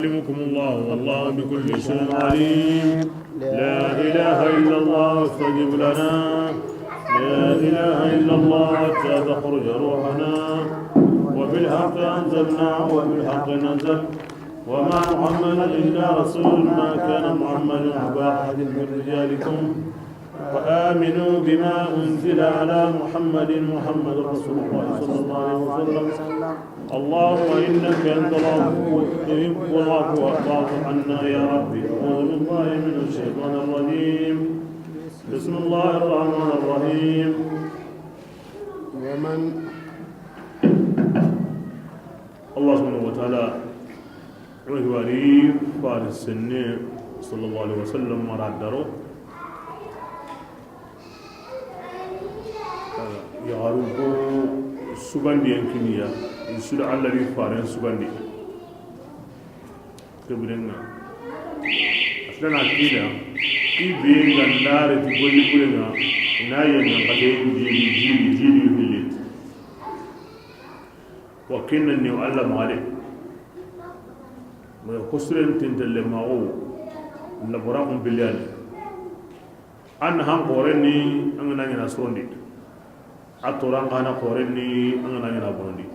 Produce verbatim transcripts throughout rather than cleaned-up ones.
يحييكم الله والله بكل شيء عليم. لا إله إلا الله استجب لنا. لا إله إلا الله حتى تخرج روحنا. وبالحق أنزلناه وبالحق نزل. وما محمد إلا رسول. ما كان محمد أبا أحد من رجالكم. وآمنوا بما أنزل على محمد. محمد رسول الله صلى الله عليه وسلم. اللهم إنك أنت العفو تحب العفو فاعف عنا يا ربي. أعوذ بالله من الشيطان الرجيم. بسم الله الرحمن الرحيم. ومن Allah subhanahu wa ta'ala, o xibaari faare senne, sallallahu alaihi wasallam, mara daro. Yaxaru ko sugandiyen kiniya, i su da Allah di faaren sugandi. Kebirenga. Asana kida, i be ga ndare ti golli burenga, na yanga kate jidi, jidi, jidi hille. Wa kinna ni Allah maxa de. Moy xosren tintelle maxo. Labora kun biliyani. An han xoren ni an ga na ɲina sorondi. A toran xa na xoren ni an ga na ɲina bonondi.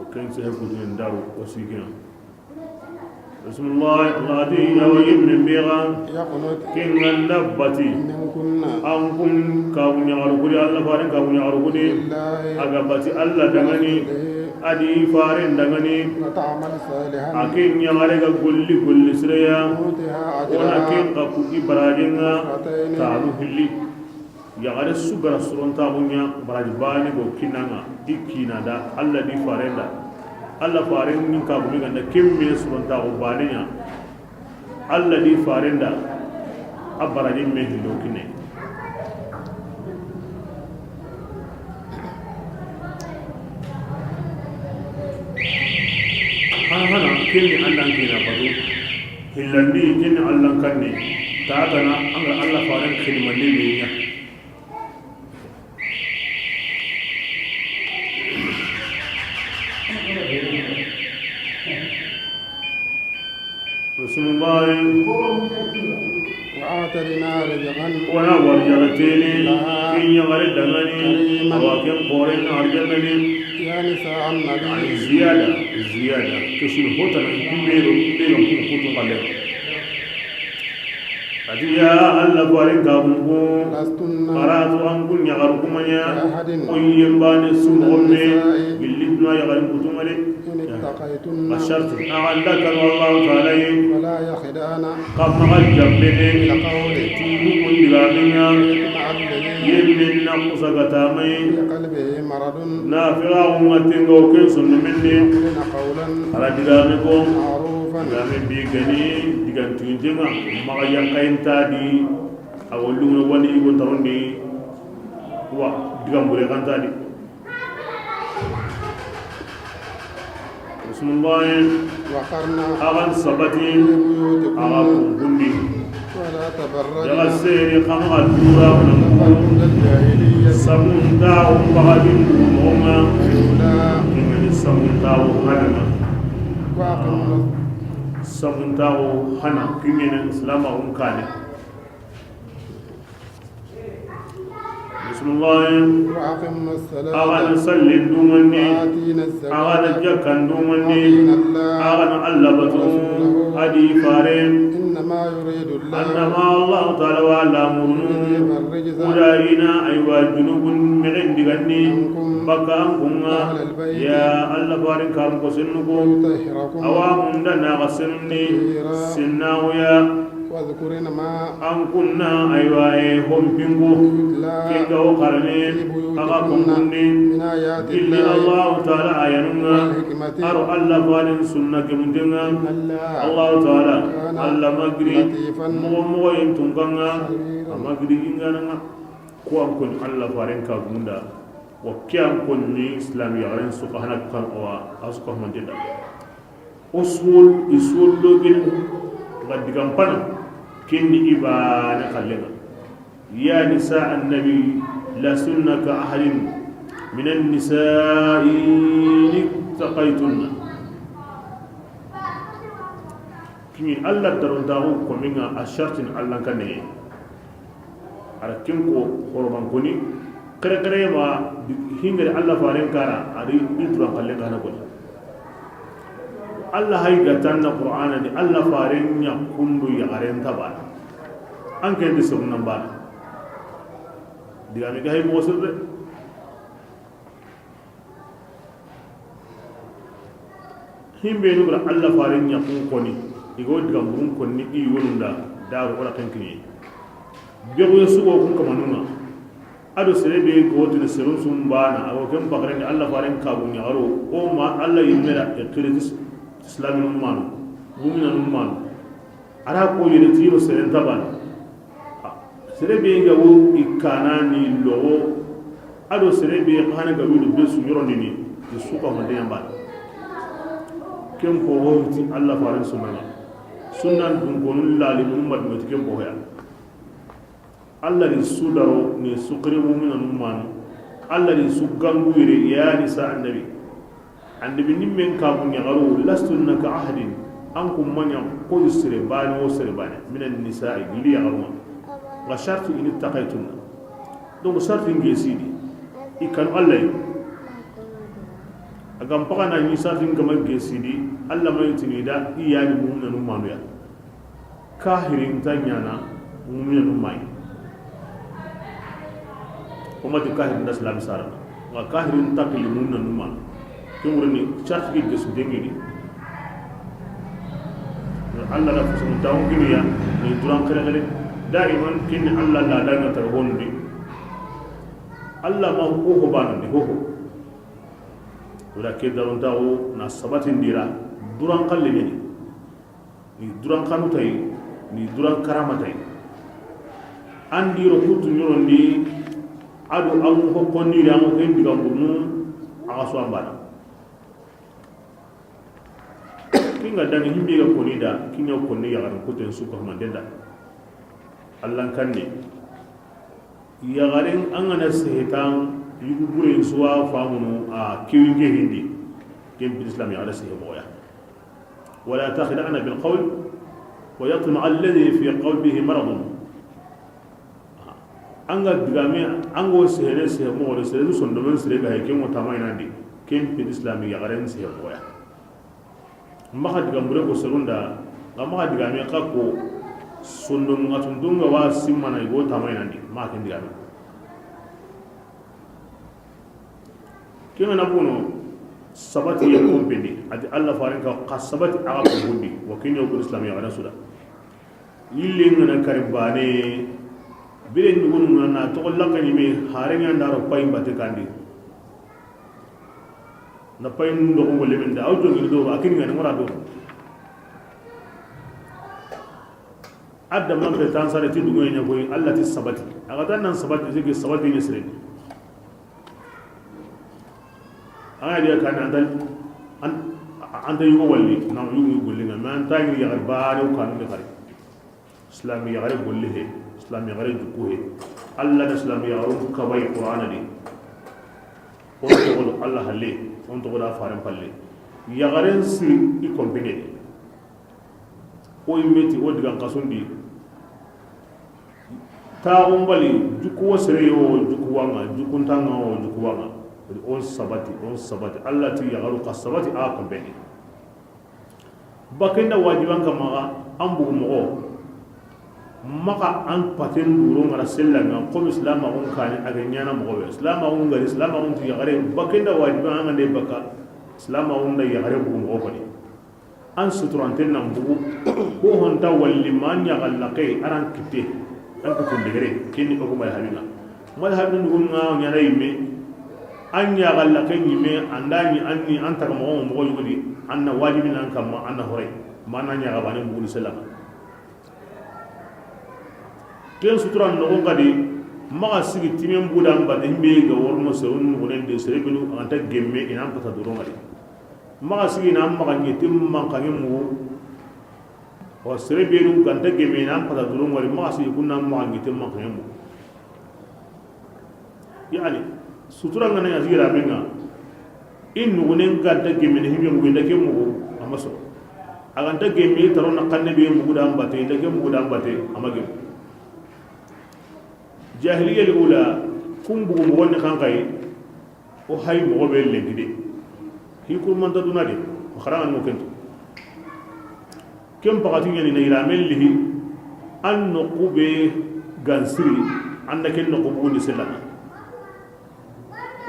O ken sehe kutinen daru o sikina. Bismillah, Allah di yawa yimmen be ga. يقنت Ken ga nda bati. منكن An kun kabu ɲaxaru kudi, Allah faaren kabu ɲaxaru kudi. لله A ga bati Allah dangani. ورسوله A di faaren dangani. وتعمل صالحا A ken ɲaxare ga golli golli sireya. نؤتها Wona أجرها ken ka ku i barajenga. مرتين Tanu hilli. Yaxare su ga ra sorontaxu ɲa baraji baane go kinanga, i kina da, Allah di faaren da. Allah faaren ni kabu ni ga nda ken me sorontaxu baane ɲa. Allah di faaren da, a baraji me hillo kine. Hana hana, ken ni Allah kina batu. Hillandi, ken ni Allah kanne. Ta tana, an ga Allah faaren xidimande me ɲa. Bismillah. وأعتدنا رزقا Wona warijaxateni, لها ken ɲaxare dangani, كريما awa ken xoren arjanna ni. يا نساء النبي Ani ziyada, ziyada. Kesul hotana, kumbero, kumbero, kumbero, kumbero. A ti ya Allah, bari ga mugu. لستن Karatu an kun ɲaxaru kuma ɲa. كأحد Ko yembane su moxo me. من النساء Gilli duna yaxarin kutunga de. إن اتقيتن A shartu. A ga nda kanu Allah Ta'ala yi. فلا يخضعن Xa maxa jambe de. بالقول Tunu kun digame ɲa. فيطمع الذي Yemmen na kusa ga tamai. في قلبه مرض Na fira ŋa tenga o ken sonne menne. ويقولن قولا Ala digame ko. معروفا Digame bi gani digan tuintenga. Maxa yankayin tadi. A wolu wani igo tarondi. Wa digan bure kan tadi. Bismillah. وقرن Agan sabati. في بيوتكن Aga kunkundi. ولا تبرجن Daga sere kama ga dura. تبرج الجاهلية Samunta o bagadi noma. الأولى Ingani samunta o hanana. وأقمن Samunta o hana. Kingene Islam o kane. Bismillah. وأقمن الصلاة Axa na sallin dumandi. وآتينا الزكاة Axa na jakkan dumandi. وأطعنا الله Axa na Allah batu. ورسوله A di fare. إنما يريد الله Annama Allah Ta'ala wa lamurunu. ليذهب الرجس Kuda ina aywa junubun mexen diganni. عنكم Baka an kunga. أهل البيت Ya Allah farin karam ko sennugo. ويطهركم Awa munda na ga senunni. تطهيرا Senna oya. واذكرن ما An kunna aywa e hompingo. يتلى Ke ga o xarane. في بيوتكن Axa kunkunni. من آيات Gilli الله Allahu Ta'ala ayanunga. والحكمة Aro Allah farin sunna gemundenga. إن الله Allahu Ta'ala كان Allah magiri. لطيفا Mogo mogo yin tunganga. خبيرا A magiri ingananga. Ko an kun Allah farin ka gunda. Wa ke an kun ni Islam ya ren su ka hana kan wa asu ka manteda. Usul, usul do gin ga digan pana. Kinni ibana kallenga. يا نساء النبي لستن كأحد من النساء إن اتقيتن. Kini Allah darontaxu kominga a shartin Allah kaneye. A ra ken ko horoban koni, xerexere ma hingari Allah faren kara, a ri i duran xallen kana koni. Allah hay ga tanna Qur'ana ni Allah faren ɲa kundu yaxaren tabana. An ken di sewun nan bana. Digame ga hay moxo sirde. Himbe nu gara Allah faren ɲa kun koni, i go diga murun konni i yonunda daru wala ken kini. Bego sugo kun kamanunga. Ado sere be go dina serun sumbana, ago ken bakare ni Allah faren kabu ɲagaro, o ma Allah yimmera e kiris islamin ummanu, mu'minan ummanu. Ara ko yere tiro seren tabana. Sere be ga wo i kana ni logo, ado sere be xana ga wulu be su yoro ni ni, i su ka honde yamba. Ken ko ho ti Allah faren sunna. Sunnan dun ko nun lali mun mad mot ken ko ya. Allah ni su daro ni su qiri mu'mina numman. Allah ni su gangu yire ya nisa annabi. Annabi nimmen kabu ɲagaru, lastunna ka ahadin, an kun maɲa ko sere bane o sere bane, minan nisa'i, gili yaxaruma. Wa sharti in ittaqaytunna. Donc sharti nge sidi, i kanu Allah yi. A gam paga na ni sharti ngama nge sidi, Allah ma yitini da, i yani mu'mina numanu ya. Kahirin ta ɲana mu'mina numai. O ma ti kahirin da islam sara. Wa kahirin ta kili mu'mina numa. Ke wure ni sharti ke gesu dengini. Allah da fusun tawo giniya ni duran kare kare. Daiman kin Allah la da na tarbondi. Allah ma ko ko banandi ho ho. Wala ke daron tawo na sabatin dira duran kalle ni. Ni duran kanu tayi, ni duran karama tayi. An diro kutu ɲorondi, ado an hokkonni, an ken diga bunu, a ga so an bana. Kinga dangi himbe ga koni da, kinya koni ya garan kuten su ko manden da. Allah kanne. Yaxaren an ga na sehetan yugu buren suwa famunu a kewinke hindi. Ken bil islam yaxare sehe moxoya. Wala takhda'na bil qawl wa yatma alladhi fi qalbihi maradun. An ga digame an go sehene sehe moxo de sere sondomen sere ga he ken ŋo tamainandi. Ken bil islam yaxaren sehe moxoya. Maxa diga mure ko serunda, nga maxa diga me xa ko sondo nga tundunga wa simmana igo tamainandi, maxa ken diga me. Kengana bono sabati ye kompendi, ati Allah farin ka xa sabati aga ko bundi, wa kinyo ko islam ya wala suda. Yille ngana kari bane, bire ndugunu ngana na toxo lakka ɲime, hare ɲa ndaro pay mbate kandi. Na pay ndoxo ngole men da, aw jongini do, a kini ngana ngora do. Adama be tansare ti dugo ɲa koy, Allah ti sabati. A ga tan nan sabati, sigi sabati ni sire. An ga diya kan an, an, an ta yugo walli, na yugo golle nga, mais an ta yi yaxar bane o kanu de xari. Islami yaxare golle he, Islami yaxare jukku he. Allah na Islami yaxaru kabay Qur'ana di. On toxo do Allah halle, on toxo da faren palle. Yaxaren siri i kompene. O immeti o digan kasundi. Taxun bali, jukku wo sere yo, jukku wanga, jukkuntanga wo, jukku wanga. On sabati, on sabati. Allah ti yaxaru ka sabati a kompene. Bakenda wajiban kama ga an bugu moxo. Maxa an paten duro ngara sella nga, comme islamaxun kani a ga ɲana moxo be. Islamaxun ngari, islamaxun ti yaxare. Bakenda wajiban an ga nde baka, islamaxun da yaxare bugu moxo koni. An suturanten nan bugu, ko honta walli ma ɲaxalla ke aran kitte. An ko tun degere, kenni o ko may habina. Madhabi nugun ŋa ɲana yimme, an ɲaxalla ke ɲimme, an da ɲi an ni an taga moxo moxo yugudi, an na wajibi nan kamma, an na horay, ma na ɲaxa bane buguni selama. Ken sutura noxon kadi, maxa sigi timen budan bate himbe ga worno serun nugunen de serebinu, an ta gemme inan pata duron ŋadi. Maxa sigi na maxa ɲetim mankange mugu, wa serebenu ganta gemme inan pata duron ŋadi, maxa sigi kunna maxa ɲetim mankange mugu. Yani, sutura ngana ya zira menga. In nugunen ganta gemene himbe mugu inda ke mugu, a ma soro. A ga nta gemme, i ta ro na xanne be mugu da n bate, i nta ke mugu da n bate, a ma gemu. Jahiliya li ula, kun bugu moxo ni xanxayi, o hay moxo be lenki de. Hi kurmanta duna de, o xaraŋa ni mo kento. Ken paxati ɲani na yiramen lihi, an noqu be gansiri, an da ken noqu bugundi sellana.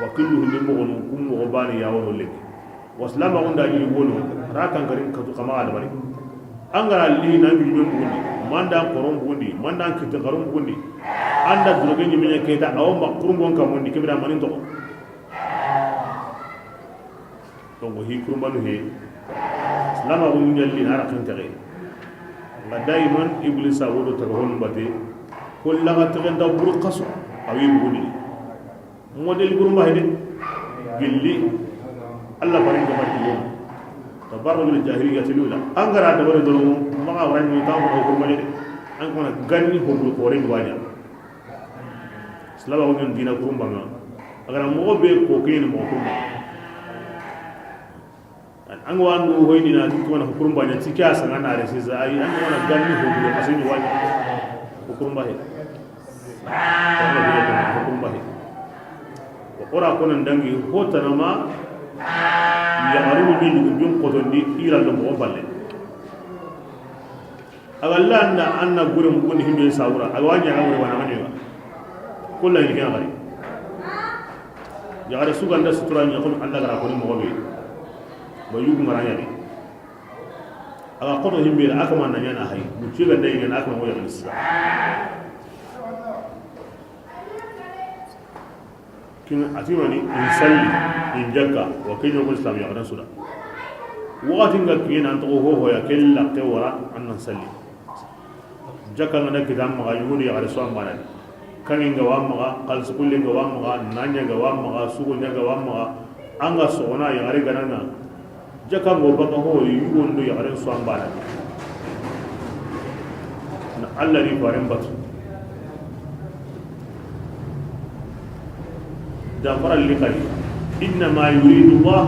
Wa killu hindi moxonu, kun moxo bani ya wono lenki. Wa silamaxun da ɲi wono, ra kankarin katu kama ga dabari. An ga ra lihi na ɲi men bugundi, manda koron bugundi, manda kitin xarun bugundi. An da droge ɲi men keta, awo ma kurungon kamundi, kebira manin toxo. Donc, hi kurumbanu he, silamaxu ɲalli na raxen texe. Nga daiman Iblisa wodo taga honu bate, ko laga texe nda buru xasu, a wi buguni. Model buru ma hede, gilli, Allah farin ga mati yo. Tabarru bil jahiliyyati lula. An ga ra dabari doro, maxa warani ta ko ko mali de. An ko na ganni ho buru xore ni waɲa. Silamaxu ɲan dina kurumbaŋa. A ga na moxo be ko ke ni moxo kurumbaŋa. An ga wa an do hoyni na ti ko na kurumbaŋa ti ke a saŋa na re sisa ayi an ga wa na ganni ho be a sini waɲa. Ko kurumba he. Ko kurumba he. Ko ora ko nan dangi ho tanama. Ya garu ni dugu bin ko tondi ira lo moxo balle. A ga la an da an na gure mugundi himbe sawura, a ga wa ɲa na gure wana mani ba. Kulla ni kan gari. Ya gare su ganda sutura ɲa ko Allah gara ko ni moxo be. Ba yugu mara ɲa ni. A ga ko to himbe la aka man na ɲa na hay. Mu ci ganda ɲa na aka mo ya ni sisa. Kin a ti mani in salli, in jakka, wa ke ɲogo Islam ya xadan suda. Waxati nga kiyen an toxo hoho ya ke laxe wara an nan salli. Jakka nga na kita maxa yuguni ya xare so an bana. Kangi nga wa maxa, xalsi kulle nga wa maxa, nanya nga wa maxa, sugu nya nga wa maxa. An ga sogona ya xare gananga. Jakango baka ho yugon do yaxaren so an bana. Na Allah ni faren batu. Danfara li xali. إنما يريد الله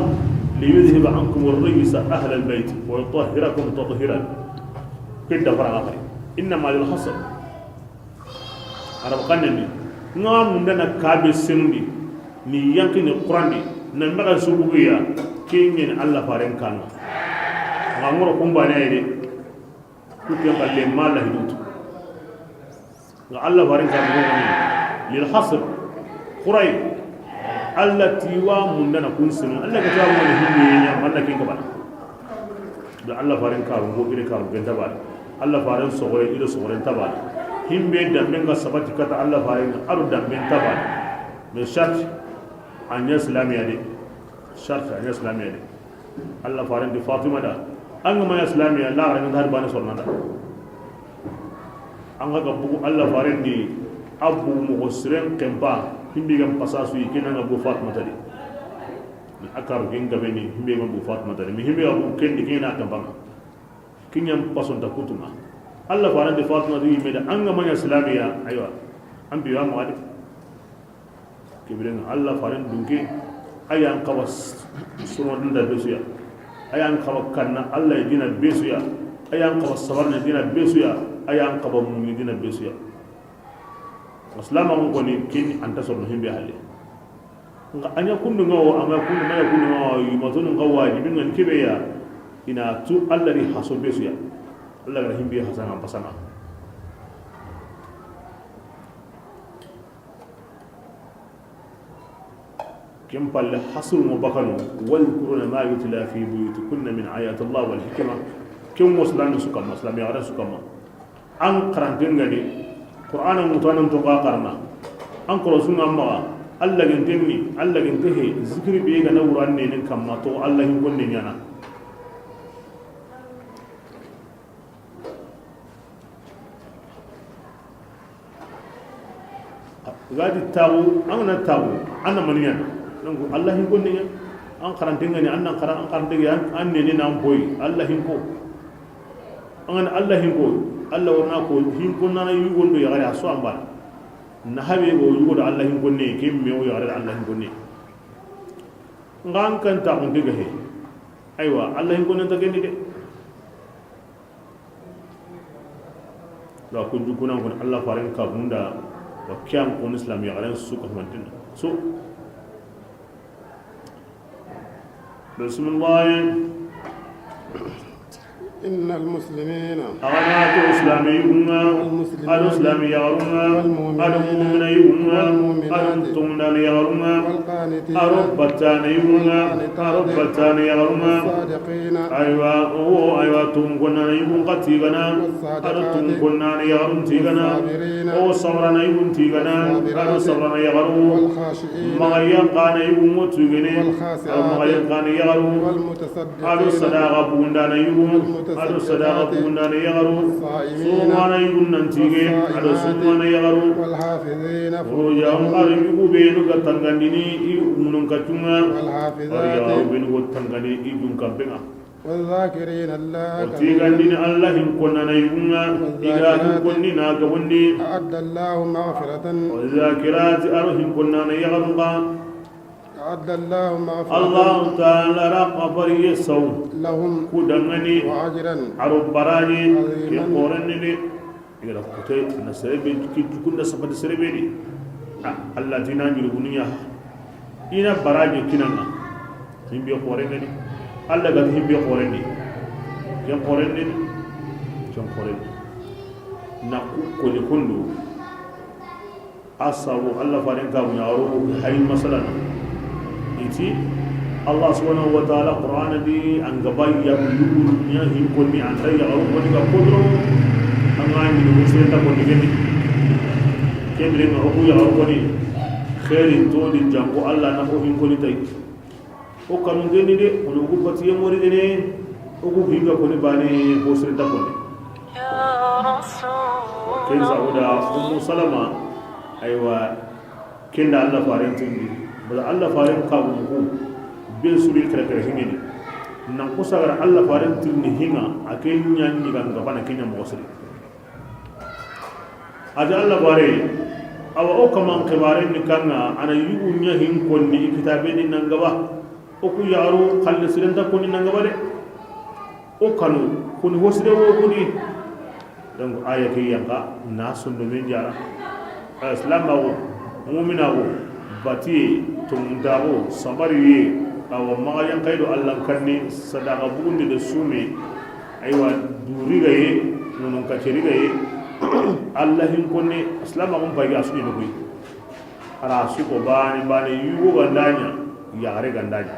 ليذهب عنكم الرجس أهل البيت ويطهركم تطهيرا. Ke danfara xali. إنما للحصر. Arab xanne ni nga munda na kabe senundi ni yanki ni qurandi na mega subugu ya. Kenyen Allah faren kan nga ngoro kumbane de. Kutte xalle mala hidutu nga Allah faren kan ngo ni lil hasr. Quray Allah tiwa munda na kun senu Allah ga tawa mo ni hinni ya manda kin ko bana. Da Allah faren karu ngo ire karu ben tabal. Allah faren sogore ire sogoren tabal. Himbe dambe nga sabati kata Allah faren aru dambe tabal. Mais charte anya islamiya de. Charte anya islamiya de. Allah faren di Fatima da. An ga ma islamiya la ran har bana sorna da. An ga bugu Allah faren di abu mo siren kemba. Himbe gam pasasu yi kenan abu Fatima tadi. Ni akaru ginga beni himbe gam bu Fatima tadi. Mi himbe abu kendi kena kemba. Kiɲan pasonta kutuma. Allah faren di Fatima di yimme da an ga ma ɲa silamiya aywa. An biwa ma wadi. Kibirin Allah faren dunke. Ayan kawa suron da besuya. Ayan kawa kanna Allah dina besuya. Ayan kawa sabarna dina besuya. Ayan kawa mumi dina besuya. Silamaxu koni kin anta sorno himbe halle. Nga anya kundu ngawo ama kundu maya kundu ngawo yuma tonu nga wajibi ngan kebe ya. Ina tu Allah ri haso besuya. Allah ga himbe hasana pasana. Ken palle hasru mo bakano. Wadhkurna ma yutla fi buyutikunna min ayati Allah wal hikma. Ken mo silami su kamma, silami ara su kamma. An karanten gani Qur'ana mutanen to ka karna. An koro sunga maga Allah genten ni Allah gente he zikri be ga na wuran ne nin kamma to Allah hin gonne nyana. Gadi taxu an na taxu an na maniya. Donc Allah hin gonne nya. An karanten gani an nan karan an karante an nene nan boy Allah hin ko. An gana Allah hinko, Allah warna ko hinko nana yugondo yaxare a so an bana. Na habe go yugodo Allah hinko ne ke me o yaxare Allah hinko ne. Ngan kan ta on diga he. Aywa Allah hinko ne ta geni de. Wa ku jukunan kun Allah faren ka bunda, wa kiyan kun Islam yaxaren su ka mantin. So. Bismillah. إن المسلمين Axa na to Islami yugun ŋa, والمسلمات ado Islami yaxarun ŋa, والمؤمنين ado mu'mina yugun ŋa, والمؤمنات ado tungundana yaxarun ŋa, والقانتين ado battana yugun ŋa, ado والقانتات battana yaxarun ŋa. والصادقين Aywa, o, aywa, tun konnana yugun xa tigana, ado tun والصادقات konnana yaxarun tigana, والصابرين o sabrana yugun tigana, ado والصابرات sabrana yaxaru. والخاشعين Maxa yanqana yugun ŋo tigene, والخاشعات ado maxa yanqana yaxaru. والمتصدقين Ado sadaxa bugundana yugu, ado sadaxa والمتصدقات bugundana yaxaru. والصائمين Sumana yugun nan tige, ado والصائمات sumana yaxaru. والحافظين Furujahum, ado yugu benu ga tangandini i munun kaccun ŋa. والحافظات Ado yaxaru benu go tangandini i jun kampen ŋa. والذاكرين الله O tigandini Allah hin konnana yugun ŋa, i ga hin والذاكرات konni na gabondi. أعد الله مغفرة والذاكرات, ado hin konnana yaxarun ŋa. أعد الله مغفرة Allahu Taala ra xafariye saw لهم ku danŋa ni, وأجرا aro baraji, عظيما ke xoren ni de. I ga da kote na sere be, ki jukunda safati sere be di. Ah, Allah ti na ɲurugunuya. I na baraji kinanga. Himbe xoren ni. Allah ga himbe xoren ni. Ken xoren ni. Ken xoren ni. Na ku koni kundu. A sabu Allah faren ka muɲa waro hay masalan. I ti Allah subhanahu wa ta'ala Qur'ana di an ga ba ya yugu ɲa hin konni an ta yaxaru konni ga kodro. An ga ni musulun ta konni geni. Kemre ma o ku yaxaru konni. Khairin to di janko Allah na o hin konni tay. O kanu geni de, o ku batiye mori gene, o ku hinga koni bane, o sere da koni. Ken sa o da Ummu Salama, aywa, ken da Allah faren tirindi. Bala Allah faren ka bu ku, be suri kere kere hingeni. Nan ko sagara Allah faren tirindi hinga, a ke ɲa ni ga bana kenya mo sere. A ti Allah bare, awa o kaman xibaren ni kanga, a na yugu ɲa hin konni i kitabe ni nan gaba. O ku yaxaru xalle siren ta konni nan gaba de. O kanu, kuni hosire wo kuni. Donc, aya ke yanka, na sondo men jara. Islam ba wo, mu'mina wo, batiye, tongunta wo, sabariye, awa maxa yanka do Allah kanni, sadaqa bugundi de sume, Aywa, duri ga ye, nonon kaceri ga ye, Allah hin konne, Islam a kun pagi a su ɲi noxoy. A ra su ko bane, bane, yugo ga nda ɲa, yaxare ga nda ɲa.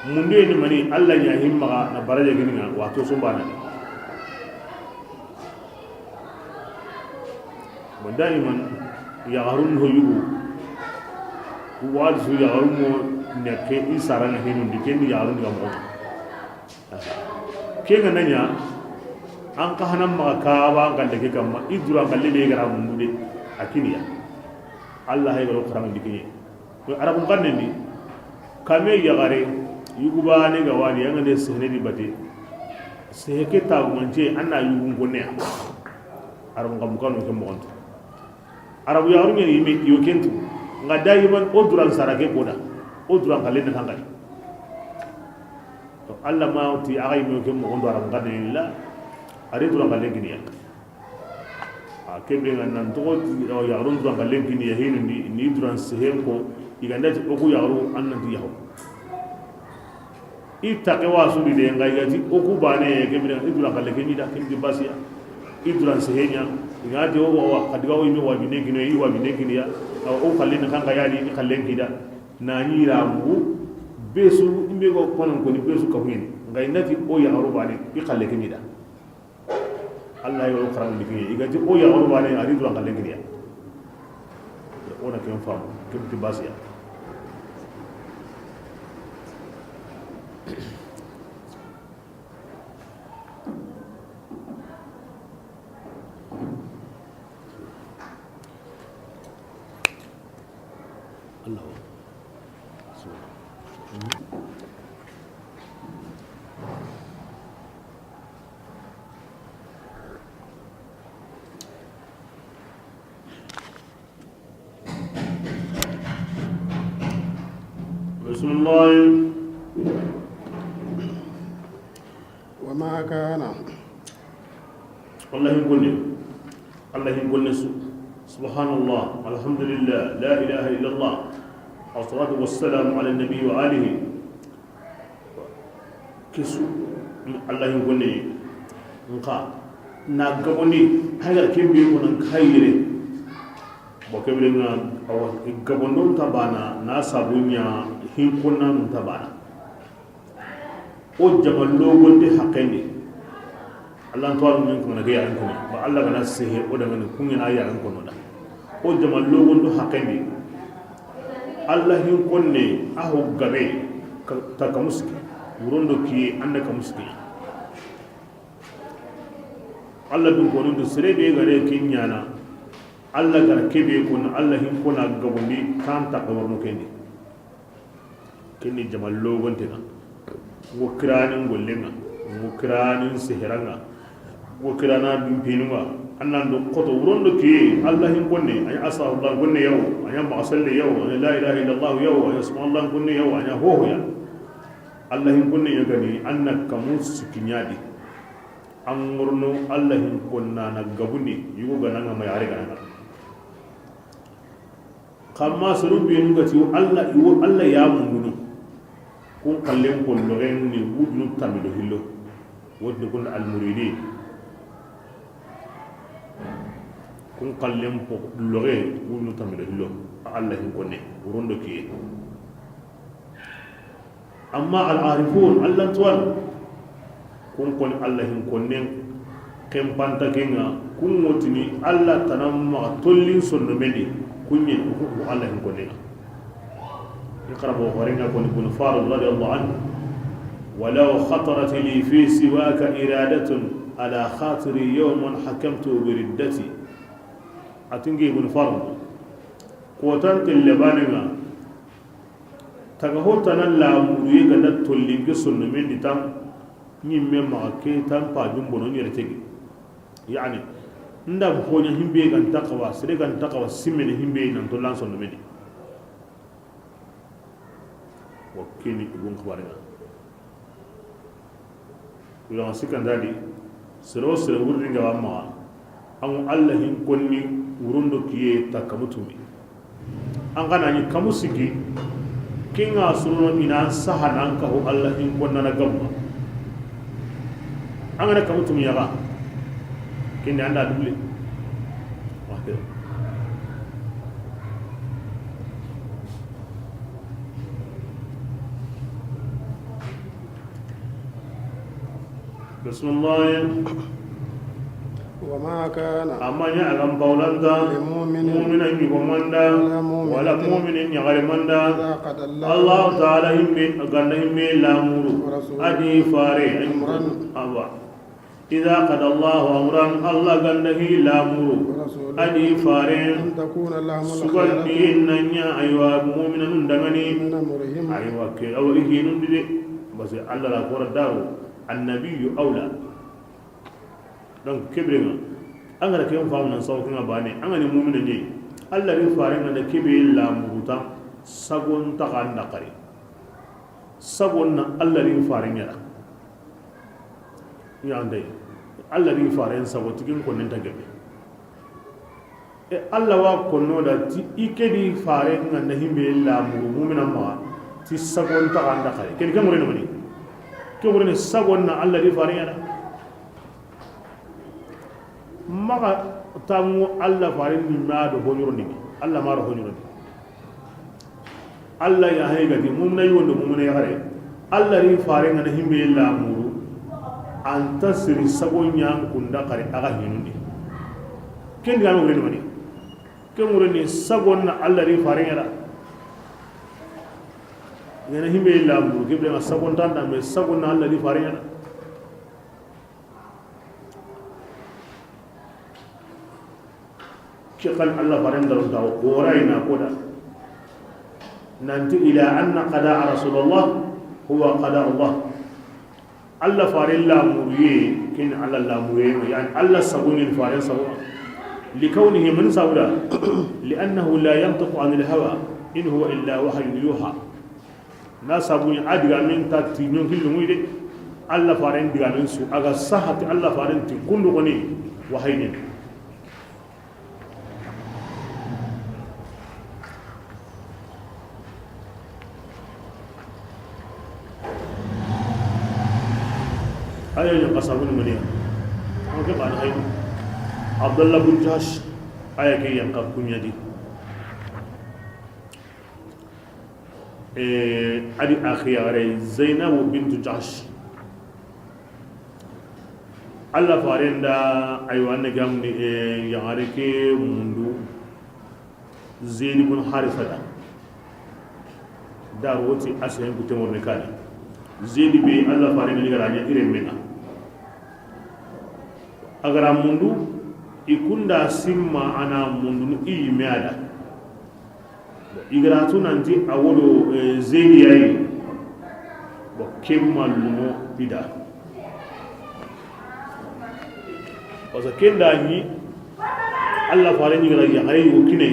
Mundu ye ni mani, Allah ɲa hin maxa na baraja gini ŋa, wato sun bane. Bon, daiman, yaxarun ho yugo. Wadi su yaxarun mo nekke i saranga hinundi, ken di yaxarun diga moxo. Ke ga na ɲa, an xa hana maxa kaba an xalle ke kamma, i dura xalle be ga ra mundu de, a kiniya. Allah hay ga ro xaran di kiniya. Ko Arabun xannen di, kame yaxare, yugu bane ga wadi, an ga ne sehene di bate, sehe ke taxumance, an na yugun konne ya. Arabun xamu kanu ke moxonto. Arabu yaxaru ɲani yime, yo kentu. Nga daiman o duran sara ke koda. O duran xalle na xanxari. To, Allah ma ti a ga yime ke moxonto Arabun xannen di la. A ri duran xalle kiniya. A kebe nga nan toxo ti, o yaxarun duran xallen kini ya hinundi, ni duran sehen ko, i ga nda ti o ku yaxaru an nan ti yaxaru. I taqe wa su di de, nga i ga ti o ku bane, kebe i duran xalle kini da, ken di basiya. I duran sehen ɲa, i ga ti o wa, wa, xadi ga o yime wajune kini, i wajune kini ya, o xallen xanxa ya di, i xallen kida. Na ɲi ra mugu, besu, i be go konon koni besu ka huni, nga i nda ti o yaxaru bane, i xalle kini da. Allah yo xaran di kini, i ga ti o yaxaru bane, a ri duran xallen kini ya. O na ken fam, ken ti basiya. Allah. بسم الله. وما كان Alla hin konne, Alla hin konne su, subhanallah, alhamdulillah, la ilaha illallah, wassalatu wassalamu ala nabi wa alihi. Ke su, Alla hin konne, nxa na gabondi, haygara ken be ko nan kayire. Bo ke bire nga, awa, gabondon ta bana, na sabunya hin konna nun ta bana. O jama logonte haqqendi. Alla n tuwanu min kono ke yaxen kono. Ba Alla gana sehe o dangani kuɲana yaxen kono da. O jama logonte haqqendi. Alla hin konne a ho gabe ka, ta kamu siki. Wurondo kiye an da kamu siki. Alla dun konun du sere be gare kin ɲana. Alla gara kebe kono Alla hin kona gabondi kan ta kawarno kendi. Kenni jama logonte ŋa. Wo kiranin gollen ŋa. Wo kiranin seheran ŋa. Wo kirana dumpinu ŋa. Annan do koto wurondo kiye, Alla hin konne, anya astaghfirullah konne yaw, anya maxa salle yaw, anya la ilaha illallah yaw, anya subhanallah konne yaw, anya hohoya. Alla hin konne ya gani, anna kamu sikiɲadi. An ŋorno Alla hin konna na gabundi, yugo gana ŋa ma yare gana ŋa. Kamma soro benu ga ti wo Alla, wo Alla ya mundunu. Kun kallen po logen ni wujunu tammi do hillo. Wotni kun almuridi. Kun kallen po loge wujunu tammi do hillo. Alla hin konne, wurondo kiye. Amma al-arifun, Alla n tuwanu, kun koni Alla hin konnen, ken panta kenga, kun wotini Alla tana maxa tollin sonno mendi, kun ɲe ku, ku Alla hin konnenga. Ni xarabo xorenga koni Ibn Farid radiyallahu anhu, walaw khatarat li fi siwaka iradatun ala khatiri yawman hakamtu bi riddati. Atingi Ibn Farid, kotan telle banenga, Taga ho tana lamuruye ga da tollinke sonno mendi tan, ɲimme maxa ke tan pajun bono ɲere tegi. Yani, nda hoɲa himbe ga nta xawa, sere ga nta xawa, simmene himbe nan tollan sonno mendi. Wa keni ibun xabarenga. Wala sikandadi, sere wo sere wurri nga wa maxa, an ŋa Alla hin konni wurondo kiye ta kamu tumi. An xa na ɲi kamu siki, kinga surono ina an saha nan kahu Alla hin konna na gamma. An ga na kamu tumi yaga, kende anda duble. Wahde. Bismillah. وما كان A ma ɲa a ga n bawlanta لمؤمن mumina ɲugomanda ولا مؤمنة wala mumini ɲagarimanda. إذا قضى الله Allahu taala himbe, ganda himbe lamuru. ورسوله A di fare. أمرا Awa. إذا قضى الله أمرا, Alla ganda hi lamuru. ورسوله A di fare. أن تكون لهم Sugandi الخيرة na ɲa aywa muminanun dangani. من أمرهم. Aywa ke awa ihinun di de. Parce que Alla la kora daru. النبي أولى. Donc, kebirenga, an ga na ken famu nan sawo kenga bane, an ga ni mumina ɲi, Alla ri faren ga na kebe la muruta, sagon ta ga na kari. Sagon na Alla ri faren ya. Ya ndai. Alla ri faren sago tigin ko nen ta gebe. E Alla wa konno da ti i ke di fare nga na himbe la mu mumina ma ti sagon ta ga na kare. Ken ke mure ni mani. Ke mure ni sagon na Alla di fare ya da. Maga tango Alla fare ni ma do honyoro ni. Alla ma do honyoro ni. Alla ya hay ga di mumina yondo mumina ya gare. Alla ri fare nga na himbe la muru. Anta siri sago ɲan kunda kare aga hinundi. Ken ga no wure ni mani. Ke mure ni sagon na Alla ri fare ya da. Nga na himbe la muru ke be sagon tan da me sagon na Alla ri fare ya da. Ke kan Alla faren daron ta wora ina koda. Nanti ila anna qada Rasulullah huwa qada Allah. Alla faren la muriye kin Alla la muriye, yani Alla sago ni faren sago. Likawnihi min sauda, li'annahu la yantiqu anil hawa, in huwa illa wahyun yuha. Na sabu ni a digamen ta ti ɲon hillu ŋuy de. Alla faren digamen su a ga sahati Alla faren ti kundu koni. Wahayini. Aya yan ka sabuni maniya. An ke bana hayu. Abdullah bin Jahsh, aya ke yan ka kunya di. Eh, adi akhi yagare Zainabu bintu Jahsh. Allah faren da, aywa, an ne gamni, eh, yagare ke mundu Zaid ibn Harisa da. Da roti asen ku temor ne kane. Zaid be Allah faren ni garanya ire mena. A gara mundu, i kunda simma a na mundu ni i yime a da. I gara tu nanti a wodo, eh, Zeydi ya yi. Bon, ken ma lumo i da. Parce que ken da ɲi, Allah fare ɲi gara yaxare yugo kine.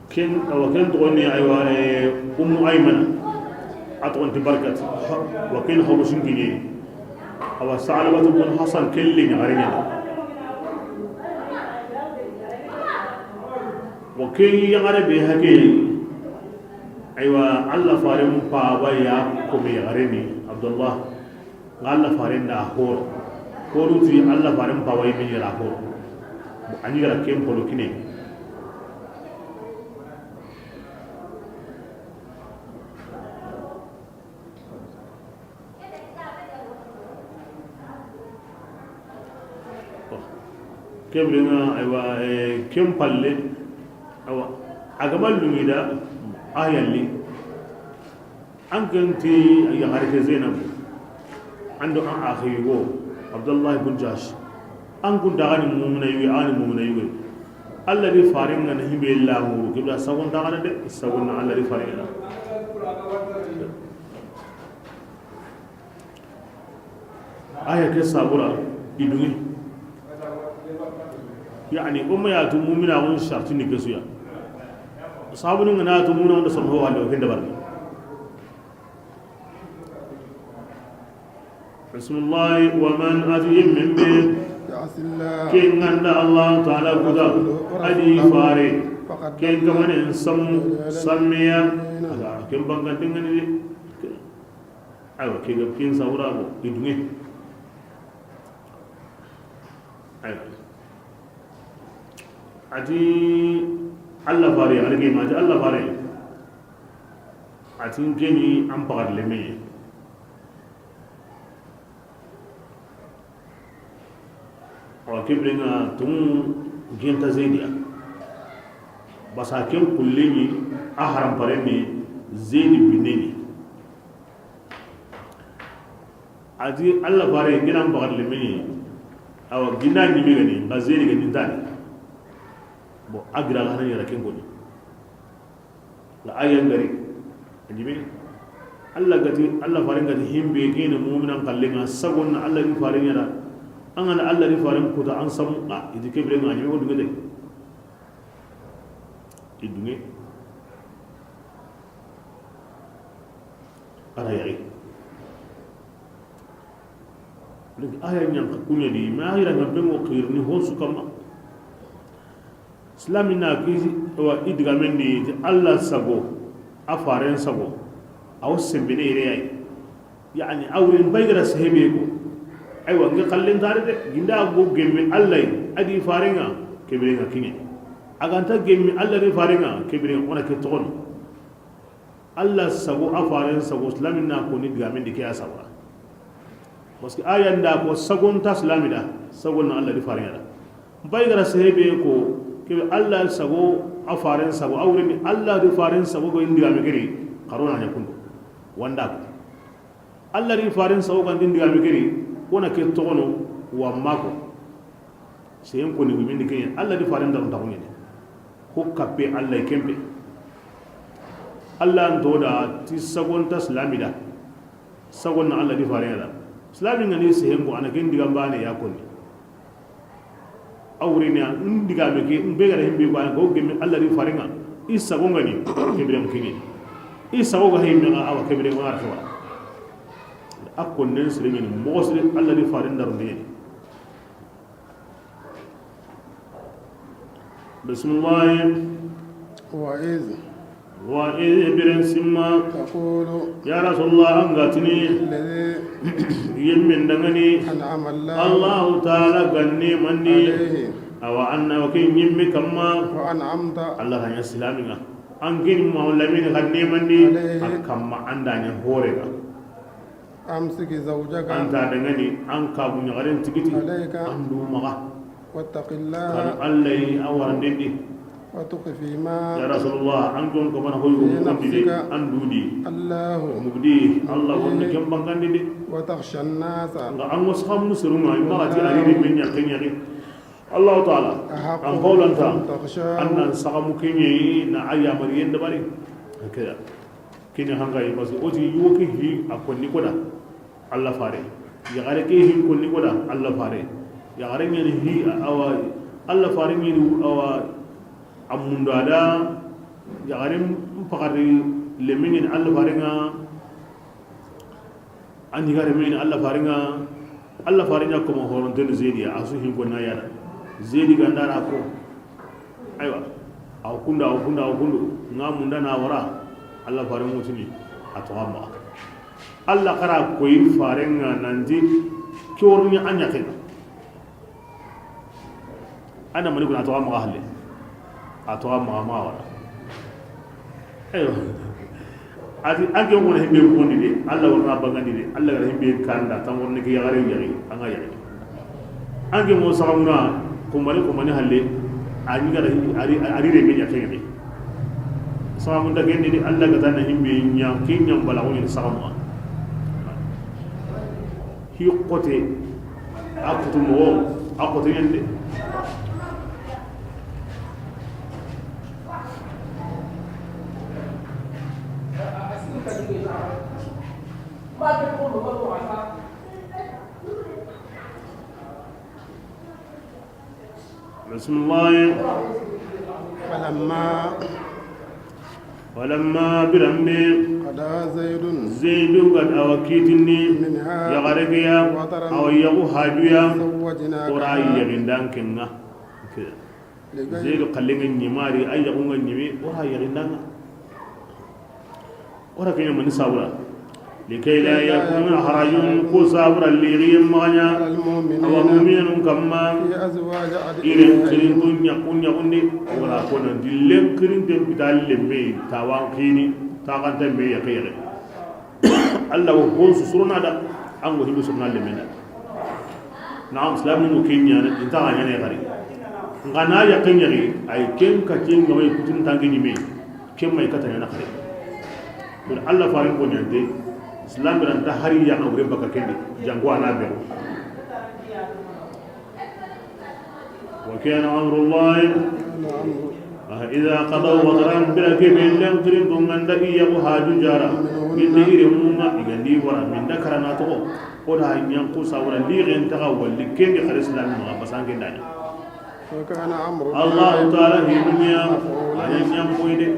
Ken, awa, ken toxo ni, aywa, eh, Ummu Aymana. A toxon ti Barkat. Wa ken Habasin kine. Awa, Sa'labatu bun Hasan ken le ɲaxare ɲa. Wa ken yaxare be hake. Aywa, Allah faren paba ya ko me yaxare ni, Abdullah. Nga Allah faren da horo. Horo ti Allah faren paba yi me yara horo. A ɲi gara ken polo kine. Kebire nga, aywa, eh, ken palle, awa, a ga ma lungi da, a yalli. An ken ti yaxare ke Zainab, an do an axi yugo, Abdullah ibn Jahsh. An kun daga ni mumina yugo, an ni mumina yugo. Allah di faren nga na himbe la muru, kibla sagon daga na de, sagon na Allah di faren nga na. Aya ke sabura i dungi. Yani, o ma ya tu mumina on sharti ni kesuya. Sabu ni nga na tu mumina on da son ho wala o ken da barni. Bismillah, wa man, ati yimmin be. يعص الله Ken ganda Allah Ta'ala kuta. ورسوله Adi fare. فقد Ken kamanen samu. Sammiya. Aga ken bangan dingani de. Aywa, ke ga ken sawura go, i dunge. Aywa. Ati Allah fare, alage ma ati Allah fare. Ati n keni an pagar leme. Awa, kebire nga tumu genta Zeydiya. Basa ken kulleni a haram pareni Zeydi bineni. Ati Allah fare gina n pagar lemeni. Awa, gina ɲimi gani, nga Zeydi gani tani. Bon, a gira hana yara ken koni. Nga ayan gari. Anjibe. Allah gati, Allah faren gati himbe gene mu'minan kallenga sagon na Allah ni faren yara. An gana Allah ni faren kuta an samu a idi kebire nga anjibe wondu gede. Idunge. Ara yari. Donc aya ɲan ka kunya di, ma ira nga bengo kir ni honsu kama. Silami na ki wa idiga mendi ti Allah sago, a faren sago, aw sembene ire yayi. Yani, a wurin bay gara sehebe ko. Aywa, nga kallen tare de, ginda go gemme Allah yi, adi farenga, kebire nga kine. Aganta gemme Allah di farenga, kebire nga ona ke tokono. Allah sago, a faren sago, silamin na ko ni digamen di ke a sago. Parce que aya nda ko sagon ta silami da, sagon na Allah di faren da. Bay gara sehebe ko, ke Allah sago, a faren sago, a wurin Allah di faren sago go indi digame giri, karona nya kundu. Wanda ko. Allah di faren sago kan indi digame giri, kona ke tokono wa mako. Seyen koni gumindi ke, Allah di faren da taxu ɲene. Ko kappe Allah kempe. Allah nto da ti sagon ta silami da. Sagon na Allah di faren da. Silami ngani seyen ko ana ken diga mbane ya koni. A wurini a, n digame ke, n be gara himbe ko, a ko gemme Allah di farenga. I sago ngani, kebire mkini. I sago ga himbe nga awa kebire nga arfa. A konnen sire mini, mogo sire Allah di faren daru ndeni. Bismillah. وإذ Wa idi biren simma. تقول Ya Rasulullah, an ga tini. للذي Yimmin dangani. أنعم الله Allahu Taala ga neemandi. عليه Awa, an na wa ke yimmi kamma. وأنعمت Alla ga ɲa silaamin ŋa. An ga ni ma lamin ga neemandi. عليه A kamma an da ɲa hore ga. أمسك زوجك An ta dangani, an kabu ɲaxaren tigiti. عليك An du maxa. واتق الله Kanu Alla yi, a waranden di. وتخفي ما Ya Rasulullah, an jon ko mana hoyu في ko ndi de, نفسك an du di. الله Mubdi, Alla wonne ken bangandi de. وتخشى الناس Nga an wasu xamu suruma, i maxa ti a ri men ɲa ken ɲa. Allahu Taala, أحق an hawlanta, أن تخشاه an nan saxamu ken ɲa yi na a yamariyen dabari. Keda. Kini hanga yi, parce que o ti yugo ke hi a konni ko da Alla fare. Yaxare ke hi konni ko da Alla fare. Yaxare ɲeni hi awa Alla fare ɲeni awa a munda da. Yaxare mpakati lemme ɲeni Alla fare ŋa. An ɲi ga reme ni Alla fare ŋa, Alla fare ɲa ko ma horonten Zeydi ya, a su hin ko na ya da. Zeydi ga nda ra ko. Aywa. Aw kunda, aw kunda, aw kundu. Nga munda na wara. Alla fare ŋa tini. A toxo ma. Alla xara koyi fare ŋa nanti. Ke wori ni a ɲa ke ŋa. An na mani kuna a toxo maxa halle. A toxo maxa maxa wara. Aywa. A ti, an ke wona himbe kondi de, Alla wona bangandi de, Alla gara himbe kanda, tan woni ke yaxare yaxi, an ga yaxi. An ke mo saxamuna, ko mani, ko mani halle, a ni gara, a ri, a ri reme ɲa ke ŋa de. Saxamunda ken di de, Alla ga ta na himbe ɲa, ke ɲa bala woni saxamuna. Hi xote, a kutu moxo, a xote ɲande. Bismillah. فلما Falamma, biranbe, قضى زيد Zeydu ga da a wa kitindi, منها yaxare ke ya, وطرا a wa yaxu haju ya, زوجناكها o ra yaxindan ke ŋa. لكي Zeydu xalle ŋa ɲimari, a yaxu ŋa ɲimi, o ra yaxindan ŋa. O ra ke ɲa mani sabura. لكي لا يكون حرج, ko sabura lixiyen maxa ɲa, على المؤمنين awa mu'minun kamma, في أزواج أدعيائهم i ren kirintu ɲaxu ɲaxundi, wala ko nan di len kirinten pita lemme, tawan kini, taxanta me yaxe yaxe. Alla wo hon su suruna da, an go hindu suruna lemme da. Naam, islamu mo ken ɲaana, inta ga ɲaana yaxari. Nga na yaxe yaxi, ay ken ka ken ga may kutun tangi ni me. Ken may kata ɲaana xare. Pour Alla farin ko ɲande, Islam ran ta hari ya awre baka kende, jango ana be. وكان أمر الله إذا قضى وطرا, bira ke be len kirin ko nganda iya ko haju jara. Min de ire munga igandi wara, min da karana to. Ko da ɲan ko sawra li gen ta ga walli ken de xare Islam ma basange ndani. وكان أمر الله Taala hi dunya, مفعولا ayan ɲan ko ide.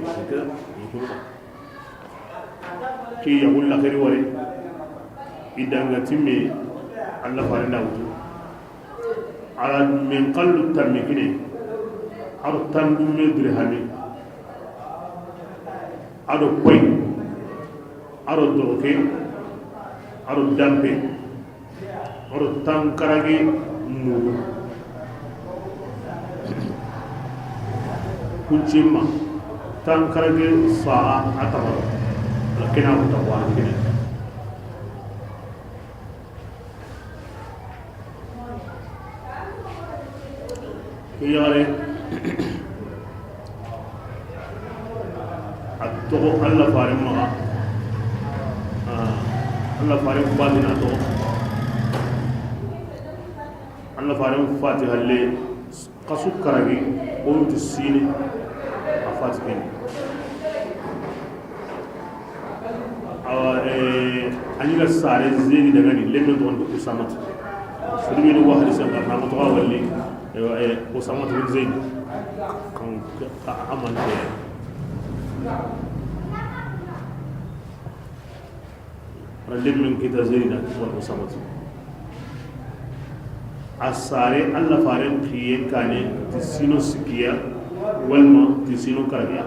Ki yaxu laxiri wari, i danga timme, Alla faren da wutu. A ra men xallu tammi kine, a ro tandume dirhami, a do koy, a ro doroke, a ro dampe. Oro tankarage mudu. Kuncimma tankarage saha a tabaro. Ala kena ko tawa kene. Ke yaxare, a toxo Alla faren maxa. Ah, Alla faren fatina toxo. Alla faren fati halle, xasu karagi, onu ti sini, a fati kene. Awa, eh, a ɲi ga sare Zeydi dangani, lemme toxon ti Usamatu. Sirbi ni wa hadisa ka na toxo walli, eh, eh, Usamatu bin Zeydi. Kan a amante. Wala lemmen kita Zeydi na wala Usamatu. A sare Alla faren xiyen kane ti sino sikiya. Walma ti sino karagiya.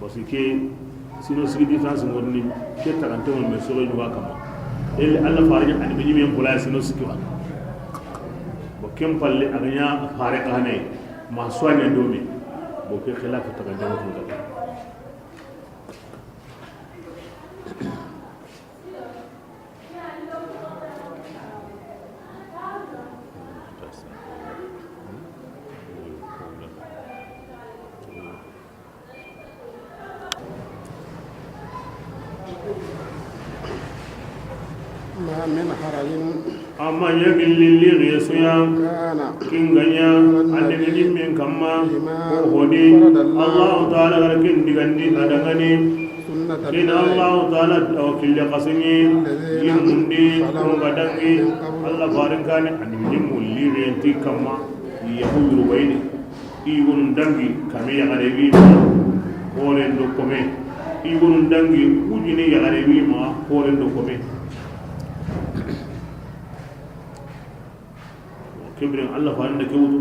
Parce que sino sigi différence ŋorni ke taxante ma me soro ɲuga kama. El Alla fare ɲa ani bini men bula sino sigi wa. Bo ken palle a ga ɲa fare kane ma soigne do me. Bo ke xila ko taxante ma kun ga. ما من حرج. Amma ɲa gilli lixiye suya. كان. Ken ga ɲa. على النبي. Annabi ɲimmen kamma. بما. Ko honi. فرض الله. Allahu taala ga ra ken digandi a dangani. سنة الله. Ken Allahu taala o kille xasinŋe. الذين. Yimmundi. خلوا. Kun ga dangi. من قبل. Alla faren kane annabi ɲimmu lixiyen ti kamma. Yaxu yurubayini. I yogonu dangi kame yaxare wi ma, horen do kome. I yogonu dangi kujini yaxare wi ma, horen do kome. Ke biren Alla faren da ke wutu.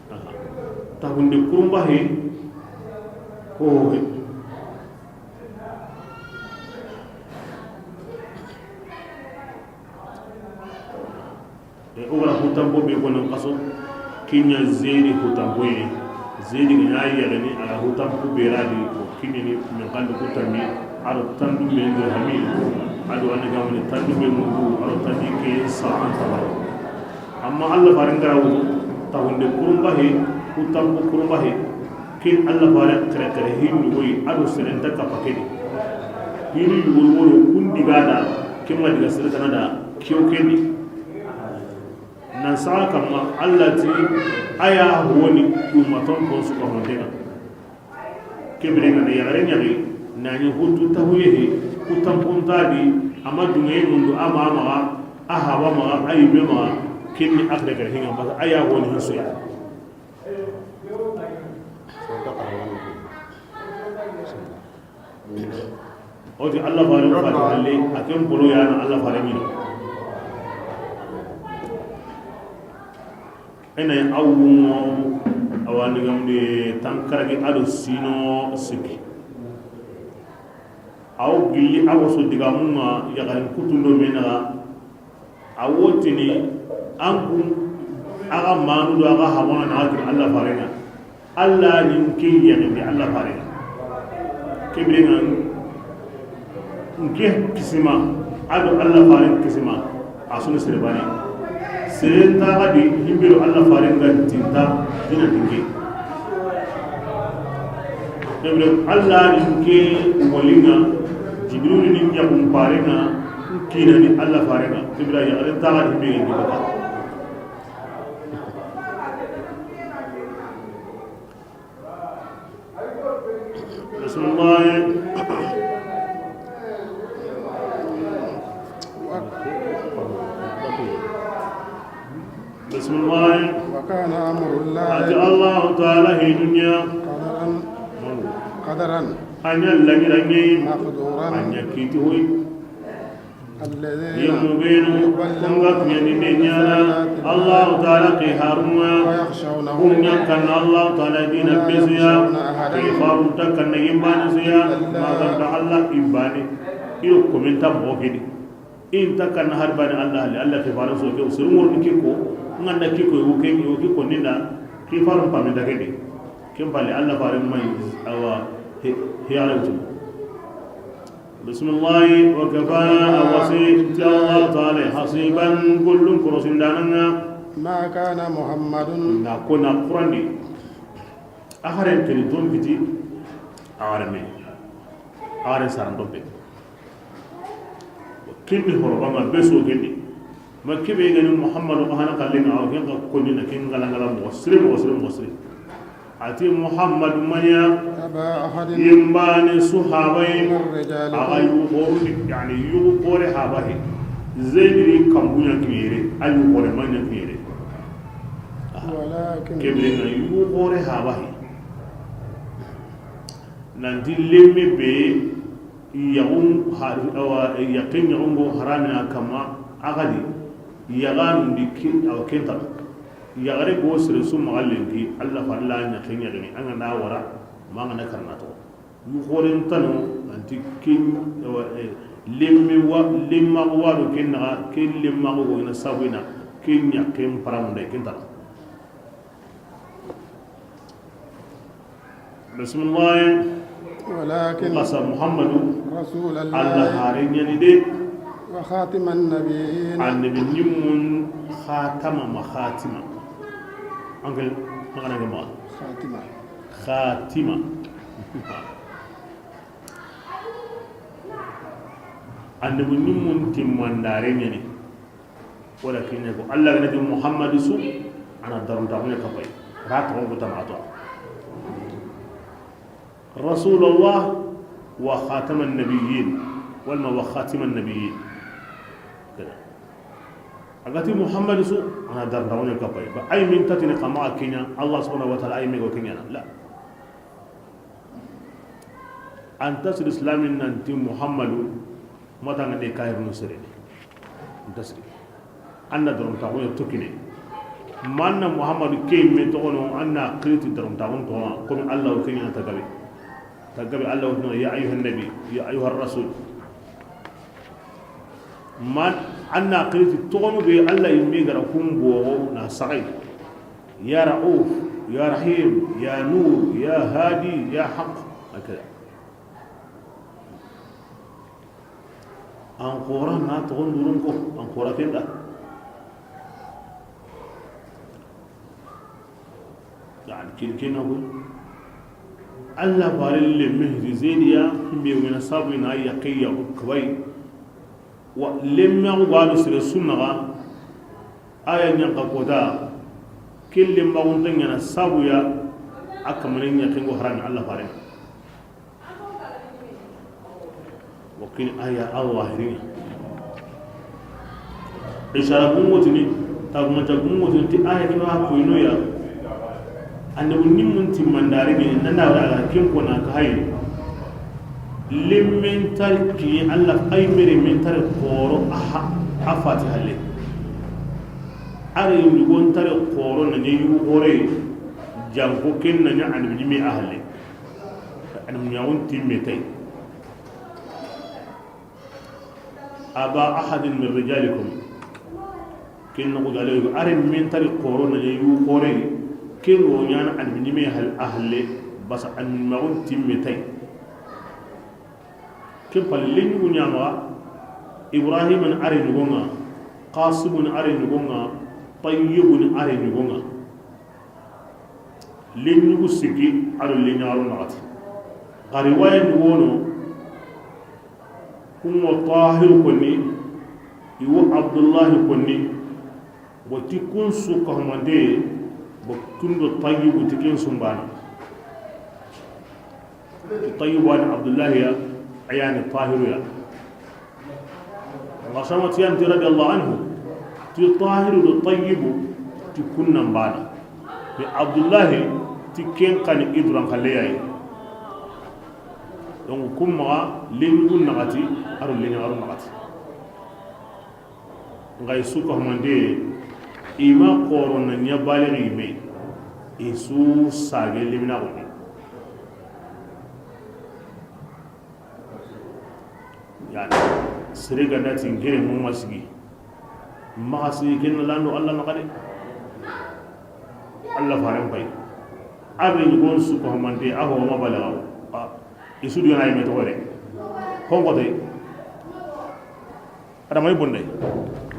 Aha. Taxunde kurumba he. Ko he. E, o ga ra hutanpo be kono xaso, ken ɲa Zeydi hutanpo ye. Zeydi ga ɲa yexeni, a ga hutanpo be ra di, o ken ɲa ni min xandi ku tanmi, a do tandume dirhami, a do a na gamani tandume mundu, a do tandume ke sa an tabaro. Amma Alla faren ga ra wutu, taxunde kurumba he, hutanpo kurumba he, ken Alla faren xeere xeere hindu goyi, a do seren ta kappa ke di. Hinu yugolu woro kun diga da, ken ma diga sere tana da, kiyo ken di. Nan saxa kamma, Alla ti, a ya honi, ummaton kon su ga honte ŋa. Ke biren ŋa na yaxare ɲaxi, na ɲi hutu taxuye he, ku tanpunta di, a ma dunŋeye mundu, a ma maxa, a haba maxa, a yimme maxa, ken ni a xeere xeere hinŋa, parce que a ya honi hansu ya. O ti Alla fare o fati halle, a ken polo ya na Alla fare ɲi. Ina awungo awani gamde tankaragi a do sino siki. Aw gilli a waso digamunga yaxarin kutundo menaga. A wotini an kun, a ga manu do a ga hamona na gir Alla faren ŋa. Alla ni n ke yaxindi Alla faren ŋa. Ke biren ŋa n ke kisima, a do Alla faren kisima, a sunu sere bane. Seren ta ga di himbiro Alla faren ga tinta dina dinge. Ke biren Alla ni n ke walinga, Jibril ni n yaxun faren ŋa. Kina ni Alla faren ŋa, Jibril ya ren ta ga di be ni baka. Bismillah. Bismillah. وكان أمر الله. A ti Allahu taala hi dunya. قدرا. قدرا. A ɲa lagiranŋe. مقدورا. A ɲa kiti hoyi. الذين. Yemmu benu. يبلغون. Kun ga kiɲandi ne ɲana. رسالات الله. Allahu taala ke harunŋa. ويخشونه. Kun ɲa kanna Allahu taala dina. ولا. Besuya. يخشون أحدا. Ke farun ta kanna yimbana suya. إلا. Ma ganta Alla ibane. Iyo kominta mo gidi. In ta kanna har bani Alla, Alla ke faran so ke, sirumor ni kiko, nganda kiko, yo ke, yo kiko ninda, ke faran paminda ke de. Ken palle Alla faran mai, awa, he, he ala wutu. Bismillah, wa kafa, awasi, ti Alla taala, hasiban, kullum korosindananga. ما كان محمد. Na ko na Qur'an di. A haren keni ton fiti, a haren me. A haren saran ton pe. Kinni horo banga be so kinni. Ma kibe gani Muhammadu ko hana kallinga o ken ka konni na ken galangala mo sire mo sire mo sire. Ati Muhammadu manya. أبا أحد. Yimbane su habaye. من رجالكم. Aga yu horu ni, yani yu kore habaye. Zeydi kambunya kire, ayu kore manya kire. ولكن. Kebire na yu kore habaye. Nanti lemme be yaxun hari, awa, yaxen yaxun go haramina kama, a gadi yaxanundi kin, awa, kenta. Yaxare go sere su maxa lenki, Alla faare la ɲaxe ɲaxini, an ga na wara, ma an ga na karana to. Yu xoren tano, nanti kin, ewa, eh, lemmi wa, lemma wa do ken naxa, ken lemma go ina sabina, ken ɲaxen paramunde, ken tano. Bismillah. ولكن Kasa Muhammadu, رسول الله Alla haare ɲa ni de. وخاتم النبيين. Annabi ɲimmun xatama ma xatima. An ke, an ga na ke ma. خاتمة. Xatima. Annabi ɲimmun timmandaare ɲa ni. Wala kiɲe ko Alla ga na ti Muhammadu su, a na darontaxu ɲa kapay. Ra toxon ku tana to. رسول الله وخاتم النبيين، wala ma وخاتم النبيين. Keda. A ga ti Muhammadu su, a na darontaxu ɲa kapay. Ba ay min tatini kama kiɲa, Allah subhanahu wa ta'ala ay me go kiɲa na. La. An ta siri islamin nanti Muhammadu, mata nga de kahirnu sere ni. An ta siri. An na darontaxu ɲa to kine. Manna Muhammadu ke me toxono, an na kiriti darontaxun toxo, komi Allah o kiɲa ta gabe. Ta gabe Allah o kiɲa, يا أيها النبي، يا أيها الرسول. Man, an na kiriti toxonu be Allah yimme gara kumbo na saxay. يا رؤوف، يا رحيم، يا نور، يا هادي، يا حق. Hakada. An xora na toxon durun ko, an xora kenda. Yani, kin, kin na ko. Allah faare lemme hiti zeniya, himbe wena sabu na yaqiya ko kawai. Wa lemme ko gado sire sunna ga, aya ɲan ka kota, kille ma wonta ɲana sabu ya, a kamane ɲa kengo harami Allah faare. Wa kin aya a wahiriya. Isara gungotini, tagumata gungotini, ti aya ni ma ko ino ya. Annabi ɲimmun timmandaare ni, nanda wala kin ko na ka hay. Lemmen tarki Allah ay mere men tare koro aha, a fati halle. Are yugon tare koro na ɲe yu gore, janko ken na ɲa annabi ɲimme a halle. Annabi ɲaxun timme tay. أبا أحد من رجالكم. Ken noxo gale, are min tari xoro na yu xore, ken wo ɲana an minime hal ahle, basa an magun timme tay. Ken palle ɲugu ɲama, Ibrahima ni are ɲugonga, Qasimu ni are ɲugonga, Tayyibu ni are ɲugonga. Lenyugu sigi, ado lenyaxaro naxati. Xa riwaya ni wono, kun wo Tahiru konni, i wo Abdullahi konni, bo ti kun su kahumante, bo kun do Tayyibu ti ken sumbana. Ti Tayyibu ani Abdullahi ya, ayani Tahiru ya. Nga sama ti anti radiyallahu anhu, ti Tahiru do Tayyibu, ti kunnan bana. Ti Abdullahi, ti ken kani iduran kalle yayi. Donc, kun maxa, lenyugu naxati, aro lenyaxaro naxati. Nga i su kahumante, i ma xoro na ɲa balixi me, i su sage limina xoni. Yani, sere ga da ti n kere mu ma sigi. Maxa sigi ken na lando Allah naxa de. Allah faren pay. Abe ni gon su ko mante, a ho ma balaga. A, i su dina ay me to de. Hon ko tay. Adamay bonde.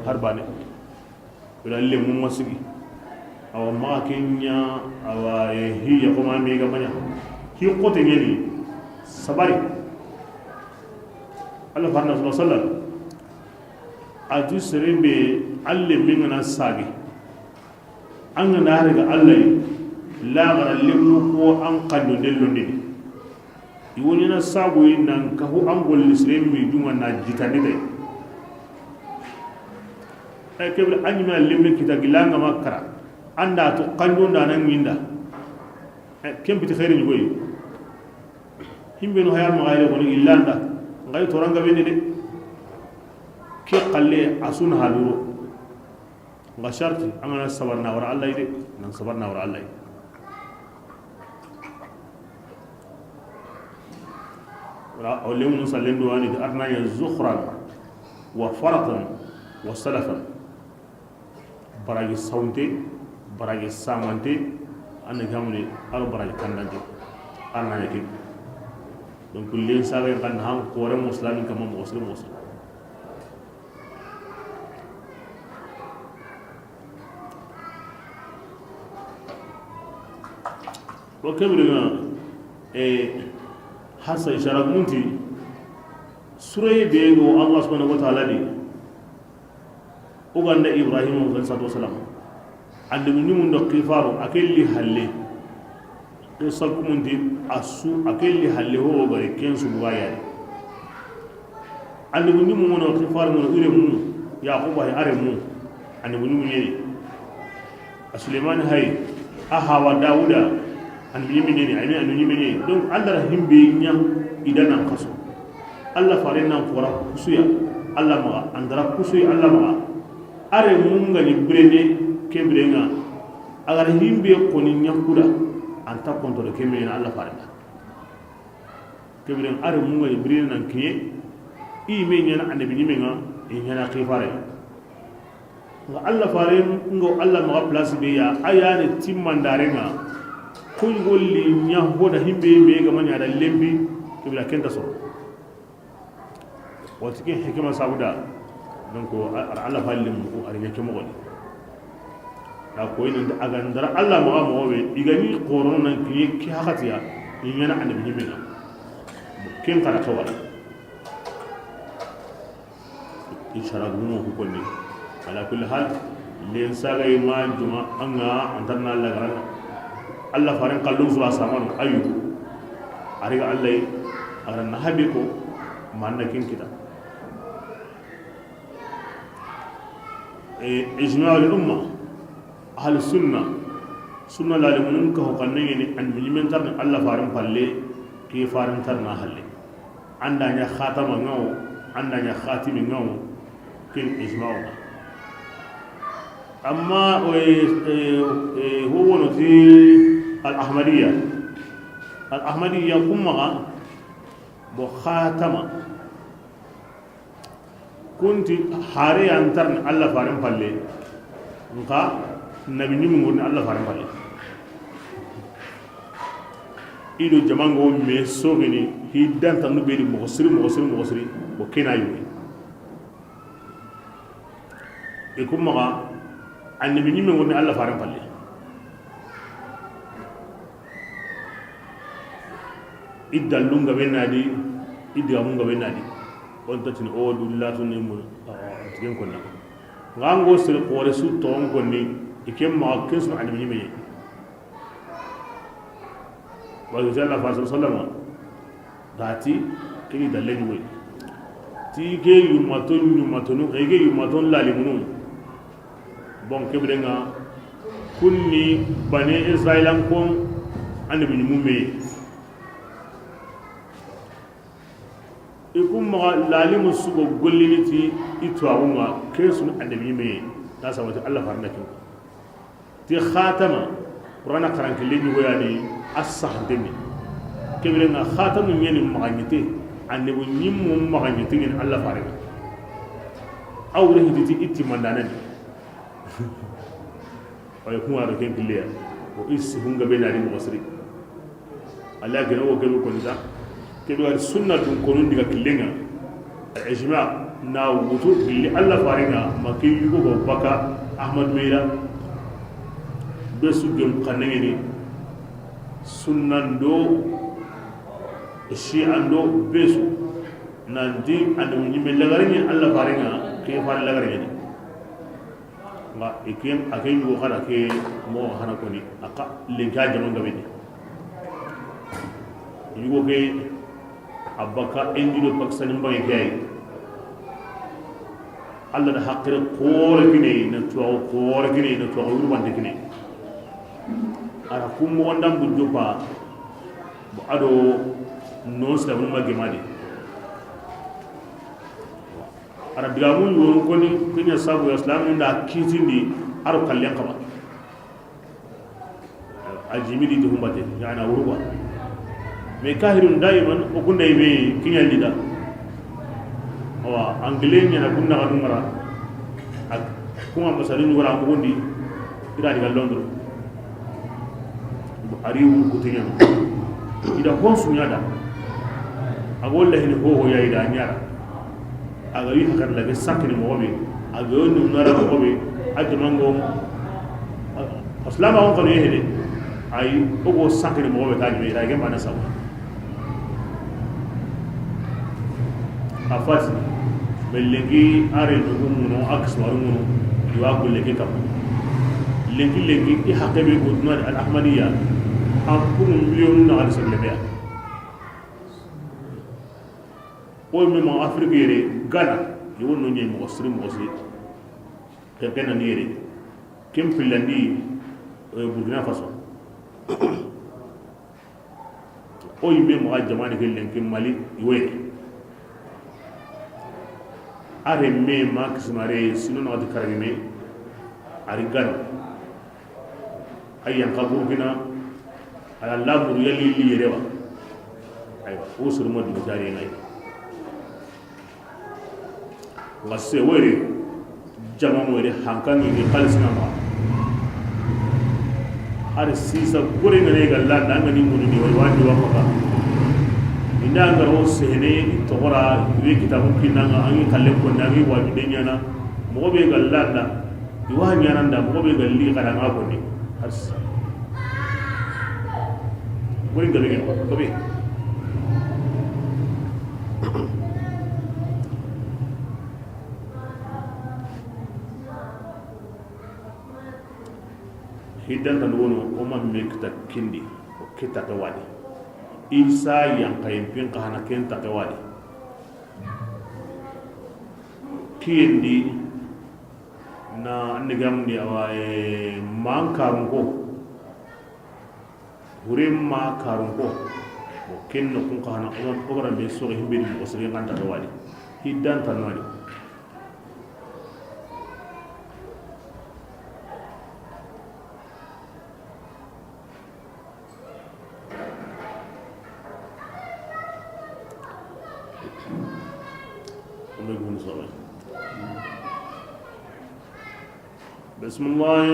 Har bane. Wala le mu ma sigi. Awa maxa ken ɲa, awa, e, hiya ko ma me ga maɲa. Hi xote ɲeni. Sabari. Allah farna sallallahu alaihi wasallam. A ti sere be, alle min gana sage. An gana riga Allah yi, laxara lemmu ko an kando ndello ndini. I woni na sabu yi nan kahu an golli sere mi dunga na jitani tay. Ay kebra an ɲi ma lemme kita gilanga makara. Anda to kando nda nan ɲinda. Ay, ken biti xeeri ni goyi. Himbe no hayar ma gayre woni illanda. Ngay toranga beni de. Ke xalle a sun haluro. Nga sharti, an ga na sabar na wara Allah yi de, nan sabar na wara Allah yi. Wala, o lemunu sallen do ani, arna ya zukhran wa faratan wa salafan. Baraji sawnte, baraji samante, an na gamuni, aro baraji kandante, arna ya ke. Donc, len saga kan han kore muslimin kama muslim muslim. Wa kebiri na, eh, hasa ishara munti, sura be go Allah subhanahu wa ta'ala di, o ganda Ibrahim alayhi salatu wasalam. Annabi Nuhu ndo kifaru, a ke li halle. Qissa kumunti a su, a ke li halle ho gare ken su buga yani. Annabi Nuhu mono kifaru mono ire mu, Yaquba he are mu. Annabi Nuhu yeri. A Suleymani hay, a hawa Dawuda, annabi ɲime ɲeni, a ni annabi ɲime ɲeni. Donc, Allah ra himbe ɲa i da nan kaso. Allah fare nan fora kusuya, Allah maxa, an dara kusuya, Allah maxa. Are mun ga ni birene, ke birenga, a ga ra himbe koni ɲa kuda, an ta konto de ke me na Allah fare da. Ke biren are mun ga ni birene nan kiye, i me ɲana annabi ɲime nga, i ɲana kifare. Nga Allah fare, nga Allah maxa place be ya, a ya ni timmandare nga, ko golli ɲa hoda himbe me ga ma ɲa da lembi, ke bira kenta soro. Wati ke hikima sabuda, donc, a-, a-, Allah falle mu ko a ri ɲa ke moxo ni. A ko ina nda a ga ndara Allah maxa moxo be, i ga ni xorono nan kiye ke hakatiya, i ɲana annabi ɲime nga. Ken xara xawala. Isara gumo ku konni. Ala kulli hal, len saga ima juma anga antarna Allah garana. Allah faren kallon zuwa samanu ayu. Ariga Allah yi, arana habi ko, manna kin kita. E, ijma al umma, ahli sunna, sunna lalimunun ka ho kanne ni an mijimen tarni Allah faren palle, ke faren tarna halle. An da ɲa khatama nga wo, an da ɲa khatimi nga wo, ken ijma'u nga. Amma, o, e, e, e, ho wono ti al Ahmadiyya. Al Ahmadiyya kun maxa, bo khatama. Kunti hare yan tarni Allah faren palle. Nka nabi ɲimu ngurni Allah faren palle. I do jamango me sogini, hi danta nu be di moxo siri, moxo siri, moxo siri, o kena yuwe. I kun maxa, annabi ɲimme woni Allah faren palle. I dallun gabe na di, i digamun gabe na di. On ta tini o du latu ni mu, a, a, tigen konna. Nga ngo sere xore su ton konni, i ken maxa ken su annabi ɲimme. Wa sallallahu alaihi wasallam. Dati, kini dalle ɲugoy. Ti ke yummaton, yummatonu, ke yummaton lalimunu. Bon, ke birenga, kunni Bani Israilan kon, annabi ɲimu me. I kun maxa lalimu sugo gollini ti i tuwaxunga, ke sunu annabi ɲimu me. Na sabati Allah farna kin. Ti khatama, Qur'ana xarankille ɲugoyani a sahanteni. Ke birenga khatamu ɲeni maxaɲite, annabi ɲimu maxaɲite ɲeni Allah fare. Awre hiditi itti mandanani. Ay kuma do ken killeya. O issi hunga be na di moxo siri. Allah gena wo kebe koni ta. Kebe wari sunna dun konun diga killenga. Al ijma na wutu gilli Allah farenga ma ke yugo go baka Ahmad Meira. Be su gem xanengeni sunnan do shi'an do be su nanti anu ɲimme lagarini Allah farenga ke fare lagarini. Nga i ken, a ken yugo xana ke moxo xana koni, a xa lenki a jaman gabe ni. Yugo ke, a baka Inde do Pakistan mbaŋe ke yi. Allah da haqqe xoore kini a yi, na tuwaxu xoore kini a yi, na tuwaxu yurumante kini a yi. A ra kun moxon da n bu jopa, bo a do non silamunu ma gema di. A ra digamu yogonu koni, kenya sabu ya silamu nda kitindi, A ro kallen xaba. A jimidi di humbate, yani a wuruba. Mais kahirun daiman o kunda ibe kinyandi da. Awa, anglais ɲana kunna ga dungara. Ak kuma masalin wara mugundi. Ira diga Londres. Ari wun kutinya. Ida honsu ɲada. A golla hini hoho ya ida ɲara. A ga yi hakar lage sankini moxo be, a ga yi nunara moxo be, a jamango. Aslama on kanu yehede. Ayi, o go sankini moxo be ta jime ira ge mana sawa. A fati. Mais lenki are nugu muno, a kismaru muno. Iwa gulle ke kam. Lenki lenki i hakke be go duna al ahmadiya. An kunu million na al sallebe. O me ma Afrique yere, Ghana, yo no ɲe moxo siri, moxo siri. Ke kena ni yere. Ken pillandi, eh, Burkina Faso. O yimme maxa jamani ke lenki Mali, i wo yere. A remme ma kisimare, sino naxati karagime, a ri Ghana. A yanka Burkina, a la lamuru yali li yere wa. Aywa, o soro ma dugu jari ngai. Nga se were, jama were, hankan ni xalisi na ma. Hari sisa gore ngane ga landa, ngani mudu ni wari wandi wa maka. Inda ngaro sehene togora, we kitabu kinanga, angi kalle ko nangi waju de ɲana. Moxo be ga landa, i wa ɲananda, moxo be ga li xara nga konni. Ars. Wori gabe gen ko be. Hiddan tan wono, o ma me kita kindi, o kita ke wadi. Isa yankayin pin ka hana ken ta ke wadi. Kiyendi, na andigamndi awa, eh, man karunko. Hurin ma karunko. Bon, ken no kun ka hana, o ma, o gara me soge himbe di, o sere nganta do wadi. Hiddan tan wadi. بسم الله.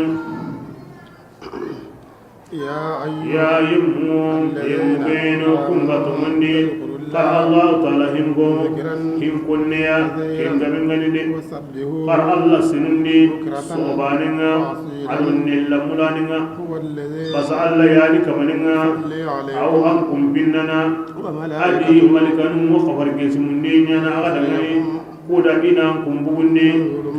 يا أيها، ya yimmu, الذين yimmu beno آمنوا kun ga toŋondi, اذكروا الله kar Allah Taala hinko, ذكرا hinkonneya, كثيرا ken gabe ngani de. وسبحوه Kar Allah sinundi, بكرة sobaninga, وأصيلا adun nella mulaninga. هو الذي Basa Allah yani kamaninga, يصلي عليكم aw han kumpinnana, وملائكته adi malikanu mo kafar gesimundi ɲana aga dangani, kuda ina kumbugunni,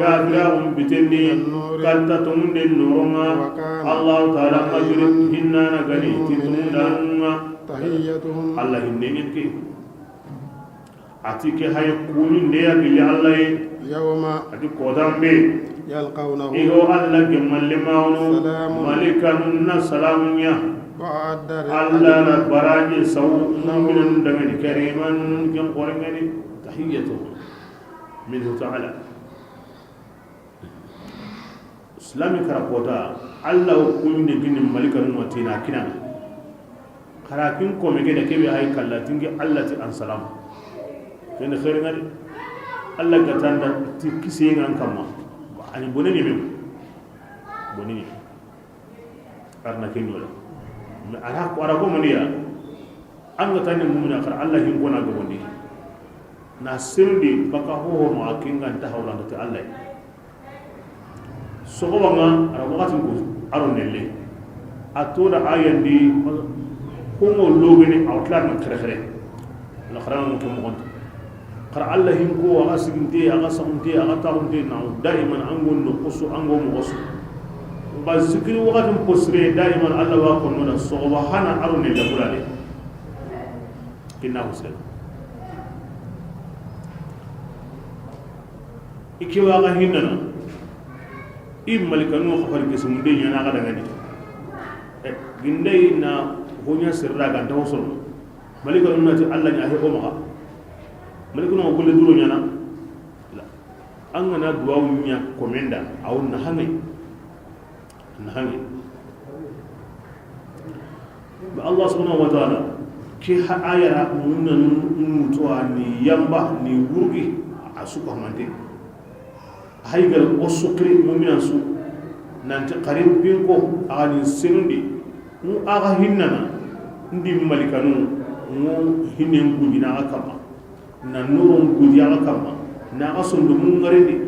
kafira umbitenni, katta tumunden noronga, وكان Allah Taala majuri رحيما hinnana gani, بالمؤمنين titumundanunga. تحيتهم Allah hinnen ke. Ati ke hay kuɲinde ya gilli Allah ye. يوم Ati kotambe. يلقونه Igo Allah gemmalle mawno. سلام Malikanun na salamunya. وأعد Allah na رزقا baraji saw لهم mu'minun dangani kariman ken qorengani. Tahiyyatuhum منه تعالى. Islami kara kota, Allah wo kuɲinde gini malikanu ma tina kinana. Xara kin kome ke da kebe hay kalla tingi Allah ti an salam. Ken xeere ngari. Allah ga tanda ti kise ngan kamma. Ani bone ni mem. Bone ni. Arna ken wala. Mais ara ko, ara ko maniya. An ga tani mu'mina xara Allah hin kona ga bondi. Na sirndi baka hoho ma kingan ta hawlanda ti Allah. Soxoba nga, a ra waxati ko, a ro nelle. A to da a yandi, ko mo logene, a wa tila na xere xere. La xara mo ke mo xonto. Xara Allah hin ko, a ga siginte, a ga saxunte, a ga taxunte, na daiman an go no xusu, an go mo xusu. Ba zikiri waxati posire, daiman Allah wa ko no da soxoba hana a ro nelle bulale. Kinna Hussein. I ke wa ga hinnana. I malikanu xafari ke sumunde ɲana ga dangani. Eh, gindai na honya sirra ga nta hosono. Malikanu na ti Allah ɲa he o maxa. Malikanu ko le duro ɲana. La. An ga na duwawu ɲa komenda, a wonna hangai. Na hangi. Ba Allah subhanahu wa ta'ala, ke ha ayara munna mutuwa ni yamba ni wurgi a suka mande. Hay gal o sukri mu'minan su nanti karim pinko a ga ni senundi. Mu a ga hinnana ndi malikanu mu hinen gudina a ga kama. Na nuron gudiya a ga kama. Na a ga sondo mun garindi.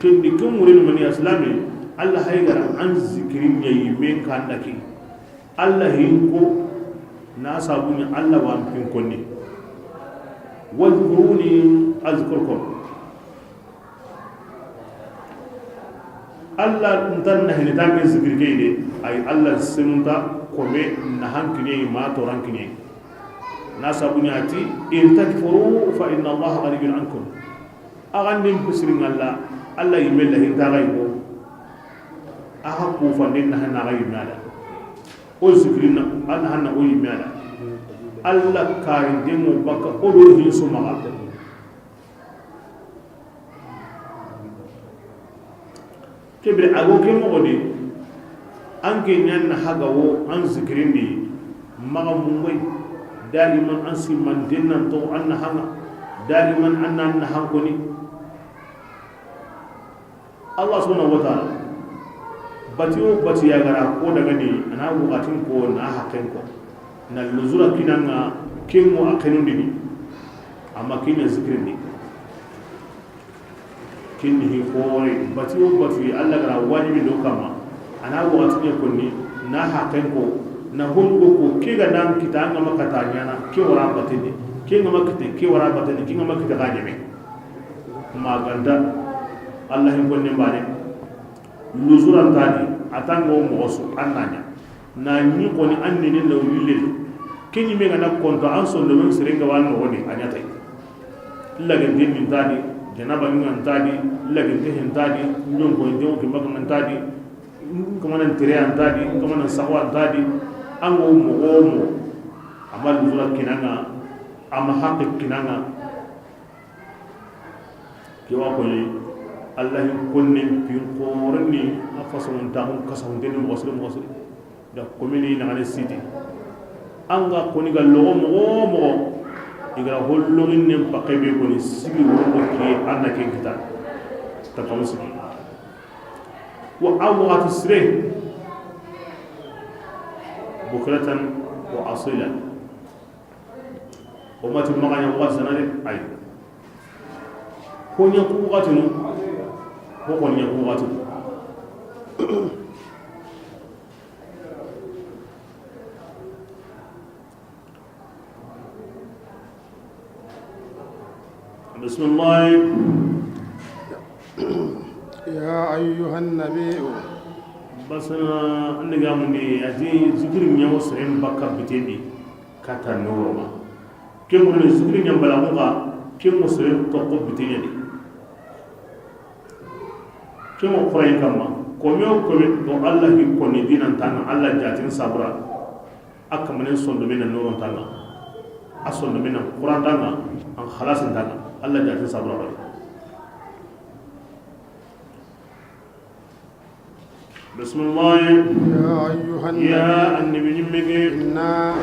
Kendi ke ŋuren mani aslami, Allah haygara an zikirin ya yimen kanda ke. Allah hinko na sabuni Allah wa an pinkonni. Wadhkuruni azkurkum. Allah ntan na hene tanke zikir ke de, ay Allah senunta kome na hankine ma to rankine. Na sabuni ati, in takfuru fa inna Allah ghaniyun ankum. Agan din pisirin Allah, Allah yimme la hinta ga yigo. Aha ku fanden na hana ga yimme ala. O zikirin na, an hana o yimme ala. Allah karin demo baka o do hin su maga. Kebire a go ke moxo di, an ke ɲan na haga wo an zikirin di, maxa mungoy, daiman an simmanten nan to an na hanga, daiman an nan na hankoni. Allah subhanahu wa ta'ala, bati o bati ya gara ko daga ni, ana waxatin ko na haqqen ko. Na luzura kinanga kengo a kenundini, amma kenya zikirin di. Kinni hi xoore, bati o batu yi, Allah gara wajibi do kama. Ana waxati ne konni, na haqqen ko, na hongo ko, ke ga nan kita, an ga ma kata ɲana, ke wara batene, ke ga ma kite, ke wara batene, ke ga ma kite ga ɲeme. Ma ganda, Allah hin konne mbane. Luzuran tani, a tango moxo su, an na ɲa. Na ɲi xoni an nene na wille. Ke ɲi me ga na konto an sondo men sere nga wa noxoni a ɲa tay. Lagente min tadi, janaba min an tadi, lagente hen tadi, njon ko njon ki maga man tadi, kamanan tere an tadi, kamanan sawa an tadi, an go moxo mo, amal zura kinanga, ama haqqe kinanga. Ke wa koni, Allah hin konnen pin xooronni, a fasoŋon taxun kasahunten ni moxo siri, moxo siri. Da komini naxane siti. An ga koni ga loxo moxo moxo, i gara holloxin nen paxe be koni sigi wuro ke an na ken kita. Ta kamu sigi. Wa a waxati sire. Bukratan wa asila. O mati maxa ɲa waxati sana de, ay. Ko ɲa ku waxati no, ko ko ɲa ku waxati. بسم الله. يا أيها النبي. Basana, an diga mundi, a ti zikiri ɲa wo seren bakka bitendi, kata noro ma. Ke mo ni zikiri ɲa bala mo ga, ke mo seren tokko bitendi. Ke mo Qur'an kamma, kome o kome, to Allah hi koni dinan tanga, Allah jatin sabura. A kamanen sondomina noron tanga, a sondomina Qur'an tanga, an khalasin tanga, Allah jatin sabura bari. بسم الله. يا أيها النبي. Ya annabi ɲimme ke. إنا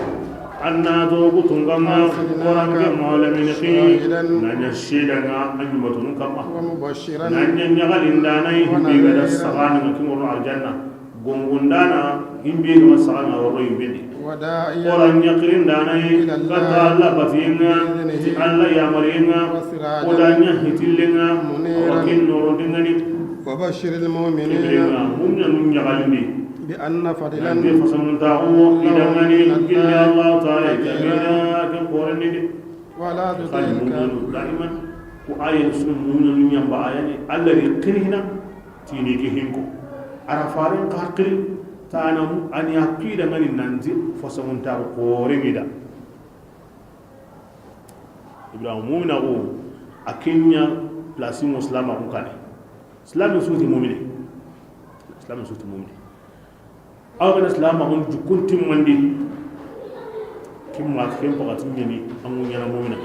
An na to gutunganga, أرسلناك Qur'an ke malamin ki, شاهدا na ɲa shedanga, an ɲumatun kamma. ومبشرا Na ɲa ɲagalindana, himbe ga da ونذيرا sagana, ki moro aljanna. Gongondana, himbe ga sagana, woro himbe di. وداعيا Qur'an ɲa kirindana, إلى الله kata Allah batiyenga, بإذنه ti Allah yamariyenga, وسراجا o da ɲa hitillenga, منيرا wa kin noro dingani. وبشر المؤمنين Kibrenga, munna nun ɲagalindi. بأن لهم من العذاب أليم. Nan de fasanun taxu, idangani, gilli Allah Ta'ala, كبيرا. Kamina, ken korani de. ولا تطع كل Daiman, ku ayen sun munna nun ɲamba ayani, Allah ri kirina, tini ke hinko. Ara faren ka kiri, tana mu, ani akida ngani nanti, fasanun taxu korani da. Ibrahim mumina ko, a kenya place mo silama ko kane. Silami suti mumine. Silami suti mumine. Aw kana silama ko jukun timmandi. Kimma ken pakati nyani an ɲana mumina.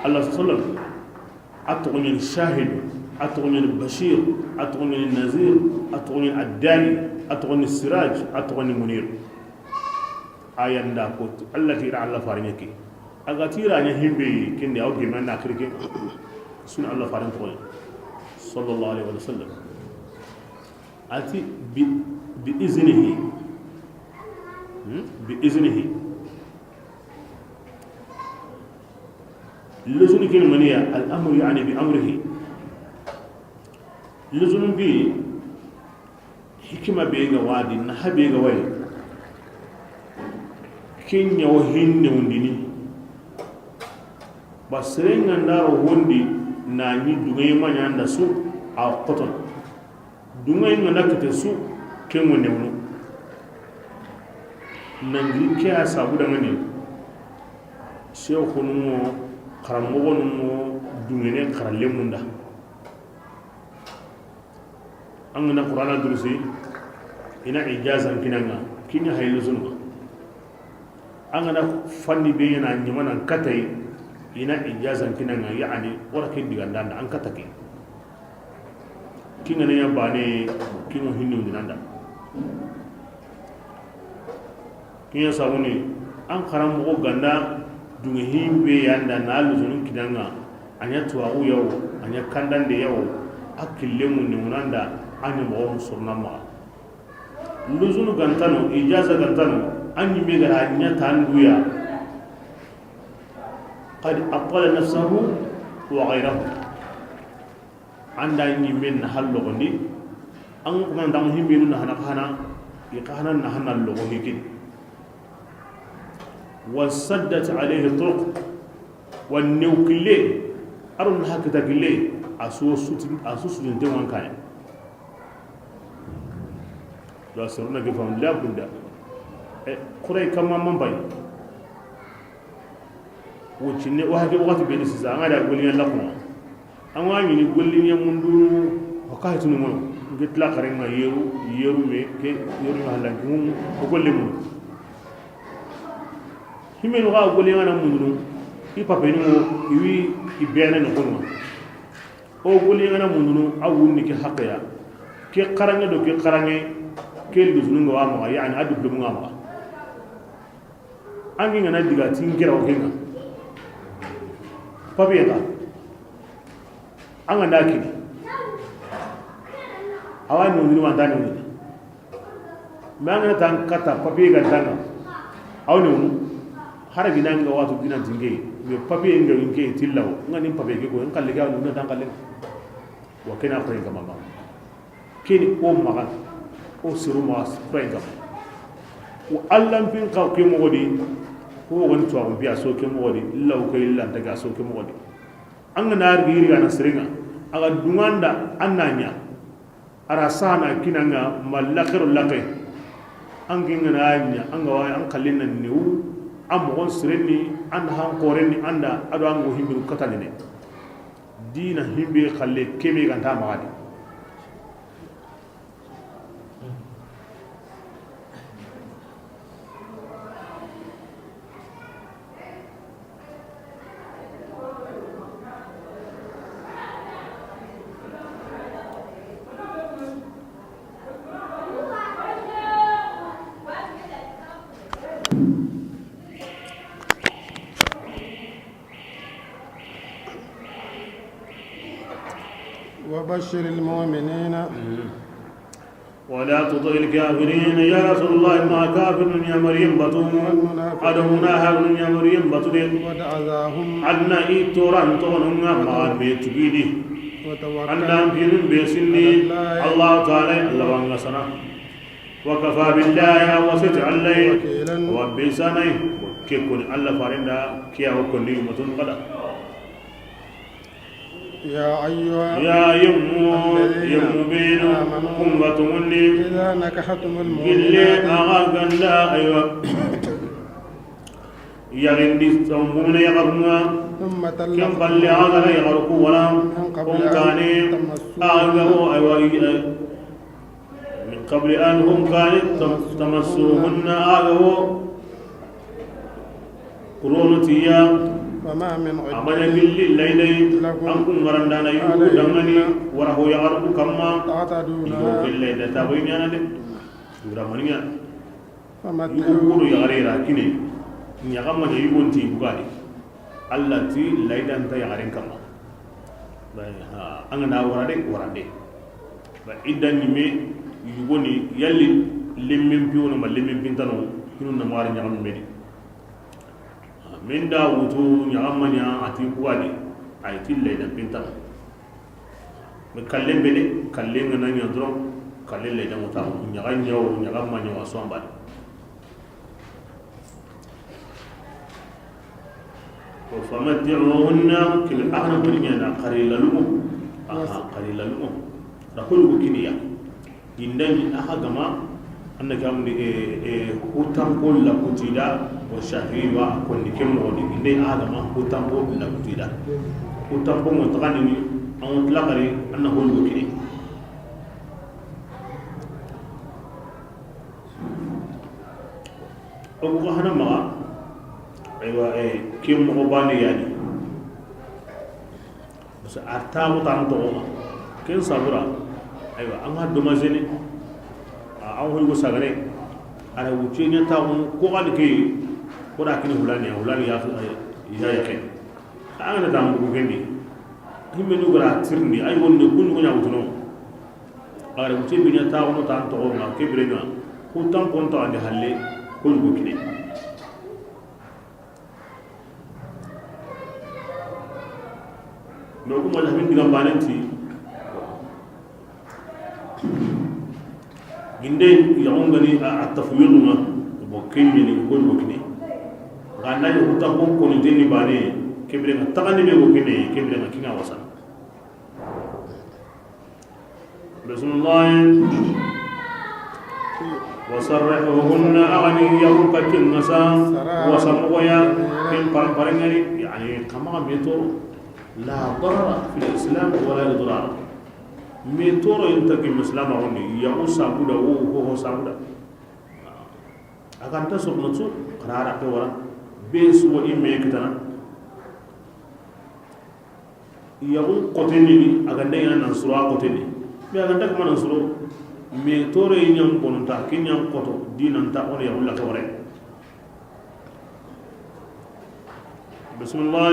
Allah sallam, a toxo ɲa ni Shahid, a toxo ɲa ni Bashir, a toxo ɲa ni Nazir, a toxo ɲa ni Addai, a toxo ɲa ni Siraj, a toxo ɲa ni Munir. A ya nda ko Allah ti ra Allah faren ɲa ke. A ga ti ra ɲa himbe kende aw geme na kirke. Sun Allah faren toxo ɲa, sallallahu alaihi wa sallam. A ti bi, bi iznihi. Hmm? Bi iznihi. Luzunu ke ni maniya, al amru yani bi amrihi. Luzunu bi hikima be ga wa di, naha be ga wa yi. Ken ɲa wo hinne wundini. Ba sere ŋa nda ro wondi na ɲi dungay ma ɲa nda su a xoton. Dungay ŋa nda kite su, ken ŋo newnu. Nangiri ke a sabu da ŋa ni. Seyxunu ŋo, xaranmoxonu ŋo, dungene xaralemu nda. An ga na Qur'ana durusi, i na ijazan kinanga, kinya haylu sunga. An ga na fanni be yana ɲamana katay, i na ijazan kinanga, yani wara ke digandanda an katake. Kinga ne ya bane, kinga hinni undinanda. Kiɲa sabuni, an xaranmoxo ganda dunge himbe yanda na luzunu kinanga, a ɲa tuwaxu yawo, a ɲa kandande yawo, a killemu newnanda, a ɲa moxo musurna maxa. Luzunu gantano, ijaza gantano, an ɲimme gara a ɲa tanduya. Qad attala nafsahu wa ghayrahu. Anda ɲimmen na hallogondi, an kuma nda himbinu na hana hana, i ka hana na hana logo hikin. Wa saddat alayhi turuq, wa new kille, arun hakita kille, a so sutin, a so sutin te wan kay. Do sorna ke fam la bunda. E, kuray kama man bay. Wo cinne, wo hake waxati beni sisa, an ga da golliɲa laxuma. An ga ɲini golliɲa mundu, o ka hitunu mono. Nke tila xarenga yeru, yeru me, ke yeru me halanki, hum, o golle mono. Himenu ga golliɲa na mundu, i papenu mo, i wi, i bene no kono. O golliɲa na mundu, a wunni ke haqqe ya. Ke xaranŋe do ke xaranŋe, ke luzunu nga wa maxa, yani a diplôme nga maxa. An gi ngana diga tinkira o kenga. Papier ta. An ga nda kini. Awa ni woni wanda ni woni. Mais an ga na tan kata papier ga tanga. Aw ni woni. Hara gina nga watu gina tinge. Mais papier nga winke tillawo. Nga ni papier ke ko en kalle ga no na tan kalle. Wa kena ko en kamama. Keni o maxa, o soro maxa, kura in kama. O Alla n pin xaw ke moxo di, ko woni tuwaxu bi a so ke moxo di, illa o ke illa nta ga so ke moxo di. An ga na ri yiri ga na sirenga, a ga dunganda an na ɲa. A ra sana kinanga ma laxero laxe. An ke ngana ɲa, an ga wa an xallen na newu, an moxon sirenni, an han xorenni, an da, a do an go himbiru katanene. Dina himbe xalle kebe ganta maxa di. وبشر المؤمنين. ولا تطع الكافرين. يا رسول الله، ما كافر يا مريم بتو. والمنافقين. أدو منافق يا مريم بتو. ودع أذاهم. أدنى إتوران تونغا ما بتو. بيتبيدي. وتوكل. أدنى أمكن بيسني. على الله. الله تعالى، الله وانغسنا. وكفى بالله، أو ست عليه. وكيلا. وبسني. كيكون الله فارندا، كيا وكل يوم تنقضى. يا أيها. يا يمو، الذين. يمو بينو. آمنوا. كنغا تمني. إذا نكحتم. Gille. المؤمنات. Aga ganda, aywa. Yagindi sambumina yagarunga. ثم. Ken palle aga طلقتموهن. Yagaruku wala. من قبل. Kun kane. أن تمسوهن. Aga o, aywa. من قبل أن هم كان تم-، تمسوهن آغو. قرون تيا. وما من عدة. A ma ɲa gilli layda yi, لكم an kun ŋarandana yugo عليهن dangani, wara ho yaxaru ku kamma, تعتدونها i do ke layda ta boy ɲaana de. Dura mani ɲa. Yugo فمتعوهن. Ku do yaxare ra kine. Ɲaxa ma ɲa yugo nti bugadi. Alla ti layda nta yaxaren kamma. Bay, ha, an ga na wara de, wara de. Ba idda ɲi me yugo ni yalli lemmen piwono ma lemmen pintano, hinu na mari ɲaxam meni. Min da wutu ɲaxama ɲa a ti kuwani, a yi ti layda pinta. Mi kallen be de, kallen ga na ɲa doron, kallen layda ŋuta, ɲaxa ɲawo, ɲaxama ɲawa sombal. Famati'uhunna, kil ahna burinya na xari lalumo. Aha, xari lalumo. Da ko yugo kiniya. Indani a xa gama, an na ke amundi, e, e, hutanko lakutida, o Shafi'i wa a konni ke moxo di. Indani a xa gama hutanko lakutida. Hutanko mo taxandini, an wo tilakari, an na holu kini. O ko hana maxa, aywa, e, ke moxo bane yani. Parce que a taxu tan toxo ma. Ken sabura, aywa, an ga dommagene, a, an hoygo sagare, a ra wucce ɲa taxu ko xadi ke, ko da kini hulani, hulani ya, ya, ya ke. An ga na tan bugu kendi. Himme nu gara tirni, ay wonne kun ko ɲa wutuno. A ra wucce be ɲa taxu no tan toxo ma, ke bire ɲa. Ko tan kon to ande halle, ko yugo kine. Mais o kuma la min diga banen ti. Ginde yaxun gani a, a tafwidu ma, bo kenyini ko do kine. Ga na yi huta ko ko ni deni bane, ke bire ga taxandi be ko kine, ke bire ga kinga wasa. Bismillah. وسرحوهن, a ga ni yaxu kaccin ŋa sa, wasa moxoya, ken paranparengani, yani, kama me to, لا ضرر في الإسلام ولا إضرار. Me toro inta ke Islam a woni, yaxu sabuda, wo, ho, ho sabuda. A ga nta sokno su, xarara ke wara, be su wo imme kitana. Yaxu xoteni ni, a ga nda ɲa nan suro a xoteni. Mais a ga nda kuma nan suro, mais tore ɲan kononta, ke ɲan xoto, dinanta, o ni yaxu la kawre. Bismillah.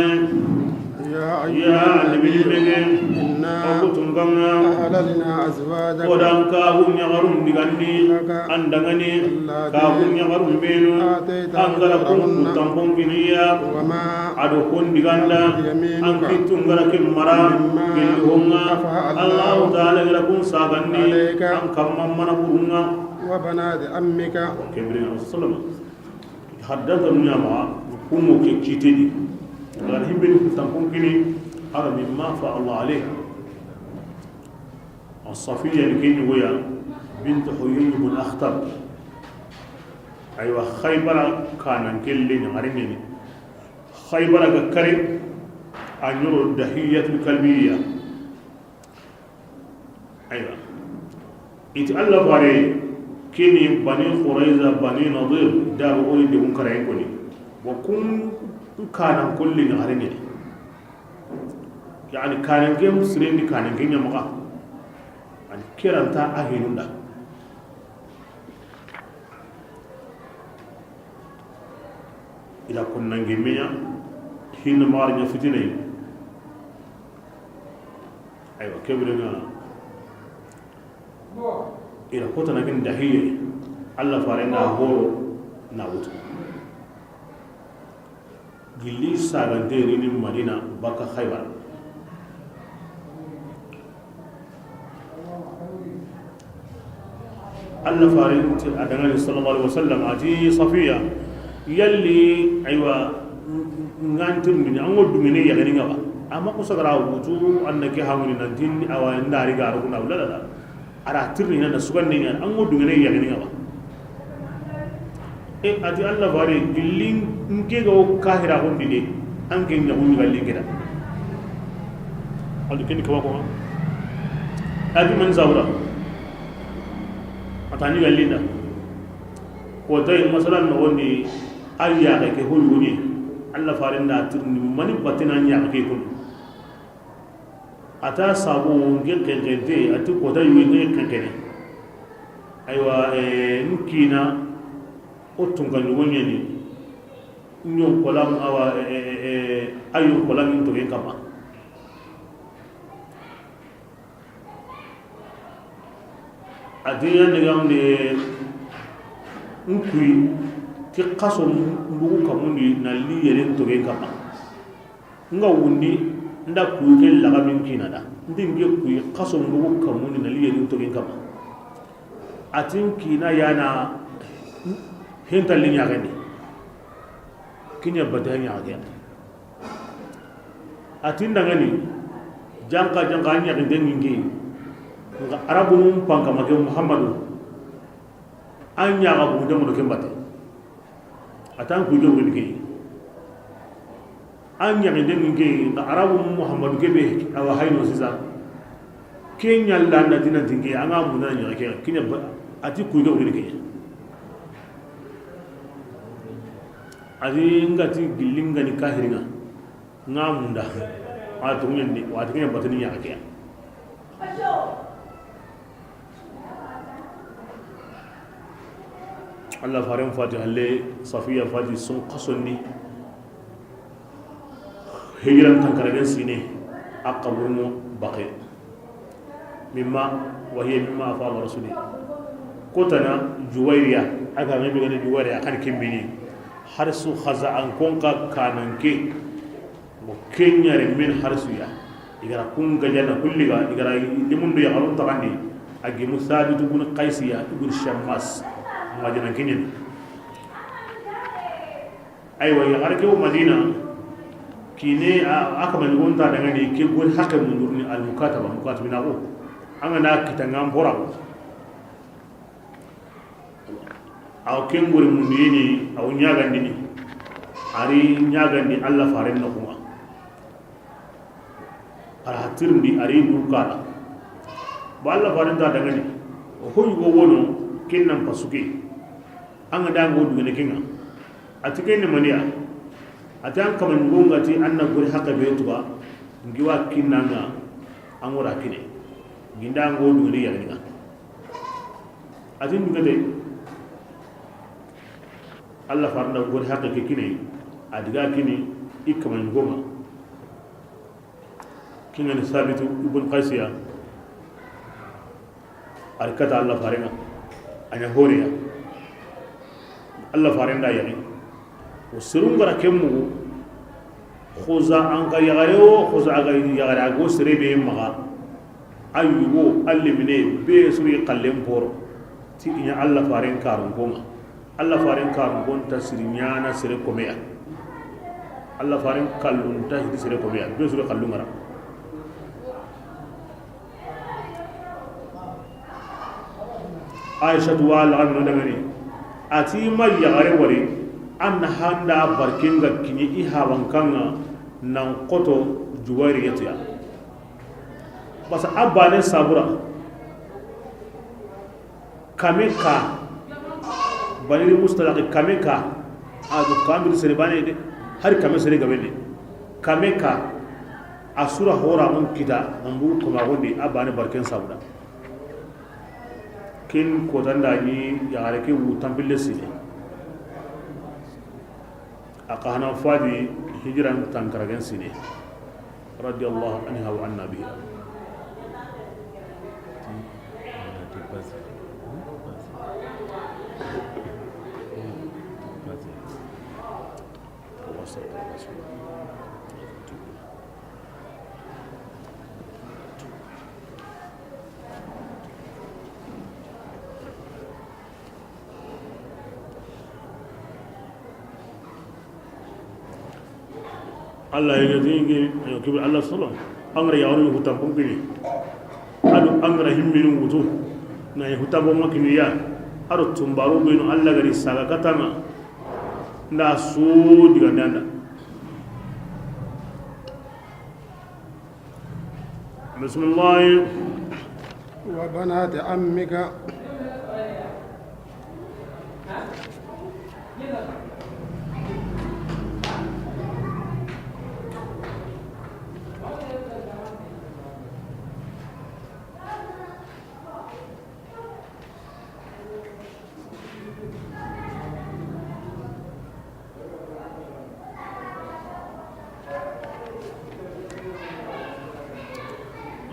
يا أيها النبي, إنا o ku tunganga. أحللنا أزواجك O dan ka hu ɲaxarun digandi, لك an dangani, اللاتي ka hu ɲaxarun benu, آتيت an gara kun أجورهن tampon kiniya. وما A do kun diganda, يمينك an kittun gara kin mara, مما gilli honga, أفاء الله Allahu Taala gara kun sagandi, عليك an kamma mana burunga. وبنات عمك. Ke bire Rasulullah. Haddanta nunya ma, kumo ke kitedi. Gara himbe ni tampon kini, ara mimma أفاء الله عليك. Safiya ni ke ɲi woya, bint Huyay bin Akhtab. Aywa, Khaybara kanan kelle ni, hari ni. Khaybara ga kare, a ɲoro Dahiyatul Kalbiya. Aywa. Iti Allah fare, kini Bani Qurayza, Bani Nadir, da ba ori de kun kare ko ni. Wa kun kanan kulle ni, hari ni. Yani, kanan ke sirendi kanan ke ɲa maxa. Ani keranta a hinunda. Ila kun nange meɲa, hinna mari ɲa fitinay. Aywa, ke bire ŋa. Ila kota na kin Dahiya. Allah fare na horo na wutu. Gilli sagante rini Madina baka Khaybar. Allah farinti a dangani sallallahu alaihi wasallam, a ti Safiya, yalli, aywa, ngantirni, an go dungene yagani ŋa ba. Amma ko sagara wutu, an na ke hamuni nantin, awa, ndari garo kuna, la, la, la. A ra tirni na sugandi ɲa, an go dungene yagani ŋa ba. E, a ti Allah fare, gilli nke ga wo kahira gondi de, an ke ɲaxu ɲi galli ke da. Adu ken kaba ko. A ti man sabura. A ta ɲi galli da. Ko tay masalan no gondi, ayya ke hol woni. Alla faren da tirindi mani batte na ɲaxa ke kunu. A ta sabu nke xenxente, a ti kota yuwe nke xenxene. Aywa, eh, n kiina, o tunka ɲugo ɲeni, ɲon kolam awa, eh, eh, eh, a yon kolam in togen kama. A ti ya ni gamde, n kuyi ti xaso mbugu kamundi na li yelen togen kama. Nga wundi nda kuyi ke laga min kiina da. Ndi nge kuyi xaso mbugu kamundi na li yelen togen kama. A ti n kiina yana henta li ɲaxendi. Kiɲa bata ɲaxendi. A ti n dangani, janka, janka, an ɲaxinte ŋinke, nka Arabunun pankama ke Muhammadu, an ɲaxa bugu jamono ke mbate. A tan ku jogini ke. An ɲaxinte ŋinke, nka Arabunun Muhammadu ke be, awa hayno sisa. Ke ɲalla na dina tinke, an ga muna ɲaxa ke, kiɲa ba, a ti ku jogini ke. A ti n ga ti gilli n ga ni kahiringa. Nga munda. A to ɲande, wa ti ɲande batani ɲa ke. Alla faren fati halle, Safiya fati sun xasondi. Hijiran tankaragen sine, a kaburunu baqe. Mimma, wa hiya mimma afa ala rasuli. Kotana Juwairiya, a ga me be gane Juwairiya, a kan kimbini. Harsu Xaza'an kon ka kananke. Mo kenyare min harsu ya. I gara kun gajana kulliga, i gara limundu ya xarun taxandi. A gimu Sabitu bun Qaisi ya, ibn Shammas. Madina kinyen. Aywa, yaxare ke wo Madina, kine a, a kama ni wonta dangani ke gori haqe mundurni al mukataba, mukatabina ko. An ga na kita ngam bora ko. Aw ken gori mundini, aw ɲagandini. Ari ɲagandi Alla faren no kuma. Ara hatirndi ari du kala. Ba Alla faren ta dangani. O hoy go wono ken nan pasuke. An ga dango dugene kenga. A ti ken maniya. A ti an kama ɲugo nga ti an na gori haqe be tuba. Ngi wa kinnanga an wora kine. Nginda ngo dugene yagninga. A ti ndugete. Alla faren da gori haqe ke kine. A diga kini i kama ɲugo ma. Kingani Sabitu ibn Qaisiya. Ari kata Alla farenga. A ɲa horeya. Alla faren da yari. O serun gara ken mugu. Xosa an ka yagare o, xosa a ga yagare a go sere be maga. A yugo, a lemine, be suri kallen poro. Ti i ɲa Alla faren karun koma. Alla faren karun kon ta siri ɲana sere komeya. Alla faren kallun ta hiti sere komeya. Be suri kallun gara. Aishatu wa laxan no dangani. A ti ma yaxare wari, an na handa barken ga kiɲi i hawankanga nan koto Juwairiyatu ya. Basa a bane sabura. Kame ka. Baniri mustalaqi kame ka. A do kambiri sere bane de. Hari kame sere gabe de. Kame ka. A sura hora mun kita. Ambu kuma gondi a bane barken sabura. Kin kotanda ni yaxare ke wu tampille sine. A xa hana fadi hijiran tankaragen sine. Radiyallahu anha wa anna biha. Allah ya gati ngi, ayo, kibi Allah solo. An ga ra yawon hutan pompini. Ado an ga ra himmini wutu. Na ya hutan pomma kiniya. Ado tumbaru benu Allah gari saga katanga. Nda su diga nanda. بسم الله. وبنات عمك.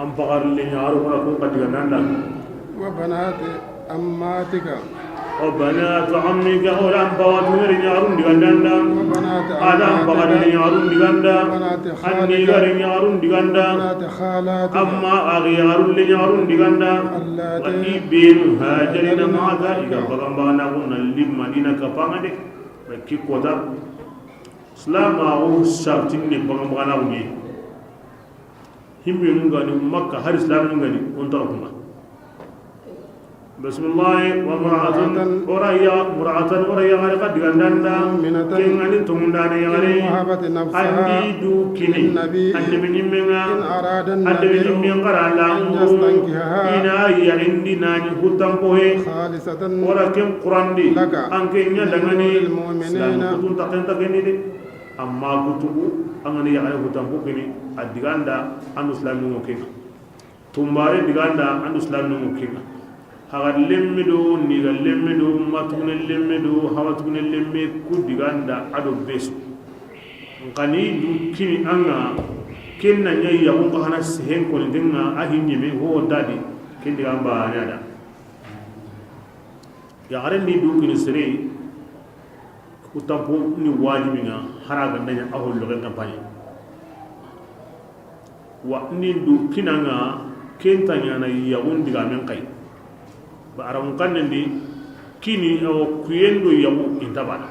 An paxarille ɲaxaru xora kun xa diga nanda. Wa banati ammatika. Wa banatu ammika, o da an paxatungeri ɲaxarun diga nanda. Wa banati ammatika. A da an paxarille ɲaxarun diga nda. Wa banati khalika. An nigari ɲaxarun diga nda. Wa banati khalatika. Amma a gi yaxarulle ɲaxarun diga nda. Allati. Wa i benu hajarna ma'aka, i ga baganbaganaxu na li Madina kapanga de. Ba ki kota. Silamaxu sartinne baganbaganaxu ɲi. Himbe ngani Makka, hari Islam ngani, on tara kuma. Bismillah, wa mar'atan, ora ya, mar'atan, ora ya gari ka diga nda nda, mu'minatan, kengani tongundana ya gari, in wahabat nafsaha, andi du kini, lin nabi, annabi ɲimmenga, in arada annabi ɲimmen kara la, an yastankihaha, ina ya indi nani hutan pohe, khalisatan, ora ken Qurandi, laka, an ken ɲa dangani, lil mu'minin, Islam kutun taken takeni de. Amma kutuku, an gani yaxare hutanpo kini, a diga nda, an do silami ŋo kenga. Tumbare diga nda, an do silami ŋo kenga. Haga lemme do, niga lemme do, matugune lemme do, hawa tugune lemme, ku diga nda, a do besu. Nkani du kini anga, ken na ɲa yaxun ka hana sehen koni denga, a hinyeme, ho dadi, ken diga mba ɲa da. Yaxaren ni du kini sere, ku tampo ni wajibi ŋa, hara ga nda ɲa a hollo ken kampani. Wa ni du kinanga, ken ta ɲa na yaxun diga men kay. Ba arabun kannen di, kini o kuyendo yaxu inta bana.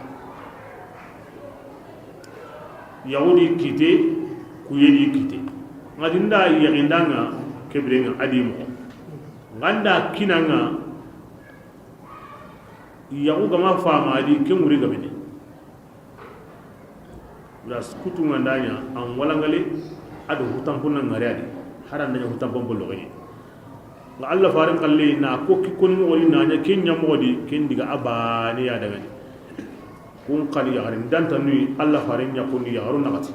Yaxu di kite, kuye di kite. Ngadi nda yaxindanga, kebirenga adi mo. Nganda kinanga, yaxu gama fama di, ke ŋuri gamene. Las kutu nga nda ɲa, an walangale, a do hutanpo na ŋari adi. Hara nda ɲa hutanpo bolo gani. Nga Allah faren kalle na ko ki kon mo wali na ɲa ken ɲa mo di, ken diga abane ya dagani. Kun kani yaxarin danta nuyi, Allah faren ɲa kun di yaxaru naxati.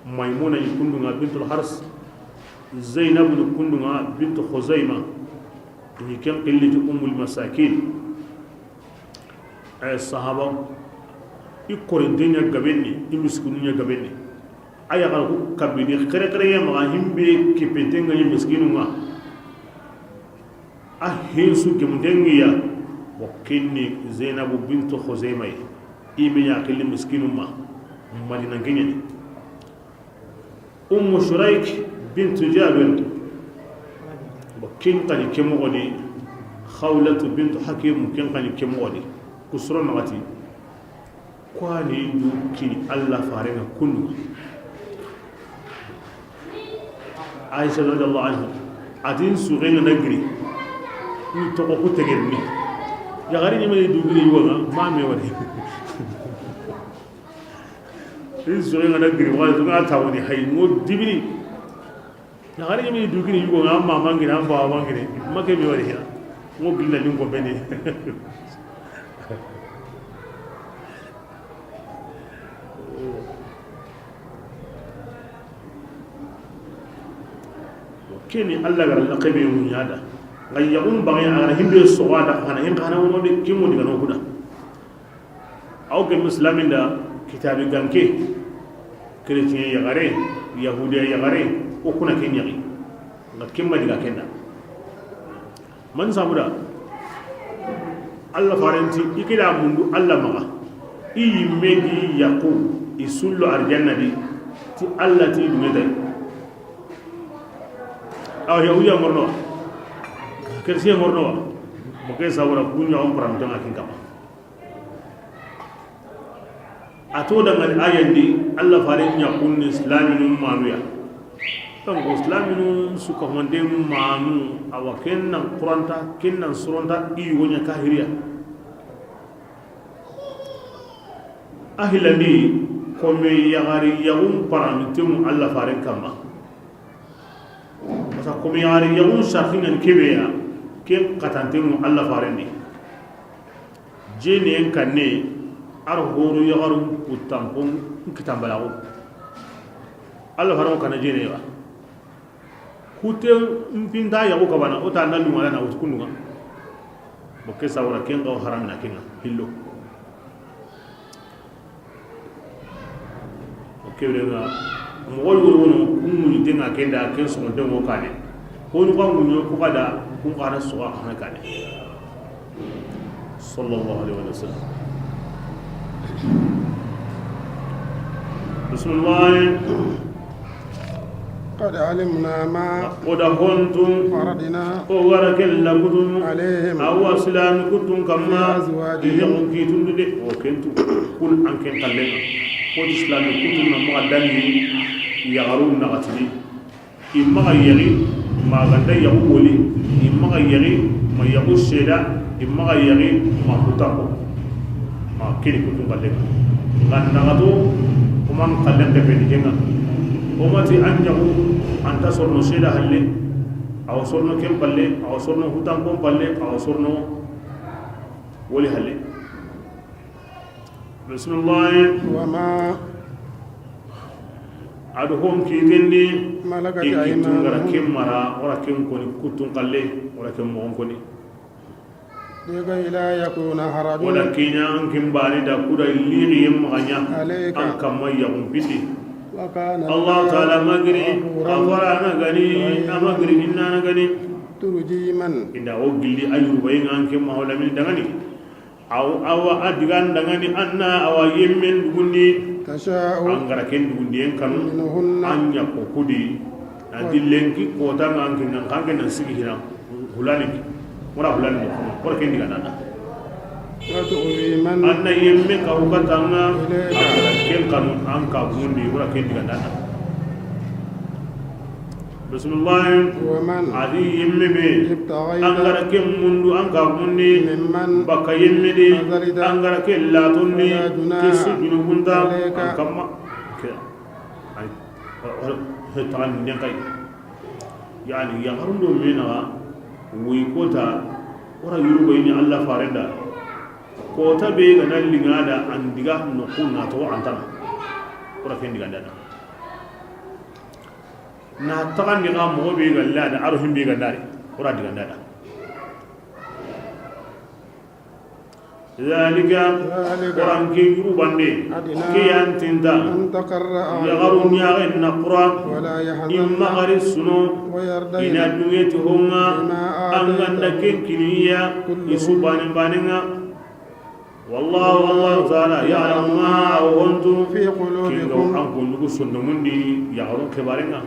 Maymuna ni kundunga bintul Haris. Zainabu ni kundunga bintu Khuzaima. Ni ken qilliti Ummul Masakin. Ay sahaba, i korinte ɲa gabenni, i miskinu ɲa gabenni. A yaxar ku kabini xere xere ya maxa himbe kipente nga ni miskinu nga. A hinsu gemundengiya, wa kinni Zainabu bintu Khuzaima yi. I me ɲa xilli miskinu ma, Madina keɲeni. Ummu Shuraik bintu Jabir, wa kin xani ke moxo di, Khawlatu bintu Hakim, kin xani ke moxo di. Kusuro naxati. Kwani du kini Allah farenga kundu. Aisha radiyallahu anha, atin sugenga na giri. Ni toko ku tegerni. Yaxari ni me du giri yugo nga, ma me wari. Ni sugenga na giri, wala nga tawoni hay mo dibiri. Yaxari ɲimi du kini yugo nga, an ma mangini, an bawa mangini, ma ke be wari hina. Ngo gilla ni ko beni. Keni Allah gar la kebe mu ɲa da. Nga yaxun bange a gara himbe soga da, xana hin xana wono de, kimo diga no kuda. Aw ke muslamin da kitabi ganke, chrétien yaxare, yahudiya yaxare, o kuna ken yaxi. Nga kimma diga kenda. Man sabuda, Allah farenti, i kida mundu Allah maxa. I yimme di yaqu, i sullo arjanna di, ti Allah ti dume day. Aw yahudiya morno, chrétien morno, mo ke sabura kunya on pram tanga kin kama. A to dangani ayandi, Allah fare ɲa kunni silaminu manuya. Donc silaminu suka honde manu, awa ken nan quranta, ken nan suronta, i wonya kahiriya. A hilandi, kome yaxari yaxun parantenmu Allah faren kamma. Parce que kome yaxari yaxun sartingani kebeya, ken katantenmu Allah faren di. Jeniyen kanne, ar horo yaxaru kuttankon kitambalaxu. Allah faren kanna jeniye ba. Kuten mpinta yaxu kabana, o ta na lungala na wutu kundunga. Bo ke sawra ken ga haramina kenga, hillo. O kewrenga, moxo yoro wono, kun muɲi tenga kenda, ken soxo tengo kane. Honu xa ŋuɲo ku xa da, kun xa na soxa xa na kane. Sallallahu alaihi wa sallam. Bismillah. قد علمنا ما O da hontu. فرضنا O wara ke la kutu. عليهم Awa silami kutun kamma. في أزواجهم Iyaxu kitundu de. O kentu. Kun an ken kallenga. Ko silami kutun na maxa dangi. Yaxaru na gatini. I maxa yaxi ma ganda yaxu woli, i maxa yaxi ma yaxu seeda, i maxa yaxi ma hutanko. Ma kini kutun kallenga. Ngan naxato o man kallen ke beni kenga. O mati an yaxu anta sorno seeda halle. Awa sorno ken palle, awa sorno hutanko palle, awa sorno woli halle. Bismillah. وما A do hon kitendi. ملكت I kitun gara أيمانهم ken mara, ora ken koni kutun kalle, ora ken moxon koni. لكي لا يكون حرج Wala kenya an kin bani da kuda liri yem maganya. عليك An kamma yaxun piti. وكان Allah الله Ta'ala magiri, غفورا afara na gani, رحيما amagiri inna na gani. ترجي من Inda o gilli ayuru bayin an kin mahawla min dangani. Aw, awa a digan dangani anna awa yemmen dugundi. تشاء An gara ken dugundi en kanu. منهن An ɲa ko kudi. Na dillen ki kota nga an kin nan kanke nan sigi hina. Hulani ki. Wala hulani mo. Wala ken diga nana. وتؤوي من Anna yemme ka hukata nga. إليك An gara ken kanu an ka bundi. Wala ken diga nana. Bismillah. ومن Adi yemme be. ابتغيت An gara ken mundu an ka mundi. ممن Baka yemme de. عزلت An gara ken latundi. فلا جناح Kisu junubunta. عليك An kamma. Ke. Ay. He tagan nen kay. Yani yaxarundo menaga. Wuyi kota. Ora yurugo ini Allah farenda. Kota be ga na lingada an diga no kunna to antana. Ora ken diga dana. Na taxandi xa moxo be ga lada aro himbe ga ndari. Ora diga ndada. ذلك ذلك Quran ke yuru bande. أدنى Ke yan tinta. أن تقر Yaxaru أعينهم ɲaxen na Quran. ولا يحزن Imma gari suno. ويرضين Ina dungeti honga. بما An ganda آتيتهم ken kiniya. كلهم Isu banen banenga. والله الله تعالى يعلم ما أخفيتم في قلوبكم. Kinga an ko nugu sondomundi yaxaru kebarenga.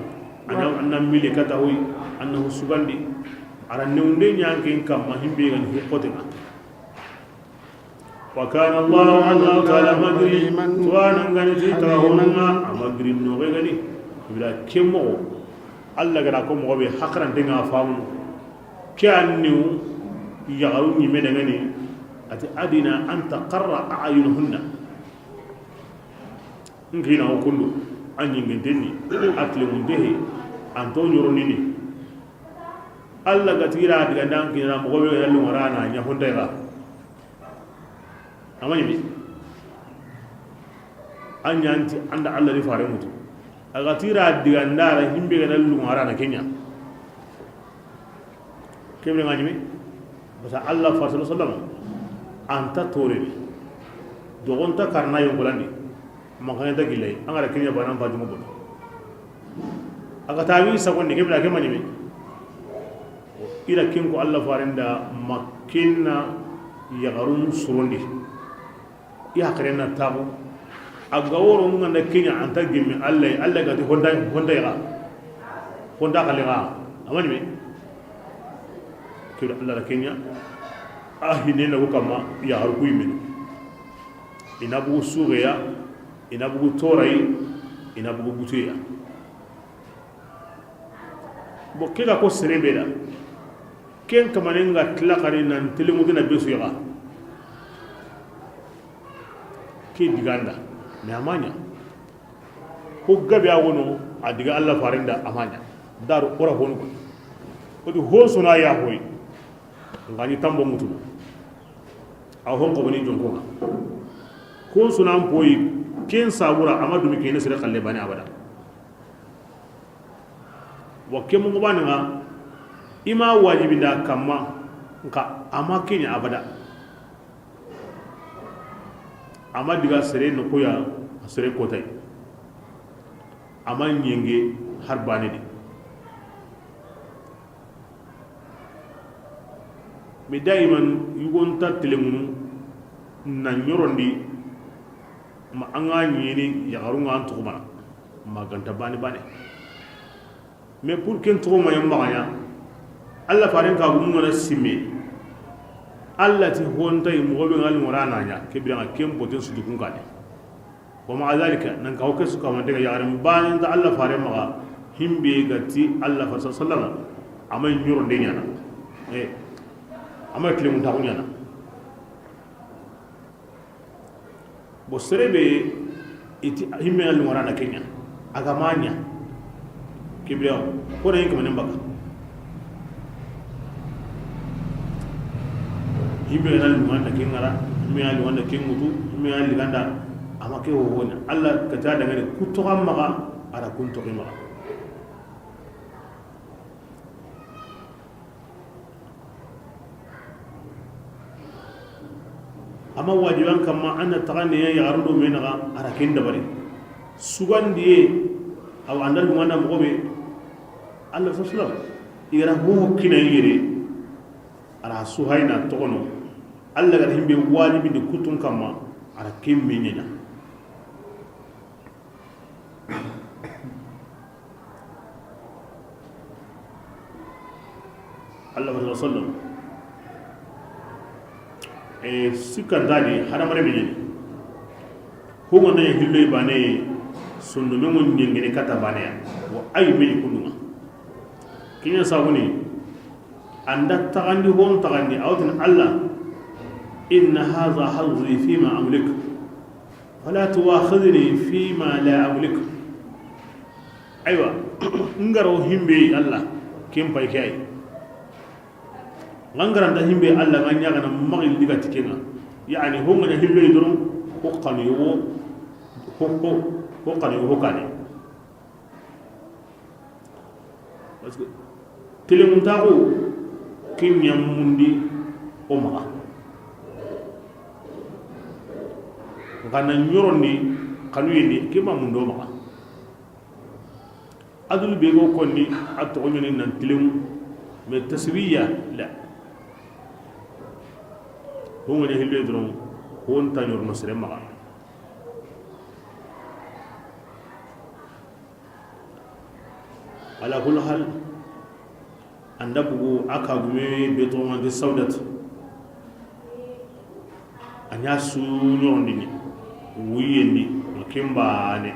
Ana anna mile kata hoy anna husugandi. Ara newunde ɲanken kamma himbe gani hikkotenga. وكان الله الله تعالى مدري. Tuwana ngani ti taga honunga amagri noge gani. Bila kemo. Allah gara ko moxo be haqarantenga famu. Ke anniw yaxaru ɲime dangani. Ati adina an taqarra a'yunuhunna. Nkina o kundu an ɲingentenni. Akle mundehe. An to ɲoronini. Allah ga tira diga ndan kina moxo be yallu marana ɲa honda ga. Amani mi. An ɲanti anda Allah di fare mutu. Aga tira diga ndara himbe ga na lunga rana kenya. Kebe nga jimi. Basa Allah fa sallallahu alaihi wasallam anta tore. Dogonta karna yongolandi. Makanya ta gilay. Angara kenya banan fa jumo bono. Aga tawi sagonde kebe ke manime. Ira kin ko Allah farenda makinna yaxarun surondi. I haqilen na taxu. A ga woro nga nda kenya anta gemme Allah, Allah ga ti honda, honda ga. Honda xale ga. Amani me. Kira Allah la kenya. A hine na ko kamma yaxaru ku yimenu. Ina bugu sugeya, ina bugu torayi, ina bugu butuya. Bon, ke ga ko sere be da. Ken kamanen ga tilakari nan telengu dina besu yaga. Ke diganda. Mais amanya. Ko gabe a wono a diga Allah farenda amanya. Daru ora honu ko. Ko di ho suna ya hoy. Ngani tambo mutu. A hon ko bani jonko. Ko suna boy ken sabura amadu mi ken sere kalle bani abada. Wa ke mungu bani nga, i ma wajibi nda kamma, nka a ma kenya abada. A ma diga sere nokuya, sere kotay. A ma nyenge har bane di. Mais daiman yugo nta telenŋunu na ɲorondi ma an ga ɲini yaxarun ŋa an toxo mana ma ganta bane bane. Mais pour ken toxo ma yamba ga ɲa, Allah faren ka gumu ŋa na simme, Allah ti honta yi moxo be ŋa li ŋora na ɲa ke bira ŋa ken boten su dukun kane. Wa ma'a zalika, nan ka wo ke su kamante ga yaxarin banen ta Allah fare maxa, himbe ga ti Allah fare sallallahu alaihi wasallam, a ma ɲoronde ɲana. Eh, a ma tile mun taxu ɲana. Bo sere be i ti himbe na lungara na ke ɲa, a ga ma ɲa. Ke bira ko na yin kamanen baka. Himbe na lunganda ke ŋara, himbe na lunganda ke ŋutu, himbe na liganda. A ma ke wo wona Allah ka ta dangane ku toxo maxa, a ra kun toxo maxa. A ma wajiban kamma an na taxande ya yaxaru do me naxa, a ra ken dabari. Sugandiye, awa an da lunganda moxo be, Allah sallallahu alaihi wasallam, i ga ra ho kina yere, a ra Suhayna toxono, Allah ga ra himbe wajibindi kutun kamma, a ra ken me ɲaɲa. Allah wa sallam. E, sikkanta di hadamare be ɲeni. Ko ŋa na hilloy bane, sondo me ŋo ɲengene kata bane ya. Wa ay me ɲi kundunga. Kiɲa sabuni, an da taxandi hon taxandi, a wa tini Allah, inna hadha hazzi fima amlik. Fala tuwakhidhni fima la amlik. Aywa, n ga ro himbe Allah, ken pay ke ay. N ga ra nta himbe Allah, n ga ɲaga na maxi liga ti ke ŋa. Yani, ho ŋa ɲa himbe doron, ho xanu yo, ho, ho, ho xanu yo, ho kane. Parce que telenŋuntaxu ke ɲa mundi o maxa. N xa na ɲorondi xanuyendi ke ma mundi o maxa. Adul be go konni a toxo ɲoni nan telenŋu, mais taswiya la. Ho ŋa ɲa hilloye doron, ho nta ɲorono sere maxa. Ala kulli hal, an da bugu a ka gume be toxo ŋa ti Sawdatu. A ɲa su ɲorondini wuyendi, ma ken bane.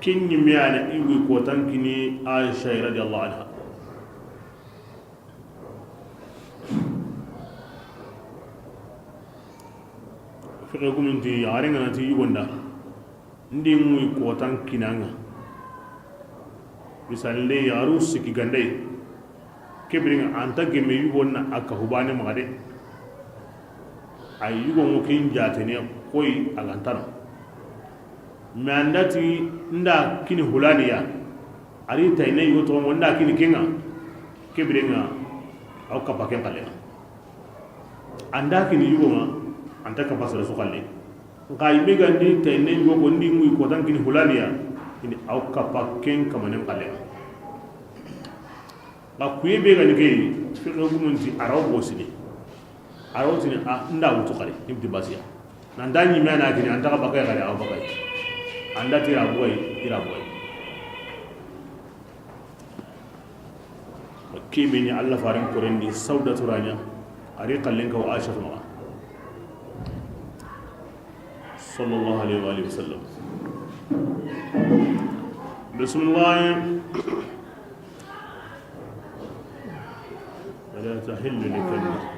Ken ɲimme yani i wuyi kotan kini Aisha radiyallahu anha. Fiqe gumunti yaxare ŋa na ti yugonda. Ndi ŋuyi kotan kinaŋa. Misalinde yaxaru sikki gandey. Ke biriŋa an ta gemme yugo na a ka hubane maxa de. A yugo ŋo ken jatene koy a ga nta no. Mais an da ti nda kini hulaniya. A ri tayne yugo toxo ŋo nda kini ke ŋa. Ke biriŋa a wa kappa ken xalle ŋa. An da kini yugo ŋa an ta kappa sere su xalle. Nxa i be ga ndi tayne yugo ko ndi ŋuyi kotan kini hulaniya, ini a wa kappa ken kamanen xalle. Nxa kuye be ga ni ke yi, fiqe gumunti a ra wa bosini. A ra wa tini a nda wutu xari, ibti basiya. Nan da ɲimme na kini, an ta xa bakay xari, a wa bakay. An da ti ra bugay, i ra bugay. Ke meni Allah faren korendi Sawdatu ra ɲa, a ri xallen kaw Aisha maxa. Sallallahu alaihi wa alihi wa sallam. Bismillah. ولا تحل لك النساء.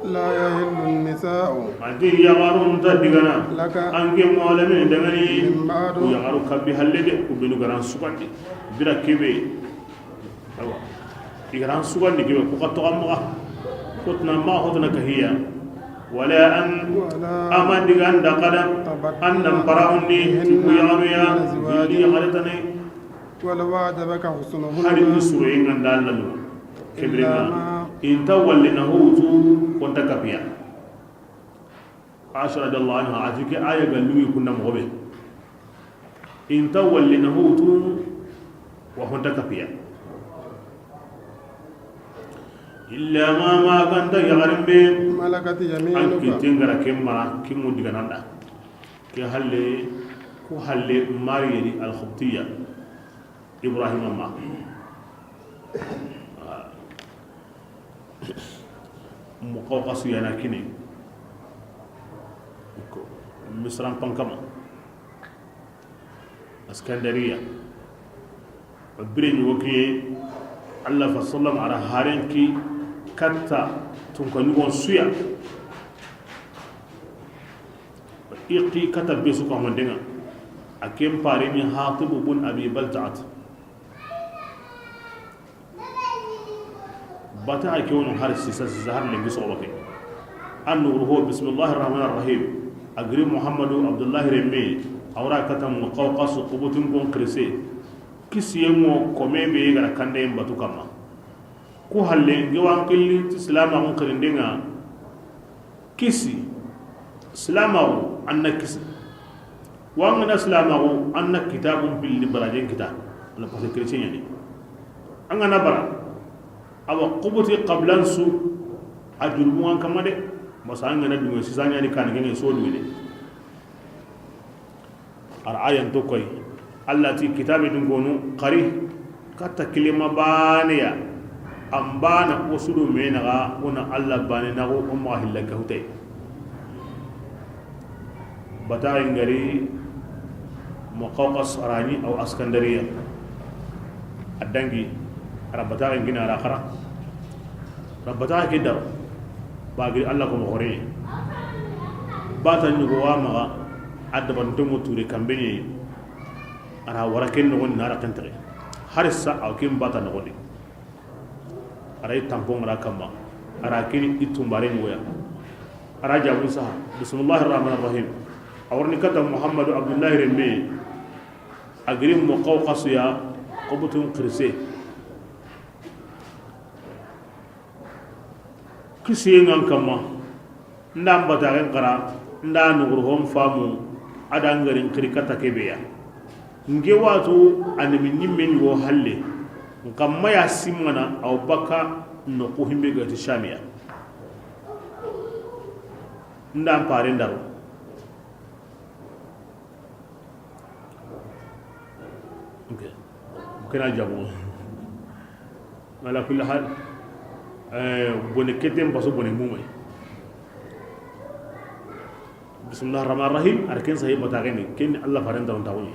La yahillu nisa'u. A ti yaxarun nta digana. Laka. An ke moxo la mini dangani. Min ba'du. Ku yaxaru kabi halle de, ku benu ga ra n sugandi. Bira ke be. Awa. I ga ra n sugandi ke be, ku xa toxo maxa. Kotna maxa hotna kahiya. Wala an. Wala. A ma diga an da xada. Tabat. An nan paraxundi. Bihinna. Ti ku yaxaru ya. Min azwajin. Gilli yaxare tana yi. ولو أعجبك حسنهن. Hari ni suroye ŋa nda lanu. Ke bire ŋa. إلا ما. I nta walle na ho wutu, ho nta kapiya. Aisha radiyallahu anha, a ti ke aya ga luwi kunna moxo be. I nta walle na ho wutu, wa ho nta kapiya. Illa ma, ma ga nta yaxarin be. Malakat yaminuka. An kitten ga ra ken mara, ken ŋo digaana an da. Ke halle, ku halle, Mariyani Alxibtiya, Ibrahima ma. Muqawqasu ya na kini. Misran pankama. Askandariya. Bire ɲi wo kiye, Allah fa sallam a ra haren ki katta tunka ɲugon su ya. I ki katta be su ka hondenŋa. A ken pare ni Hatib bun Abi Baltaat. Bata a ke wono har sisa, sisa har lenki soxoba ke. An nuxuru ho, bismillahi rahmani rahim. A giri Muhammadu Abdullahi renme, a wara kata Muqawqasu, Qubutin kon xirise. Kisiyen ŋo kome be ga ra kandayen batu kamma. Ku halle, nge wa n xilli ti silamaxun xirinden ŋa. Kisi, silamaxu, an na kisi. Wa an ga na silamaxu, an na kitabun pilli barajen kita. Wala parce que chrétien ya ni. An ga na bara, awa Qubuti xabilan su, a jurumu an kamma de. Masa an ga na dunŋe, sisa ɲa ni kan ŋe so dunŋe de. Ar ayan to koy, Allah ti kitabe dun gonu xari, katta kilima baane ya, an baana o su do me naxa, o na Allah baane naxu, o maxa hilla ke hutay. Bataxen ga ri Muqawqas a ra ɲi, aw Askandariya. A dangi, a ra bataxen gina, a ra xara. A ra bataxe ke daro. Ba giri Allah ko mo xore. Bata ɲugo wa maxa, a dabanto mo ture kambe ɲi. A ra wara ken noxon na ra ken texe. Har sa aw ken bata noxon di. A ra i tampon ŋa ra kamma. A ra kini i tumbare ɲugoya. A ra jabun saha. Bismillahi rahmani rahim. A warni kata Muhammadu Abdullahi renme. A giri Muqawqasu ya, Qubutun xirise. Kisiyen ŋa an kamma. N da n bataxen xara, n da nuxuru hon famu, a da n ga ri n xiri katta ke be ya. Nge watu annabi ɲimme ɲugo halle, n kamma ya simmana, aw bakka noqu himbe ga ti Shamiya. N da n paren daro. Ok. Kena jabo. Ala kulli hal, eh, bone keten baso bone mumay. Bismillahir rahmanir rahim. Ar ken sahi bataxen ni, ken ni Allah faren daron taxu ɲi.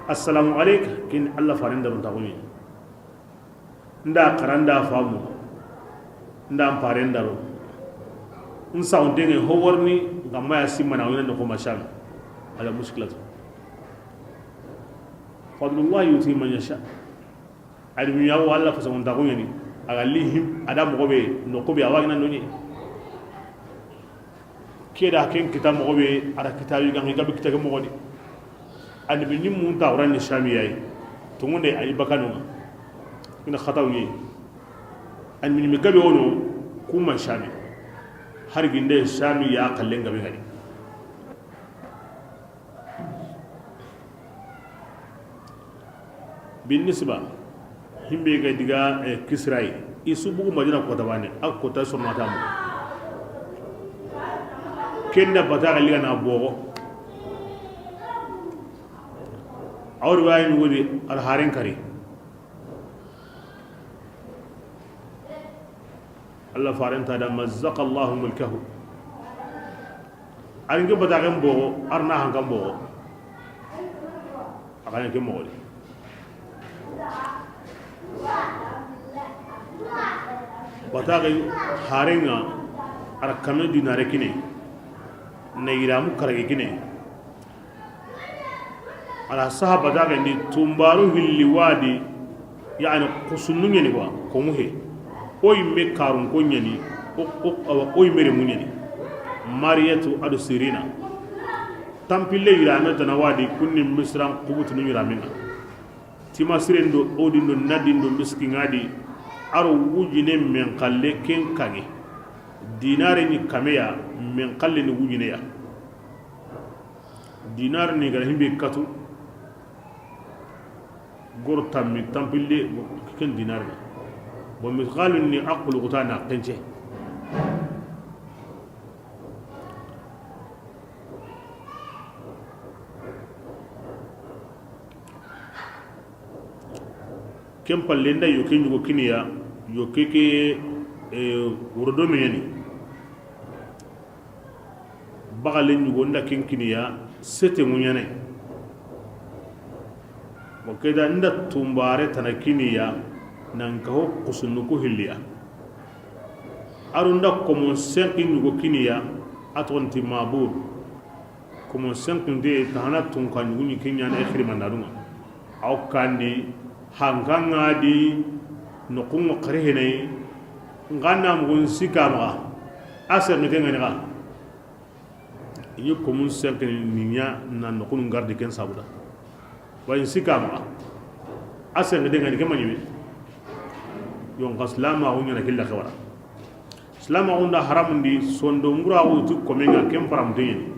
Assalamu alayka, ken ni Allah faren daron taxu ɲi. N da xara, n da famu, n da n paren daro. N sawunten ŋe ho warni, n kamma ya simmana, wina noxo ma Sham. Ala mushkilatu. Fadlullahi yuti man yasha. A di mi ya wo Allah fasa wonta ko ɲani. A ga li him, a da moxo be, noqu be, a wa gina no ɲi. Ke da ken kita moxo be, a ra kitabi gangi gabe kita ke moxo di. Annabi ɲimmun ta wuran ni Shami yayi. Tongunde ayi bakanu. Ina xataw ni. Annabi ɲimmi gabe wono kuma Shami. Har ginde Shami ya kallen gabe gadi. Bin nisba, himbe ga diga, eh, Kisra yi, i su bugu Madina kota bane, a kota sonnata mo. Kenda bata ga liga na bogo. Awri wayi ni wodi al haren kari. Allah faren ta da, mazzaqa Allahu mulkahu. Ar nke bataxen bogo, ar na hankan bogo. A xaɲa ke moxo di. Bataxe harenŋa, ar kame dinare kine. Na yiramu karage kine. Ala sahaba daga ni tumbaru hilli wadi, yani, kusunnu ɲani wa, komu he. O yimme karun ko ɲani, o, o, awa, o yimme remu ɲani. Mariyatu adu Sirina. Tampille yirame tana wadi, kunni Misran kubutunu yiramenga. Tima siren do, odin do, nadin do, miskin adi. Aro wujine men kalle ken kage. Dinare ni kameya, men kalle ni wujine ya. Dinar ni gara himbe katu. Gor tammi, tampille, ken dinar ni. Bon, misqalun ni a xuluxuta na xence. Ken palle nda yokke ɲugo kiniya, yokke ke, eh, worodo me ɲani. Baxale ɲugo nda ken kiniya, sete ŋuɲane. Wa keda nda tumbare tana kiniya, nan ka ho kusunu ku hilliya. Aru nda komon senki ɲugo kiniya, a toxonti mabur. Komon senkinte tahana tunka ɲugu ɲi kiɲana i xirimandadunga. Aw kandi, hankanga di, noxungo xari henay, nga na mugun sika maxa, a senkite ngani xa. I ɲi komun senkini ni ɲa na noxunu ngardi ken sabuda. Wa in sika maxa, a senkite ngani ke maɲime. Yon xa silamaxu ɲana killa xewara. Silamaxu nda haramundi sondo nguraxu ti komenga ken paramuteɲeni.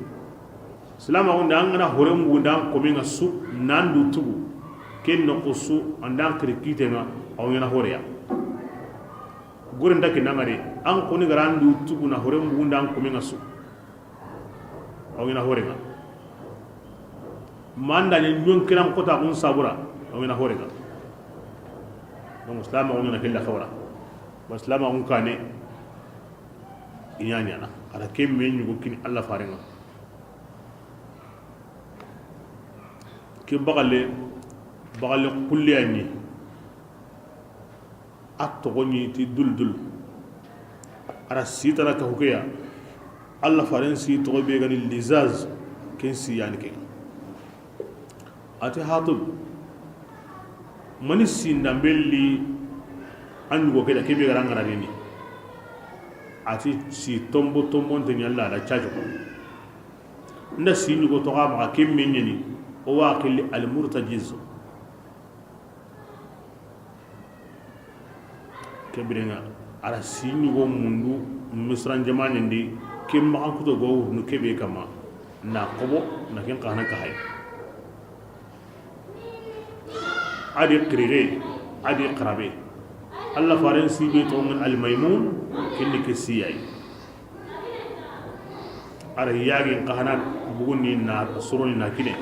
Silamaxu nda an gana hore mugunda an komenga su nan du tugu. Ken noxo su andan xiri kitenga, aw ɲana horeya. Gore nda kinanga de, an koni gara an du tugu na hore mugunda an komenga su. Aw ɲana horenga. Manda ni ɲon kiran kota kun sabura, aw ɲana horenga. Donc silamaxu ɲana killa xewara. Ba silamaxun kane, i ɲa ɲana. Ara ke me ɲugo kini Allah farenga. Ke baxale, baxale xulle ya ɲi. A toxo ɲi ti duldul. Ara sitana ka hukeya. Allah faren si toxo be gani lizaz, ken si yani ke. Ati Hatib, mani sindambelli an ɲugo ke da kebe gara ngara ni. Ati si tombo tombo nte ɲalla da cajo. Nda si ɲugo toxa maxa ken me ɲeni, o wa xilli al murtajiz. Ke birenga, ara si ɲugo mundu Misran jamanen di, ke maxan kuto go wurnu kebe kama, na xobo, na ken xana ka hay. Adi xirire, adi xarabe. Allah faren sibe tongen Al Maimun, kinni ke siyai. Ara yagin xana buguni na soroni na kine.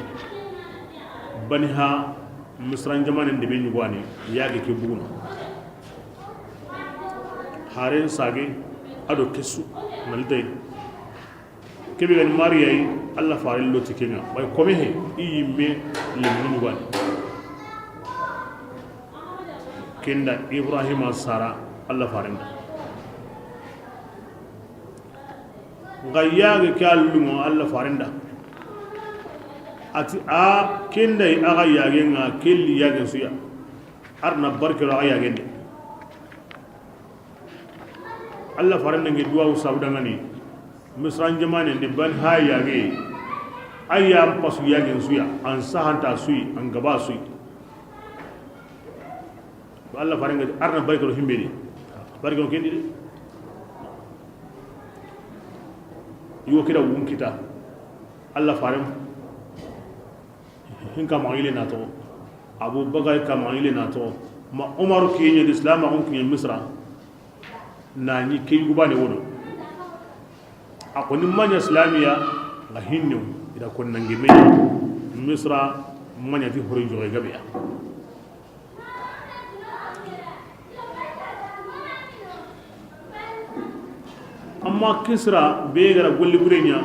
Bani ha Misran jamanen de be ɲugwani yagi ke buguna. Haren sage ado kesu nalitay. Kebe gani Mariya yi, Allah faren loti kenga. Bay kome he, i yimme lemunu ɲugwani. Kenda Ibrahima Sara, Allah faren da. Nga yage ke allumo Allah faren da. Ati a kenda yi aga yage nga kelli yage suya. Arna barke ro aga yage nde. Allah faren da nge duwa u sabu dangani. Misran jamanen de ban ha yage. Aya pasu yage suya. An sahanta suyi, an gaba suyi. Ko Allah faren ga arna barke ro himbe ni. Barke ro kendi de. Yo kida wun kita. Allah faren. Hin kama ile na to. Abu Bakar kama ile na to. Ma Umar kiyen islam a kun kiyen Misra. Na ni ke yugu bane wono. A ko ni manya islamiya nga hinno ida kon nange me. Misra manya ti hore joxe gabe ya. Amma Kisra be gara golli burenya,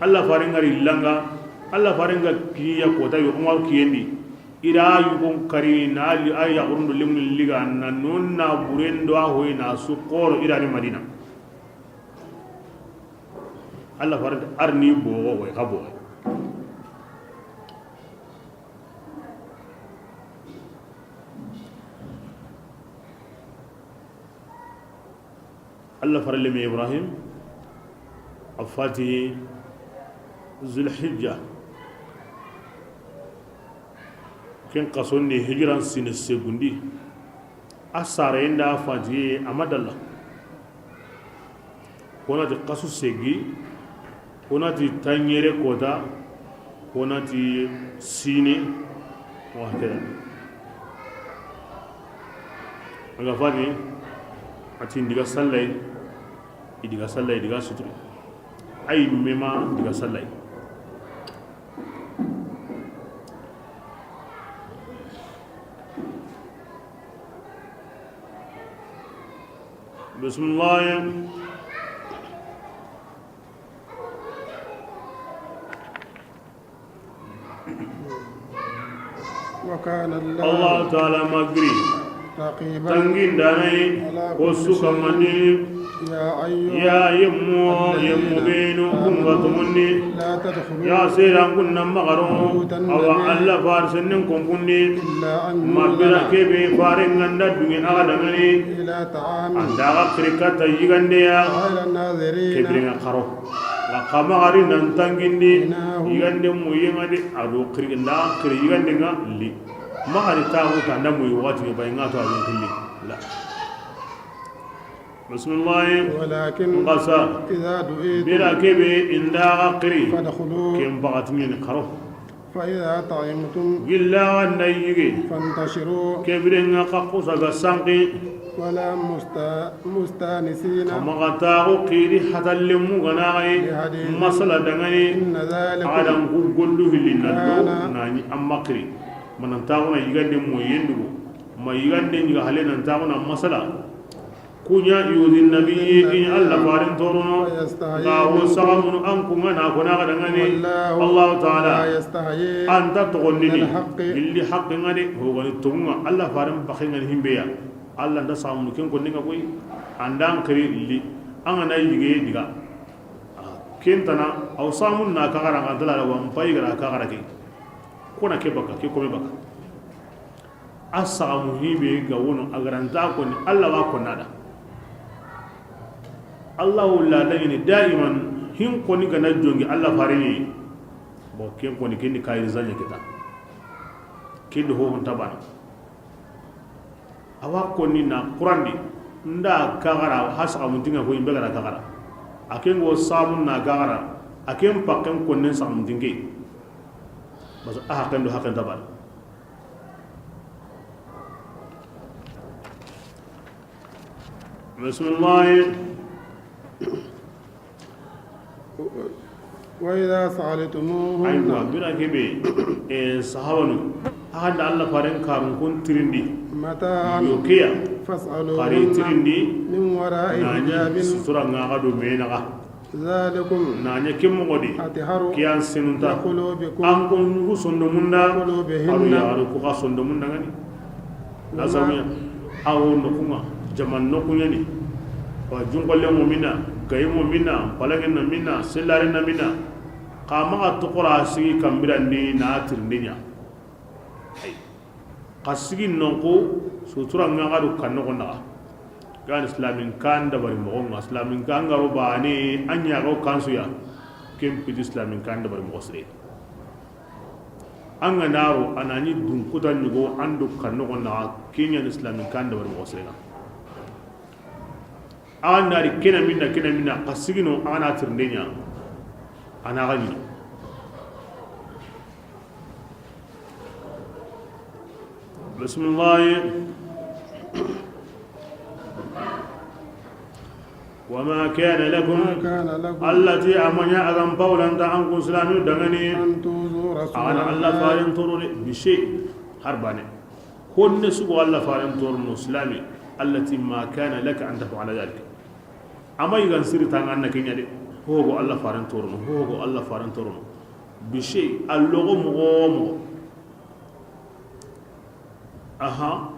Allah faren ngari langa, Allah faren ga kiya kota yo Umar kiyendi. Ira yugon kari na li aya urundo lemni liga na non na burendo a hoy na su koro ira ni Madina. Allah faren arni bogo way xa bogo. Allah faralemi Ibrahim a fati Zulhijja. Ken xasondi hijiran sine segundi. A sare inda fatiye a madalla. Konati xasu segi, konati tanyere kota, konati sine. Wa hakada. A ga fati A ti n diga sallay, i diga sallay, i diga suturi. Ay mema diga sallay. Bismillah. وكان الله Allahu Taala ma giri رقيبا tangindanayi على ko كل su شيء kamandi. يا أيها Ya yemmo, الذين yemmo benu آمنوا kunga tumundi. لا تدخلوا Ya sera kunna magaro, بيوت النبي awa Alla farsennen kompundi. إلا أن Ma bira يؤذن kebe faren ganda dungi aga dangani. إلى طعام Anda ga kirikata yigande ya. غير ناظرين Kebire nga karo. Nga kama gari nan tangindi, إناه yigande mu yenga de, a do kiri, nda kiri yigande nga li. Ma gari taxu ta nda mu yi waxati be bay nga to a do kiri. La. Bismillah. ولكن Ngasa. إذا دعيتم Bira kebe inda ga kiri. فادخلوا Ken bakati ni karo. فإذا طعمتم Gilla ganda yige. فانتشروا Kebire nga ka kusa ga sanki. ولا مست-، مستأنسين Kama ga taxu kiri hatalle mu gana gai. لحديث Masala dangani. إن ذلكم Adan ku gollu hilli na do كان nani amma kiri. Manan taxu na yigande mo yendugo. Ma yigande ni ga hale nan taxu na masala. Kunya يؤذي النبي in Alla faren torono. ويستحيي Ga wo منكم sagamunu an kunga na kona ga dangani. والله Allahu Taala لا يستحيي anta togondini من الحق illi haqqe ngani hogani tonga Alla faren baxe ngani himbeya. Alla nda samu ken ko ninga koy. Andan kiri li. An gana yige diga. Kentana aw samun na kagara ngantala wa mpay gara kagara ke. Kona ke baka, ke kome baka. A samu hibe ga wono a garanta ko ni Alla wa ko nada. Alla wala dangini daiman hin ko ni gana jongi Alla fareni. Bo ken ko ni ken ni kayri zanya kita. Ken do ho tabana. Awa konni na Qurandi nda kagara ha saxamuntinga ko imbe gara kagara. A ken go samun na kagara. A ken pakken konnen saxamuntinke. Bas a hakken do hakken tabal. Bismillah. وإذا سألتموهن Aywa, bira kebe, eh, sahabanu, a handa Alla faren karun kun tirindi. متاعا Yo keya, فاسألوهن kari tirindi, من وراء nani حجاب sutura nga ga do menaga. ذلكم Nanya ke moxo di, أطهر kiyan senunta. لقلوبكم An kun yugu sondomunda, وقلوبهن aru ya aru ku ga sondomunda ngani. Na samuya, awo nokunga, jaman nokunyani. Wa junkolle mo mina, gayi mo mina, palage na mina, selare na mina. Ka maga tokora sigi kambirandi na tirindenya. Ay. Ka sigi nonko, sutura nga ga do kan noxo naxa. Gan islamin kan dabari moxo nga, islamin kan ga ro bane, an ɲa ga kansuya. Ken piti islamin kan dabari moxo sire. An ga naro, a na ɲi dun kuta ɲugo, an do kan noxo naxa, ken ɲa ni islamin kan dabari moxo sire nga. A ga nari kena minna, kena minna, ka sigino, a ga na tirinde ɲa, a na ga ɲi. Bismillah. وما كان لكم وما كان لكم Alla ti a ma ɲa a ga n pawlanta an kun silami dangani. أن تؤذوا رسول الله A ga na Alla faren toro de, bi shay, har bane. Honne sugo Alla faren toro no silami, Alla ti ما كان لك أن تفعل ذلك. A ma yigan siri tanga an na ke ɲa de. Hogo Alla faren toro no, hogo Alla faren toro no. Bi shay, a logo moxo moxo. Aha.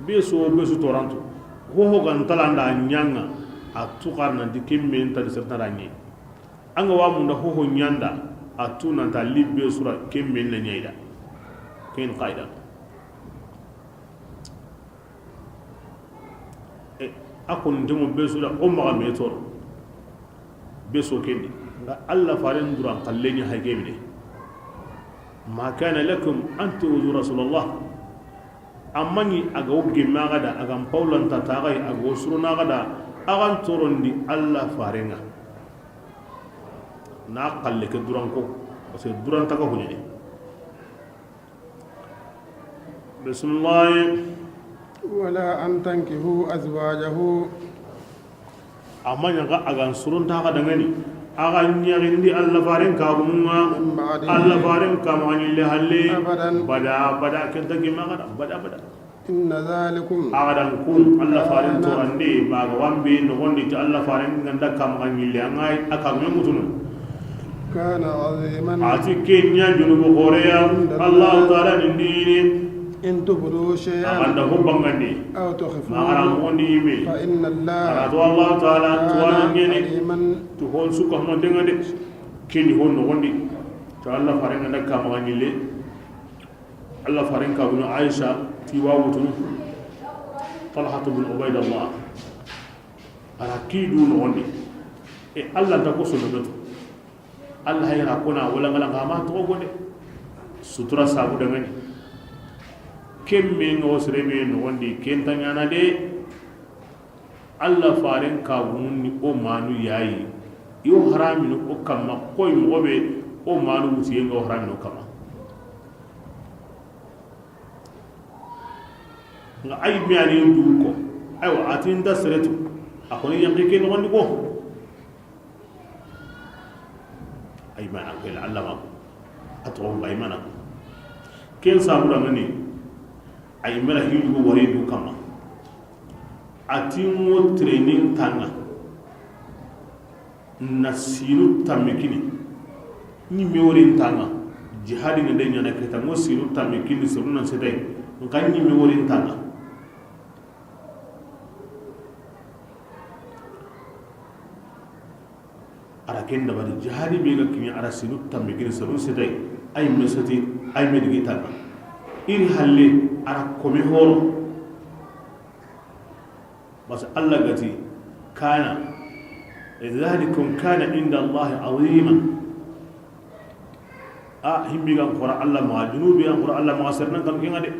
Be su, be su toranto. Hoho gan talanda ɲanga. A tu xar nanti ke men tadi sertara ɲi. An ga wa munda hoho ɲanda. A tu nanta li be sura ke men na ɲayda. Ken qaida. E, a ko ndemo be su da o maxa me toro. Be so kendi. Nga Alla faren duran xalle ɲa hay gemine. ما كان لكم أن تؤذوا رسول الله. A ma ɲi a ga wo gemme a ga da, a ga n pawlanta taxay, a ga wo surona a ga da, a ga n torondi Alla farenga. Na xalle ke duran ko, parce que duran taga huɲene. Bismillah. ولا أن تنكحوا أزواجه. A ma ɲa xa a ga n soronta xa dangani, a ga ɲaxindi Alla faaren kagumun ŋa, من بعده. Alla faaren kamaxan ɲille halle, أبدا. Bada bada, ken ta gima xa da, bada bada. إن ذلكم. A ga dan kun, Alla faaren كان. Torande, ma ga wanbe noxondi ti Alla faaren ga nda kamaxan ɲille, an ga a kagumen ŋutunu. كان عظيما. A ti ke ɲa junubu xoore ya, عند الله. Alla Taala nin dini. إن تبدوا شيئا. A ga nda ho bangandi. أو تخفوه. Ma a ga ra moxondi yime. فإن الله. A ra to Alla Taala, كان tuwana ɲene. عليما. To hon su ka huma denga de. Ke ni hon noxondi. To Alla faaren ga nda kamaxan ɲille. Alla faaren kagunu Aisha ti wa wutunu Talhatu bin Ubaidallah. A ra ki du noxondi. E Alla nta ko sondo betu. Alla hayra kona wala ngala ngama to gode. Sutura sabu dangani. Kemme ngo sere be noxondi ken ta ɲaana de. Alla faaren kagumun ni o manu yayi. I wo haramini o kamma, koy moxo be o manu wutiye nga wo haramini o kamma. Nga ay me ani du ko. Aywa, a ti nda seretu. A xoni yanki ke noxondi ko. Ay mana ko Alla ma ko. A to nga ay mana ko. Ken sabu da ngani. Ay mela hiju ko wari du kamma. A ti ŋo training tanga. Na sinu tamme kini. Ni me wori tanga. Jihadi ne de ɲaana kita ŋo sinu tamme kini, siruna setai. Nka ni me wori tanga. A ra ken dabari jihadi be ga kini, a ra sinu tamme kini, siruna setai. Ay me sati, ay me digi tanga. Iri halle, a ra kome horo. Parce que Alla ga ti, kana, ذلكم كان عند الله عظيما. A, himbi ga n xora Alla ma, junubi ga n xora Alla ma, seren nan kanu ke ŋa de.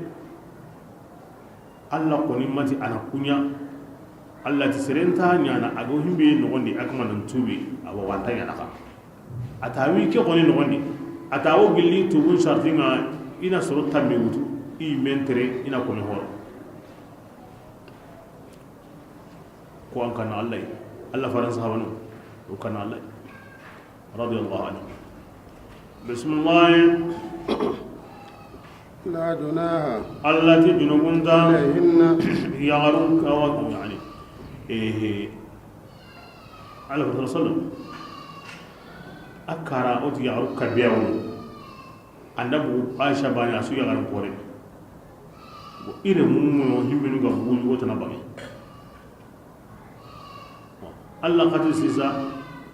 Alla xoni ma ti a na ku ɲa. Alla ti seren ta ɲaana, a ga wo himbi noxondi, a ga ma nan tubi, a wa wanta ɲaana xa. A ta wi ke xoni noxondi. A ta wo gilli tubun sarti ŋa, i na soro tamme wutu, i mentere, i na kome horo. Ko an kana Alla yi. Alla faaren sahabanu. O kana Alla yi. Radiyallahu anhu. Bismillah. لا جناح Alla ti junubun ta. عليهن. Yaxarun kawa, yani. Ehe. Alla faaren sallam. A kara o ti yaxaru kabiya wo. An da bugu Aisha bani a su yaxaran kore. Bon, i renmun ŋono, himmenu ga bugu yugo tana bange. Bon, Alla xati sisa,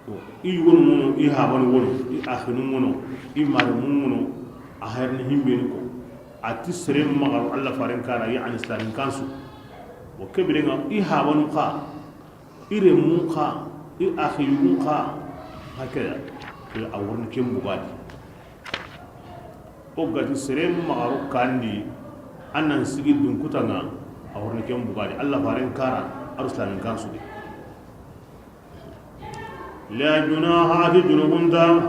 bon, i yugonu ŋono, i habanu ŋono, i axinu ŋono, i marenmu ŋono, a xayrini himmenu ko. A ti seren maxa ro Alla faaren kara, yani silamin kansu. Bon, ke biren ŋa, i habanu xa, i renmun xa, i axi yugun xa, hakeda, ke a worini ken bugadi. O ga ti seren maxa ro kandi, an nan sigi dunkutan ŋa, a worini ken bugadi. Alla faaren kara, a ro silamin kansu de. لا جناح, a ti junubun ta,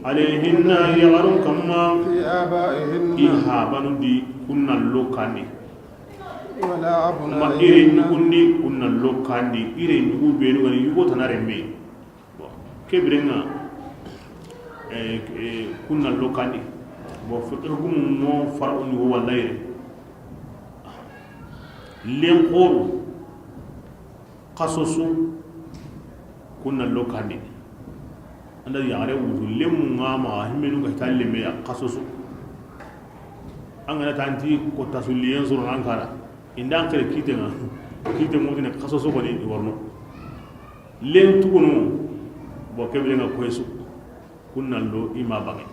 عليهن, yaxarun kamma, في آبائهن. I habanu di, kun na lo kandi. ولا أبنائهن. Ma i ren yugun di, kun na lo kandi, i ren yugu benu ga ni yugo tana renme. Bon, ke biren ŋa, eh, eh, kun na lo kandi. Bon, fiqh hukumu mo far'u ni wo walla yere. Len xoru, xasosu, kun na lo kandi. An da yaxare wutu, lenmu ŋa ma, himmenu ga ta lemme ya, xasosu. An ga na tanti ko tasulliyen soro nan kara. Inda an xere kite ŋa, kite ŋutine xasosu xoni i warno. Len tugunu, bon, ke biren ŋa koyesu. Kun na lo i ma bange.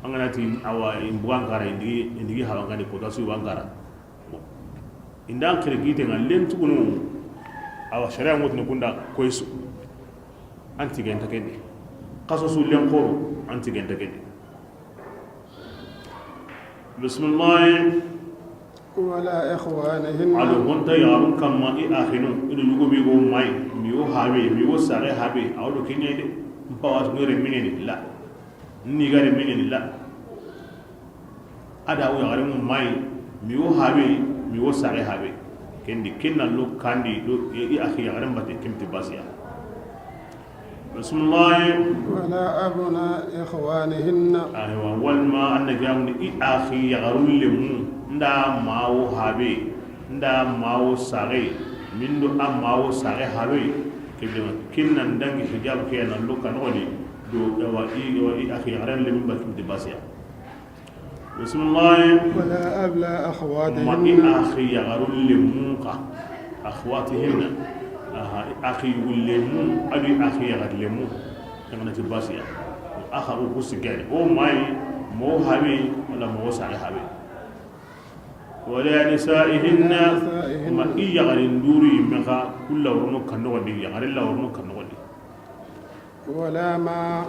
An ga na ti awa, in bugan kara, indigi, indigi haban kadi ko tasu ban kara. Bon. Inda an xere kite ŋa len tugunu, awa, sharia ŋutini kunda koyesu. An ti genta kendi. Xasosu len xoru, an ti genta kendi. Bismillah. ولا إخوانهن. A do honta yaxarun kamma i axinu, i do yugo be go ma i, mi wo habe, mi wo saxe habe, a wo do ken ɲa de. N pawa su ngere mine ni la. Ni gare mine ni la. A da wo yaxarun ma i, mi wo habe, mi wo saxe habe. Ken di, ken na lo kandi do i axi yaxaren batte, ken ti basiya. Bismillah. ولا أبناء إخوانهن. Aywa, walma an na jamundi i axi yaxarun lemu, nda mawo habe, nda mawo saxe, min do a mawo saxe habe, ke be ken nan dangi hijab ke na lo kan woni do, wa i, wa i axi yaxaren lemu batte, ken ti basiya. Bismillah. ولا أبناء أخواتهن. Ma i axi yaxarun lemu xa. Akhawatihinna. Aha, i axi yugu lemu, a do i axi yaxarun lemu. Ken na ti basiya. Axa o ku sigari. O mayi, mo habe, wala mo saxe habe. ولا نسائهن. Ma i yaxarin duru yimme xa, ku la worono kan noxon di, yaxarin la worono kan noxon di. ولا ما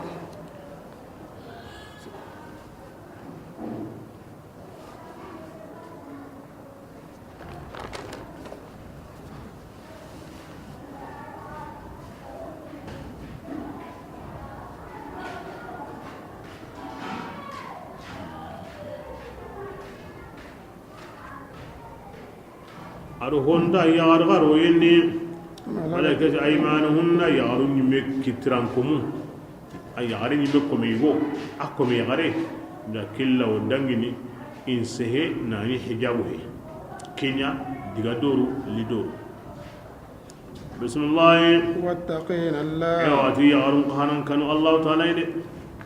A do honta yaxar xaro yenni. Malakat aymanuhunna, yaxarun ɲimme kitiran komu. A yaxare ɲimme kome yigo, a kome yaxare. Nda killa o dangini, in sehe nani hijabu he. Kenya, diga doru, li doru. Bismillah. واتقين الله. Ewa, ti yaxarun xanan kanu Allahu Taala yi de.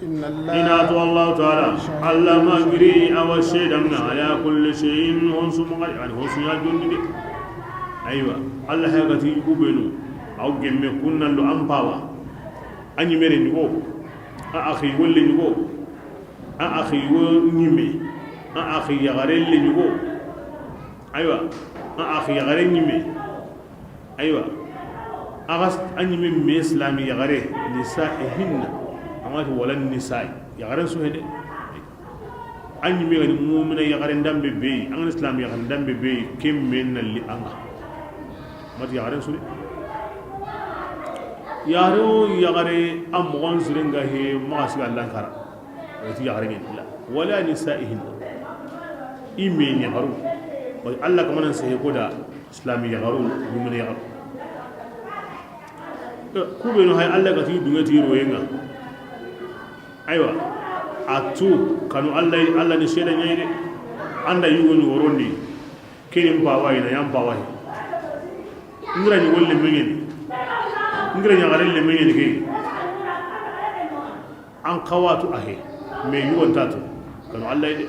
إن الله I na to Allahu Taala, Alla ma giri a wa seedan ŋa, على كل شيء, honsu maxa, yani honsu ya jonni de. Aywa, Alla ha ga ti yugu benu, aw gemme kunna lo an pawa. A ɲimere ɲugo, a axi wolle ɲugo, a axi wo ɲime, a axi yaxare le ɲugo. Aywa, a axi yaxare ɲime. Aywa, a ga s-, a ɲime me silami yaxare, نسائهن, a ma ti ولا النساء, yaxaren su he de. A ɲime ga ni mumina yaxaren danbe be yi, an ga ni silami yaxaren danbe be yi, ken me na li an ŋa. Ma ti yaxaren su de. Yaxare o yaxare, a moxon siren ga he, maxa siga Alla n kara. O ti yaxare ɲen la. ولا نسائهن. I me yaxaru. Wa Alla kamanan sehe ko da. Silami yaxaru, mumini yaxaru. Ku benu hay Alla ga ti duŋe ti roye ŋa. Aywa, a tu kanu Alla, Alla ni seeda ɲa yi de. An da yugo ni worondi, ke ni n pawa yi na, ya n pawa yi. N gira ɲi wolle me ɲeni. N gira ɲaxare le me ɲeni ke. An xawatu a he, me yugo nta tu kanu Alla yi de.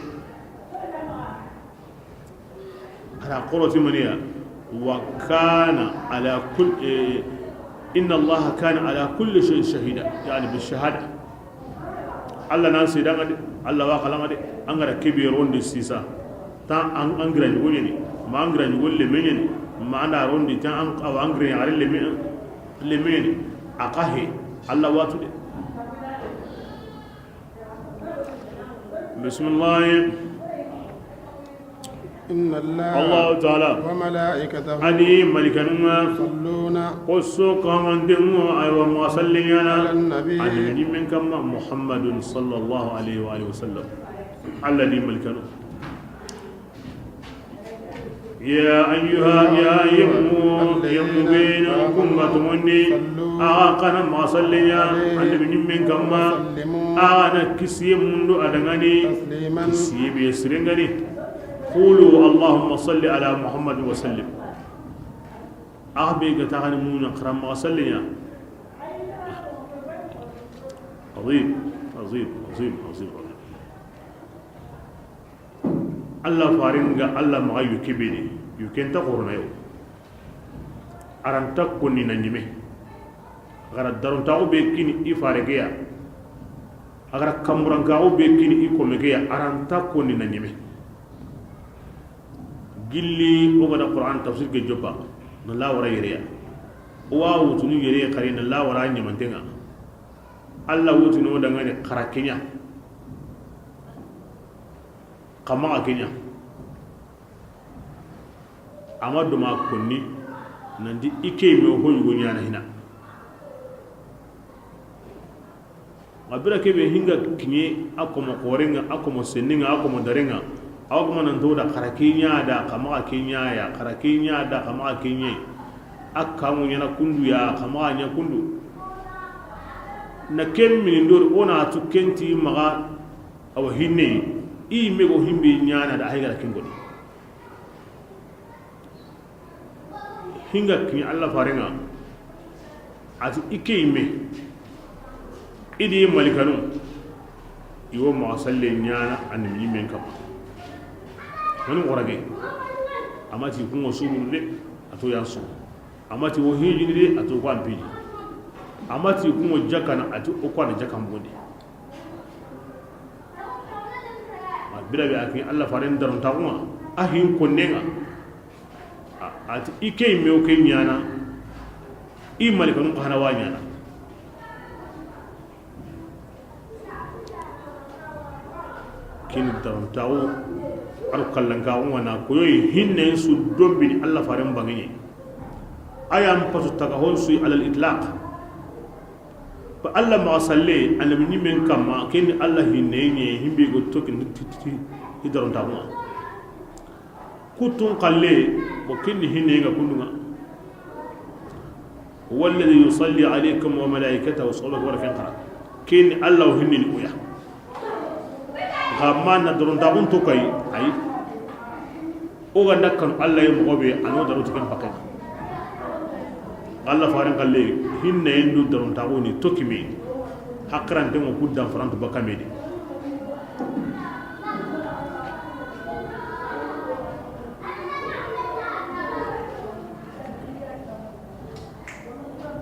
Ara xoro ti maniya, وكان على كل، إيه، إن الله كان على كل شيء شهيدا، يعني بالشهادة. Alla nan seeda ŋa de, Alla wa xala ŋa de, an ga ra ke be rondi sisa. Ta an, an gira ɲugo ɲeni, ma an gira ɲugo le me ɲeni, ma an da rondi ta an, awa an gira ɲaxare le me, le me ɲeni, a xa he, Alla wa tu de. Bismillah. إن الله Allahu Taala. وملائكته A ni malikanun ŋa. يصلون Xoso kamanten ŋo, aywa, maxa salli ɲaana. على النبي. A ni ɲimmen kamma, محمد صلى الله عليه وآله وسلم. Alla ni malikanu. يا أيها, ya yemmu, yemmu benu kumma tumundi. Axa xa na maxa salli ɲa, Annabi ɲimmen kamma. Axa na kisiye mundu a da ŋa ni. Kisiye be siren ŋa ni. قولوا اللهم صل على محمد وسلم. Axa be ga taxani muna xara maxa salli ɲa. عظيم، عظيم، عظيم، عظيم، عظيم. Alla farin ga Alla maxa yuke be ni, yuke nta xoronayo. A ra nta konni na ɲime. A ga ra darontaxu be kini i fare ke ya. A ga ra kanburankaxu be kini i kome ke ya, a ra nta konni na ɲime. Gilli o ga da Qur'an tafsir ke joppa, na la wara yere ya. O wa wutunu yere xari na la wara ɲamanten ŋa. Alla wutunu o da ŋa ni xara ke ɲa. Xa maxa ke ɲa. A ma do ma konni nanti i ke me ho yugo ɲaana hina. Xa bira ke be hinga kiɲe a komo xoren ŋa, a komo sennen ŋa, a komo daren ŋa. Awa kuma nan to da xara ke ɲa da, xa maxa ke ɲa ya, xara ke ɲa da, xa maxa ke ɲa yi. A kamu ɲana kundu ya, xa maxa ɲa kundu. Na ken mini ndori, o na tu ken ti maxa, awa hinne, i me go himbe ɲana da, a yi gara ken goni. Hinga kini Allah farenga, a ti i ke yimme, i di malikanu, i wo maxa salle ɲana annabi ɲimmen kamma. Mani xorage, a ma ti kungo sumunu de, a to yan su. A ma ti wo hijini de, a to ko an piji. A ma ti kungo jakana, a ti o ko an jakan bonde. A bira be a kini Allah faren daron taxuma, a hin konnenga. A, a ti i ke yimme o ke ɲana, i malikanu xa na wa ɲana. Ken daron taxu, a do kallankaxu ŋa na koyoyi hinnen su dombini Allah faren bangeɲe. A yan pasu taga hon su alal itlaq. Ba Allah maxa salle annabi ɲimmen kamma, ken ni Allah hinne ɲe, himbe go tokin ti, ti, ti, i daron taxuma. Kutun xalle, bo ken ni hinne nga kundunga. Huwa alladhi yusalli alaykum wa malaikatahu, soxoba wara ken xara. Ken ni Allah hinne ni oya. Xa ma na daron taxun to kay, ay. O ga na kanu Allah ye moxo be, a no daro ti ken pakke. Allah faren xalle, hinne yen do daron taxu ni to kime. Hakrante mo kuddan farantu bakame de.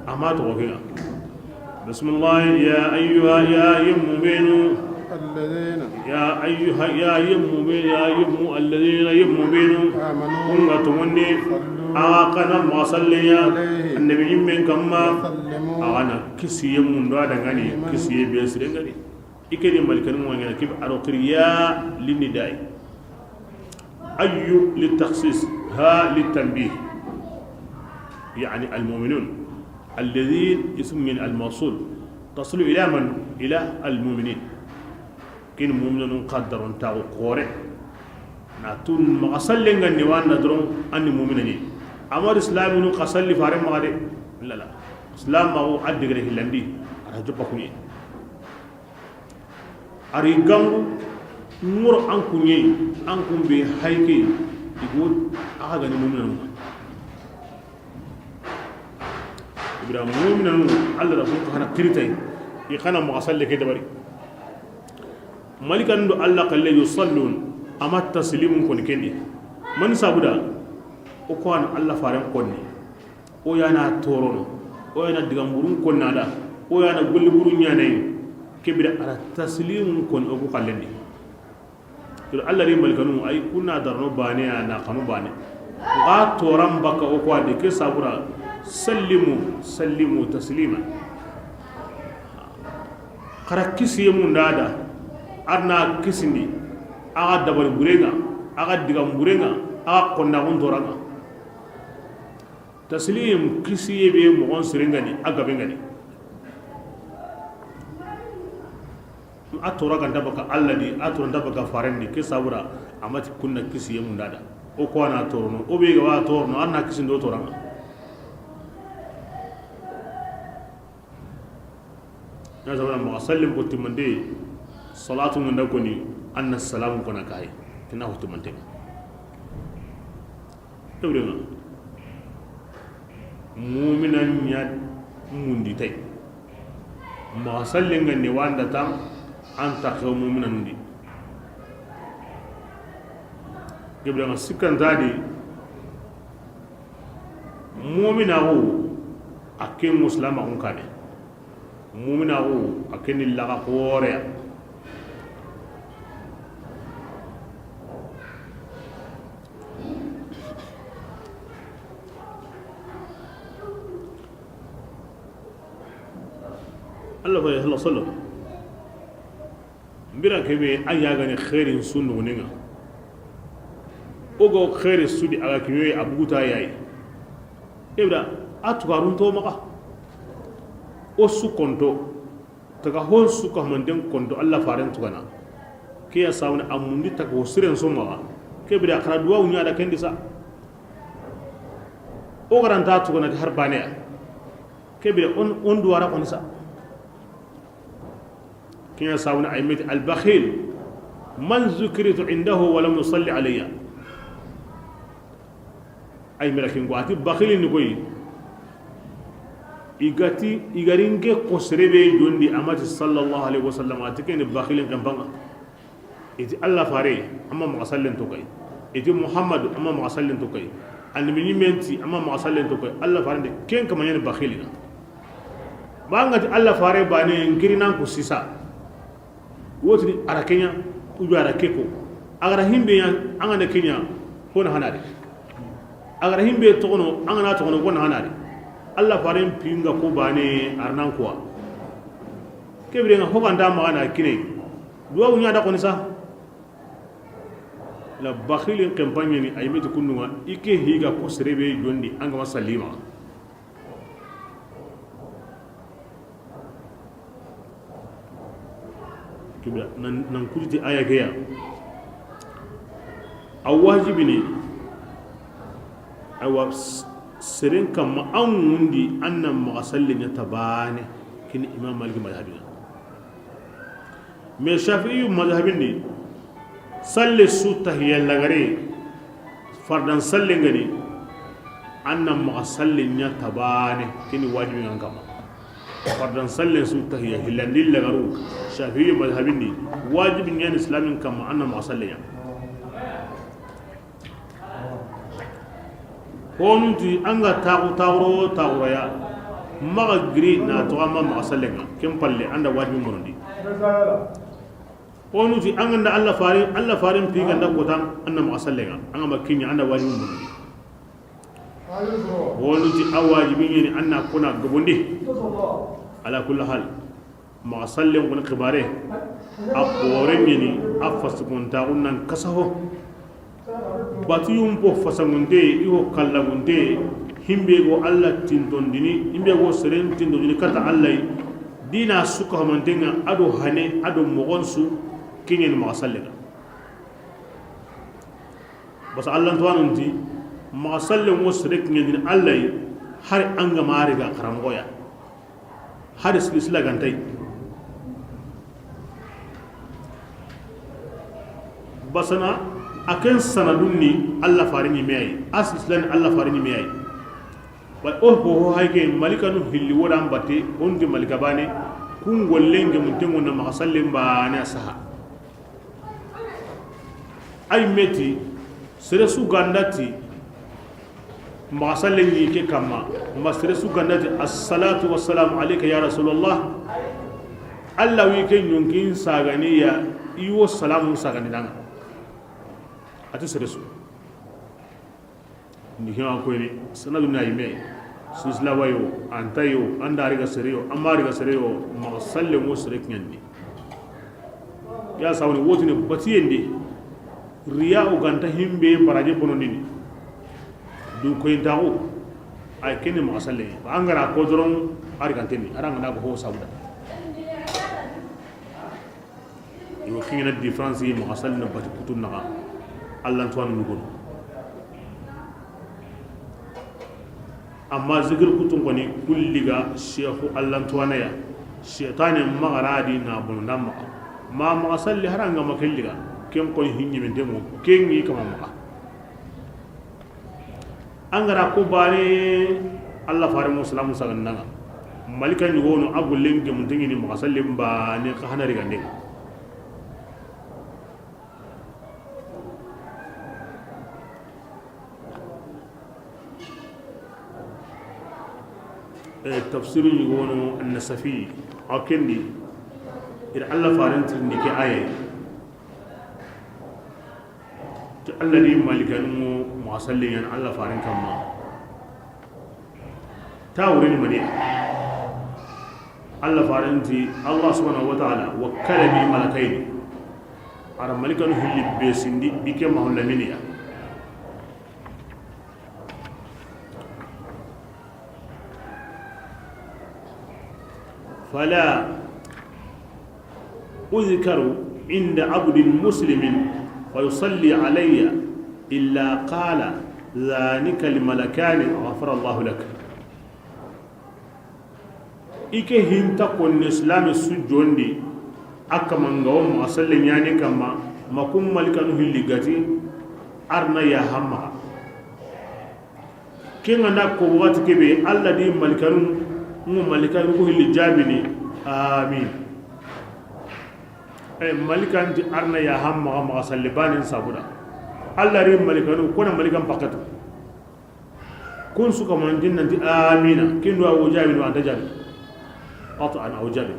Ama to ke. Bismillah, ya ayyuha, ya yemmu benu. الذين. Ya ayyuha, ya yemmu benu, ya yemmu, alladhina yemmu benu. آمنوا. Kunga tumundi. صلوا. Axa na maxa salleya. عليه. Annabi ɲimmen kamma. وسلموا. Axa na kisiye mundo a dangani. تسليما. Kisiye be sirengani. I ke ni malikanu ŋa ɲana kibe a do qiriya linni dai. Ayyu litakhsis, ha litanbih. Yani almu'minun. Alladhin ism min almawsul. Tasilu ila man? Ila almu'minin. Ken mu'minun xa daron taxu xore. Na tun maxa sallenga ni wanda doron anni mu'minani. Amar islaminu xa salli fare maxa de. Lala. Islam ma o addigre hillandi. Ara joppa kuye. Ari gangu ŋoro an kuɲe, an kumbe hayke, i go axa gani mu'minanu. Ibra mu'minanu, Allah da kun xa na kiritay, i xa na maxa salle ke dabari. Malikan do Allah kalle yusallun, ama taslimun koni kendi. Man sabuda, o ko an Allah faren konni. O yana torono, o yana digamburun konna da, o yana golliburun ɲanayi, kebira ara taslimun kon o ku kallendi. Kiro Allah ri malikanu ay kunna darno bane ya na kanu bane. Ga toran baka o ko ade ke sabura sallimu, sallimu taslima. Xara kisiye munda da, arna kisindi, axa dabari burenga, axa digamburenga, axa konnaxun toranga. Taslim kisiye be moxon sirengani, a gabengani. A tora ganta baka Allah di, a tora ganta baka farendi, ke sabura, amati kunna kisiye munda da. O ko ana torono, o be ga wa torono, anna kisindo toranga. Na sabana maxa sallim ko timmande, salatu munda koni, anna salamu kona kay, kina ko timmante. Ewrenga. Mu'minan ɲa mundi tay. Maxa sallenga ni wanda tan, an taxo mu'minan di. Gebrenga sikkantadi, mu'minaxu a ke muslamaxun kane. Muminaxu, a ke ni laxa xooreya. Allah faare, sallallahu alaihi wasallam. Mbira kebe a yagani xeerin su noxoninga. O ga xeeri su di a ga kiñoyi a buguta yayi. Ibra a tugarunto maxa. O su konto. Taga hon su ka manten konto Allah faaren tugana. Ke ya sawni a mundi ta ko siren so maxa. Ke bire a xara duwawu ɲa da ken di sa. O garanta tugunati har baane ya. Ke bire on, on duwara xoni sa. Ke ya sawni a yi me ti: البخيل من ذكرت عنده ولم يصل علي. Ay mera kin ko a ti bakhili ni koy. I ga ti, i ga ri n ke ko sere be jon di a ma ti sallallahu alayhi wa sallam, a ti ke ni bakhilin xenpan ŋa. I ti Allah fare, a ma maxa sallen to kay. I ti Muhammadu, a ma maxa sallen to kay. Annabi ɲimen ti, a ma maxa sallen to kay. Allah fare ndi ken kama ɲa ni bakhili ŋa. Ba ŋa ti Allah fare baane n kiri nan ko sisa. Wotini a ra ke ɲa, ou bien a ra ke ko. A ga ra himbe ɲa, an ga na ke ɲa, ko na hanari. A ga ra himbe toxono, an ga na toxono, ko na hanari. Allah faren pinga ko baane a ra nan kuwa. Ke bire ŋa ho ga nta maxa na kine. Duwawu ɲa da xoni sa. La bakhilin xenpan ɲa ni, a yi me ti kundu ŋa, i ke hi ga ko sere be jon di, an ga ma sallima. Kibla nan, nan kutiti aya ke ya. A wajibini, aywa, s-, seren kamma an wundi an na maxa salle ɲa ta baane, kini Imam Malik madhabi ŋa. Mais Shafi'i madhabin di, salle su tahiya lagare, fardan salle ngani, an na maxa salle ɲa ta baane, kini wajibi ŋa an kamma. Fardan salle su tahiya hillandi lagaru, Shafi'i madhabin di, wajibi ɲa ni islamin kamma, an na maxa salle ɲa. Honu ti an ga taxu, taxuro, taxuraya, maxa giri na toxo an ma maxa sallen ŋa, ken palle an da wajibi monondi. Honu ti an ga nda Allah fare, Allah faren pi ga nda kota, an na maxa sallen ŋa, an ga ma ke ɲa, an da wajibi monondi. Honu ti a wajibi ɲa ni an na kona gobondi. Ala kulli hal. Maxa sallen xoni xibare, a xoore ɲa ni, a fasikontaxu nan kasaho. Batiyun po fasangunte, i ho kallagunte, himbe go Allah tintondini, himbe go seren tintondini kata Allah yi, dina suka hamantenga, a do hane, a do moxon su, ke ɲa ni maxa sallen ŋa. Basa Allah tuwanun ti, maxa sallen ŋo sere ke ɲa ni Allah yi, hari an ga ma ri ga xaramoxo ya. Hari silsila gantay. Basana, a ken sanadun ni Allah fare ɲi me yi. A silsila ni Allah fare ɲi me yi. Wa o ho ho hay ke malikanu hilli wodan batte, on ti malika baane, kun gollen ge mun tengo na maxa sallen baane a saha. Ay me ti, sere su ga nda ti, maxa sallen ɲi ke kamma, ma sere su ga nda ti, "Assalatu wassalamu alayka ya Rasulallah." Allah wi ke ɲonkin sagani ya, i wo salamun sagani nan ŋa. A ti sere su. Ndi hima koyni, sanadu na yime, silsila wayo, anta yo, anda riga sere yo, amma riga sere yo, maxa sallen ŋo sere ke ɲa ni. Ya sawni wotini batiyen di, riya o ga nta himbe baraji bonondini. Du koyintaxu, ay ke ni maxa sallen ŋa. An ga ra ko doron, a ri ga nta ni, a ra ŋa na ko ho sabuda. Iwa ke ɲa na différence yi maxa sallen ŋa bati kutun naxa, Allantuwaanu ɲi gono. Amma zikir kutun xoni kulli ga seexu Allantuwaana ya, seytaane maxa ra di na bono nda maxa. Ma maxa salli hari an ga ma ke liga, ken xoni hi ɲiminte mo, ken ŋi kama maxa. An ga ra ko baane, Allah fare mo salamu sagandi nan ŋa. Malika ɲi wono a gollen gemunten ŋi ni maxa sallen baane xa hana rigande. E, tafsiru ɲi wono An-Nasafi, a ken di, ida Allah faren tirindi ke aye. Ti Allah di malikanu ŋo maxa sallen ɲa ni Allah faren kamma. Ta wure ni mani? Allah faren ti, Allah subhanahu wa ta'ala wakkala bi malakayni. A ra malikanu hilli be sindi, i ke ma holla miniya. Fala uzkaru عند عبد مسلم فيصلي علي إلا قال ذلك الملكان غفر الله لك. I ke hinta konni silami su jondi, a kama nga wo maxa salle ɲani kamma, ma kun malikanu hilli gati, arna ya hamma. Ke nga na ko waxati kebe, Allah di malikanu, ngo malikanu ko hilli jabini, amin. E, malikan ti arna ya hamma, maxa salle banen sabuda. Allah ri malikanu, kona malikan pakatu. Kun su ka mantin nanti amina, kin do awo jabi do anta jabi. Qat'an aw jabi.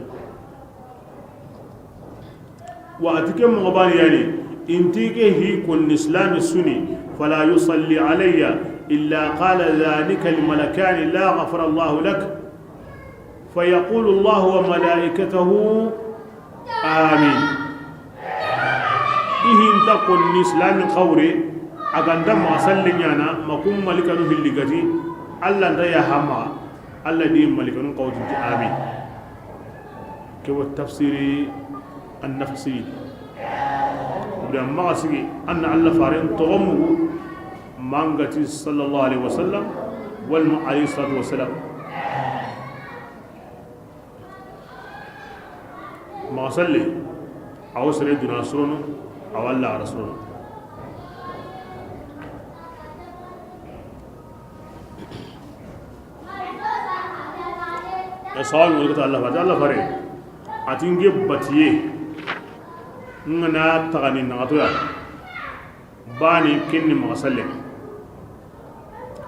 Wa a ti ke moxo bani yani, inti ke hi kon islami suni, fala yusalli alayya illa qala dhalika almalakani la ghafara Allahu lak. Fayaqulu Allahu wa malaikatahu, amin. I hinta konni islamin xawre, a ganta maxa salle ɲana, ma kun malikanu hilli gati, Allah nta ya hamma, Allah di malikanu xawtinti amin. Ke wa tafsiri an-Nafasi. Ibrahim maxa sigi, anna Allah faren toxo mugu, mangati sallallahu alaihi wasallam, walma alayhi salatu wasalam. Maxa salle, awo sere duna sorono, awa laxara sorono. E sawa ŋoni kata Allah fare, Allah fare. A ti n ke batiye, n ga na taxani naxatoya. Bani kenni maxa salle.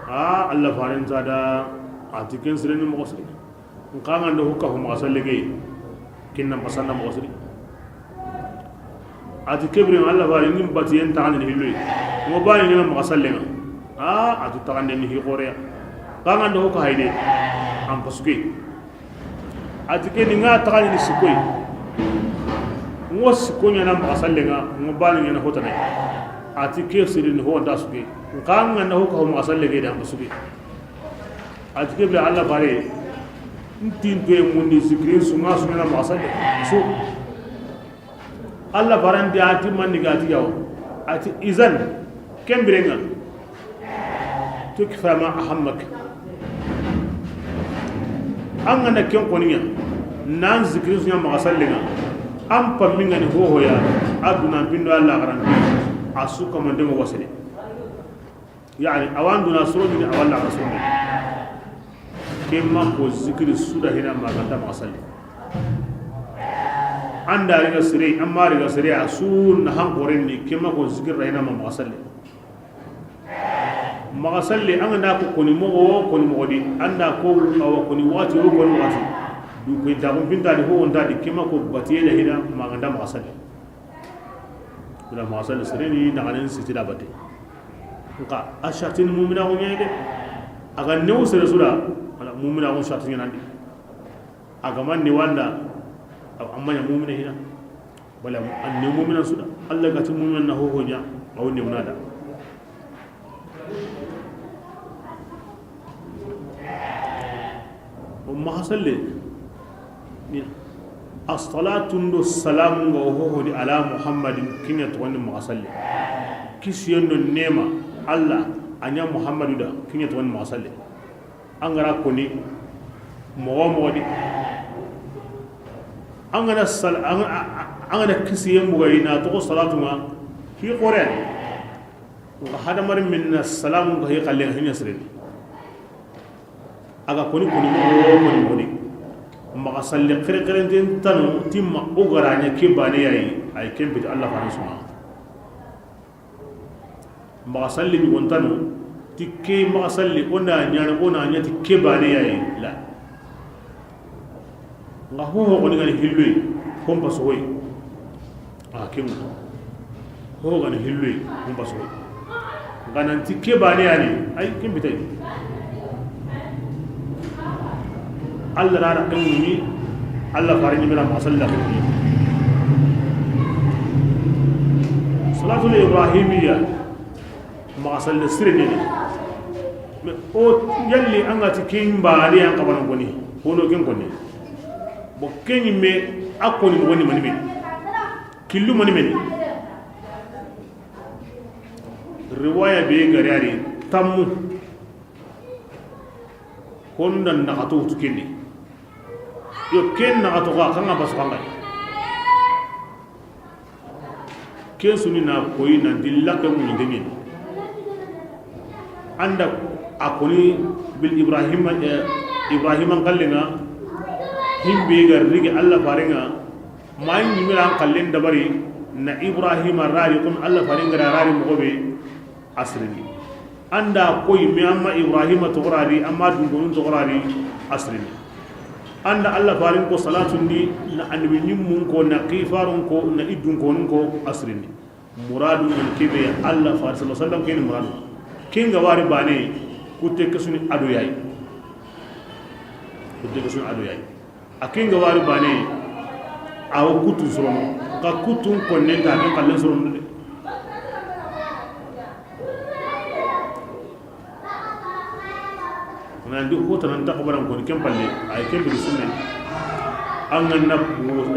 A Allah faren ta da, a ti ken sireni moxo siri. N xa nga ndo hukka ho maxa salle ke. Kinna basanda moxo siri. A ti ke biren Allah faren ni batiyen taxandini hilloy. Mo bani ngena maxa salle nga. A, a ti taxandini hi xoreya. Xa nga ndo hukka hayde. An pasuke. A ti ke ni nga taxandini sikoy. Ngo siko ɲana maxa salle nga, ngo bani ɲana hotana. A ti ke sirini ho nda suke. Xa nga na hukka ho maxa salle ke da an pasuke. A ti ke bire Allah fare. N tintoye mundi sikirin su nga su ɲana maxa salle. Su. Allah faren ti a ti manni ga ti yawo. A ti izan, ken biren nga. Tukfa ma ahammak. An ga na ken koni ɲa, nan zikirin su ɲa maxa salle nga. An pammi nga ni hohoya, a duna pindo Allah garan. A su kamande mo wasale. Yani, awan duna soro mini, awan laxara soro mini. Ke ma ko zikiri su da hina ma ganta maxa salle. An da riga sire, an ma riga sire, a su na han koren ni, ke ma ko zikiri da hina ma maxa salle. Maxa salle, an ga na ko koni moxo, koni moxo di, an da ko awa koni waxati, o koni waxati. Du ko inta ko pinta di, ho onta di, ke ma ko batiye da hina ma ganta maxa salle. Wala maxa salle sere ni na ganen siti da bate. Nka a shartin mumina ko ɲayi de. A ga new sere su da, wala mumina ko shartin ɲanandi. A ga man ni wanda, a, amma ɲa mumina hina. Wala an ne mumina su da. Allah ga ti mumina na ho ho ɲa, aw ne wona da. O maxa salle ni, assalatu ndo salamu nga wo hohodi ala Muhammadin, kiɲa toxondi maxa salle. Kisiyen do nema Allah a ɲa Muhammadu da, kiɲa toxondi maxa salle. An ga ra koni moxo moxo di, an ga na sal-, an, an, an ga na kisiyen bugayi na toxo salatu nga, hi xore. Nga hadamaren minna salamu nga hi xalle nga hinya sireni. A ga koni koni mo koni mo ni. Maxa salle xere xere nten tanu timma o garanya ke bane yayi, ay kembiti Allah fana suma. Maxa salle ni wontanu ti ke maxa salle o na ɲana o na ɲati ke bane yayi la. Nga ho ho koni gani hilloy, kompa sogoy. A kemu. Ho ho gani hilloy, kompa sogoy. Nga nanti ke bane yani, ay, ken bitay. Allah rara kemuni, Allah fare ni mena maxa salle. Salatul Ibrahimiyya, maxa salle sire ni. Mais o yalli an ga ti ken bane yan xabana koni, hono ken koni. Bo ken ɲimme a koni mo ni mani me. Killu mani meni. Riwaya be gari ari tammu. Honda naxato wutu kendi. Yo, ken naxato xa, xa ŋa basu xa ŋa. Ken suni na koyi nanti lakke ŋuñinte ñeni. An da a koni bil Ibrahima, eh, Ibrahima n xalle ŋa, himbe ga rigi Alla fare ŋa, ma ñimira an xallen dabari, na Ibrahima rari, kun Alla fare ŋa rari moxo be, a sirini. An da koyi me, amma Ibrahima toxorari, amma dunkonun toxorari, a sirini. An da Alla faren ko salatun di, na annabi ñimmun ko, na kifarun ko, na i dunkonun ko, a sirini. Muradu ñan kebe ya Alla fare sallallahu alaihi wasallam, keni muradu. Ken ga wari bane, kutte kesuni ado yayi. Kutte kesuni ado yayi. A ken ga wari bane, a wo kuttu sorono. Ka kuttun konnen ta, ken xallen sorono de. Nandi hota nan ta xabaran koni ken palle, ay ken bigi sunne. An ga na,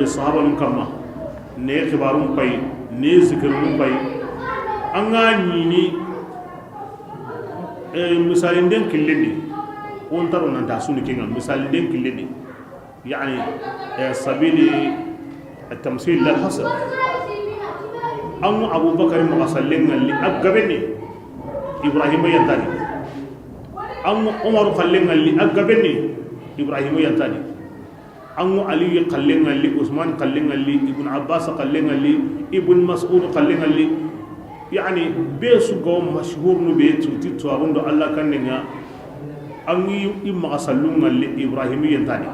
eh, sahabanun kamma, ne xibarun pay, ne zikirun pay. An ga ñini, eh, misalinden killendi. On taro nan ta suni kenga, misalinden killendi. Yani, eh, sabili at-tamsil lal hasr. An ŋa Abubakar maxa sallen ŋalli a gabenni, Ibrahima yantani. An ŋa Umaru xallen ŋalli a gabenni, Ibrahima yantani. An ŋa Aliyu xallen ŋalli, Usman xallen ŋalli, Ibn Abbas xallen ŋalli, Ibn Mas'ud xallen ŋalli. Yani, be su ga wo mashhur nu be tuti tuwaxundo Alla kannen ŋa. An ŋa i maxa sallun ŋalli, Ibrahima yantani.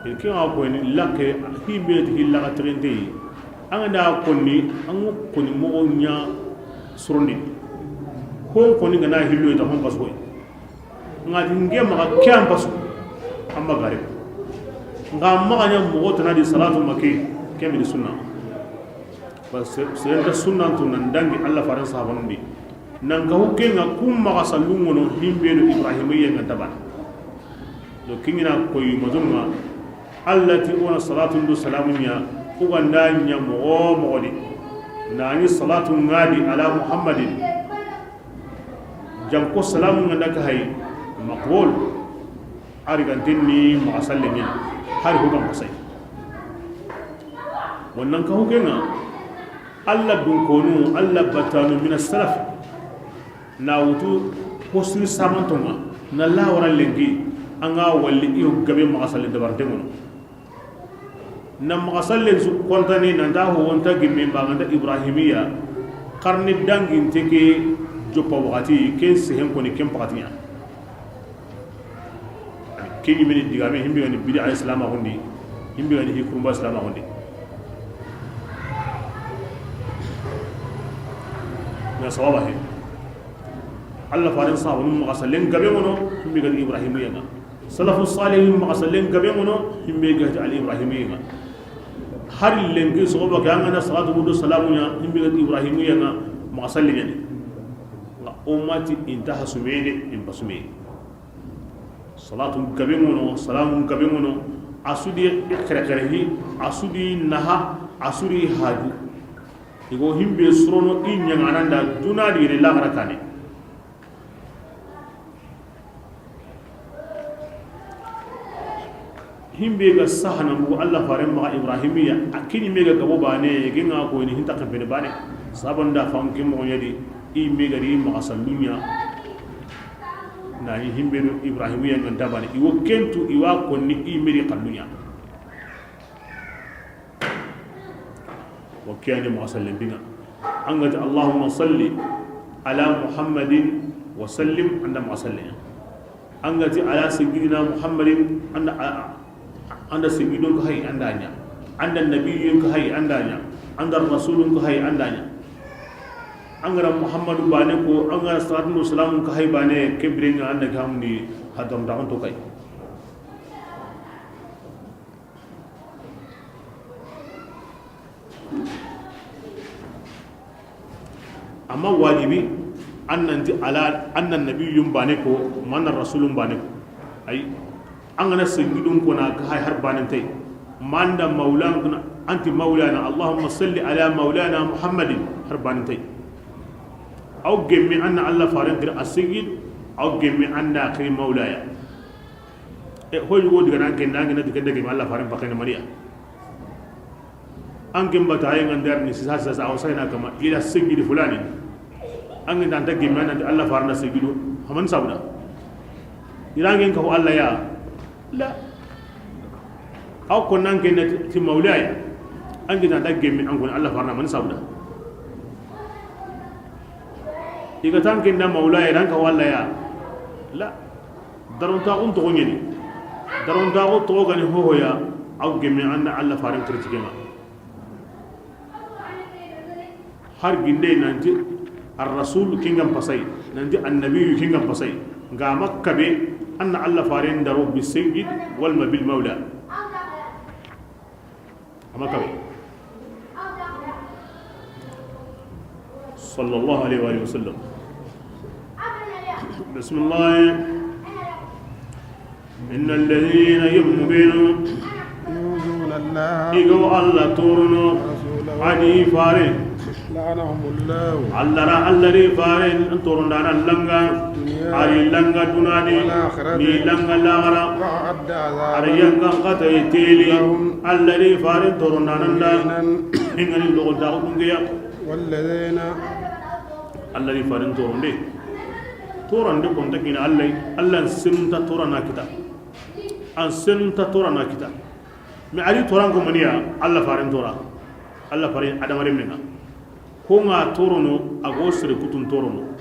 Ke ŋa koni lakke, himbe ti hilla ga tegente yi. An ga da koni, an ŋa koni moxo ña sorondi. Hon koni ga na hillo yi ta hon pasu koy. Ŋa ti nge maxa ke an pasu. An ma gare. Ŋa maxa ña moxo tana di salatu ma ke, ke mi di sunna. Parce que seren ta sunnantu nan dangi Alla faren sahabanun di. Nan ka hukke ŋa kun maxa sallun ŋono himbe do Ibrahima ye ŋa dabana. Do kiñina koyi mazunga Alla ti o na salatun do salamun ña, ku ga nda ña moxo moxo di. Na ni salatu ŋa di ala Muhammadin. Janko salamun ŋa nda ka hay maqbul. Ari ganten ni maxa salle ña. Hari ko kan ko say. Wannan ka hukke ŋa. Alla dunkonu, Alla batanu mina salaf. Na wutu hosiri samantonga, na lawara lenki, an ga walli iyo gabe maxa sallen dabarante ŋono. Na maxa sallen su kontani, nanta ho wonta gimme, mbaganta Ibrahimiya, xarni danginte ke joppa waxati, ken sehen koni, ken paxatiña. Ke ñi meni digame, himbe gani bid'a islama xundi, himbe gani hikurumba islama xundi. Na sawaba he. Alla faren sahabanu maxa sallen gabe ŋono, himbe gani Ibrahimiya ŋa. Salafu salihin maxa sallen gabe ŋono, himbe gati al Ibrahimiya ŋa. Hari lenki soxoba ke an ga na salatu mudu salamu ña, himbe gati Ibrahimiya ŋa, maxa sallen ñani. Ŋa ummati inta hasume de, in pasume. Salatu gabe ŋono, salamu gabe ŋono, a su di xerexere hi, a su di naha, a su di haju. I go himbe surono i ñaŋanan da duna di yere laxara kane. Himbe ga sahana mugu Alla faren maxa Ibrahimiya, a kini me ga gabo bane, ge ŋa ko ni hinta xempene bane. Sabanda fam ke moxo ña di, i me ga di maxa salluña. Na ni himbe do Ibrahimiya ŋa nta bane. I wo kentu, i wa konni i me di xalluña. Wa kiyani maxa sallen biŋa. An ga ti, Allahumma salli ala Muhammadin wa sallim, an da maxa sallen. An ga ti, ala sayyidina Muhammadin, an da, a, a, an da sayyidun ka hay, an da ña. An da nabiyyun ka hay, an da ña. An da rasulun ka hay, an da ña. An ga ra Muhammadu bane ko, an ga ra salatu wa salamun ka hay bane, ke biren ŋa an da ga hamni hadam da on to kay. Amma wajibi, an nan ti ala, an nan nabiyyun bane ko, ma an nan rasulun bane ko. Ay, an ga na sayyidun ko na ka hay har banen tay. Manda maulana, anti maulana, Allahumma salli ala maulana Muhammadin, har baane nta yi. Aw gemme an na Alla faaren xiri a sigi, aw gemme an na xiri maulaya. E, hoy go diga nan ken, nan ken na diga daga Alla faaren bakene maniya. An ken bata ay ngan dar ni sisa sisa aw sayna kama ila sayyidi fulani. An ken dan ta gemme an na Alla faaren sagido. Haman sabuda. Irangen ka Alla ya. La. Aw ko nan ken na ti maulaya. An ken dan ta gemme an ko Alla faaren man sabuda. Iga tan ken da maulaya ran ka Alla ya. La. Darontaxun toxo ɲeni. Darontaxu toxo gani hohoya, aw gemme an na Alla faaren critiquema. Har ginde nanti arrasul kingan pasay, nanti annabiyu kingan pasay. Nga makka be an na Alla faaren daro bi sayyid walma bil maula. Ama kabe. Sallallahu alaihi wa sallam. Bismillah. Inna alladhina yuminu. Yu'zuna Allah. Igo Alla torono. Rasulahu. Adi faare. La'anahumullahu. Alla ra, Alla ri faaren torondana langa. Dunya. Ari langa dunani. Wal akhirati. Ni langa lagara. Wa a'adda adhaban. Ari yanga kata iteli. Lahum. Alla ri faaren torondananda. Muhinan. Ingani logo dago dungiya. Walladhina. Alla ri faaren toronde. Torande konta kina Alla. Alla senunta torana kita. An senunta torana kita. Mais ari toran ko maniya Alla faaren tora. Alla faaren adamaren menga. Ko nga torono, a go sere kutun torono.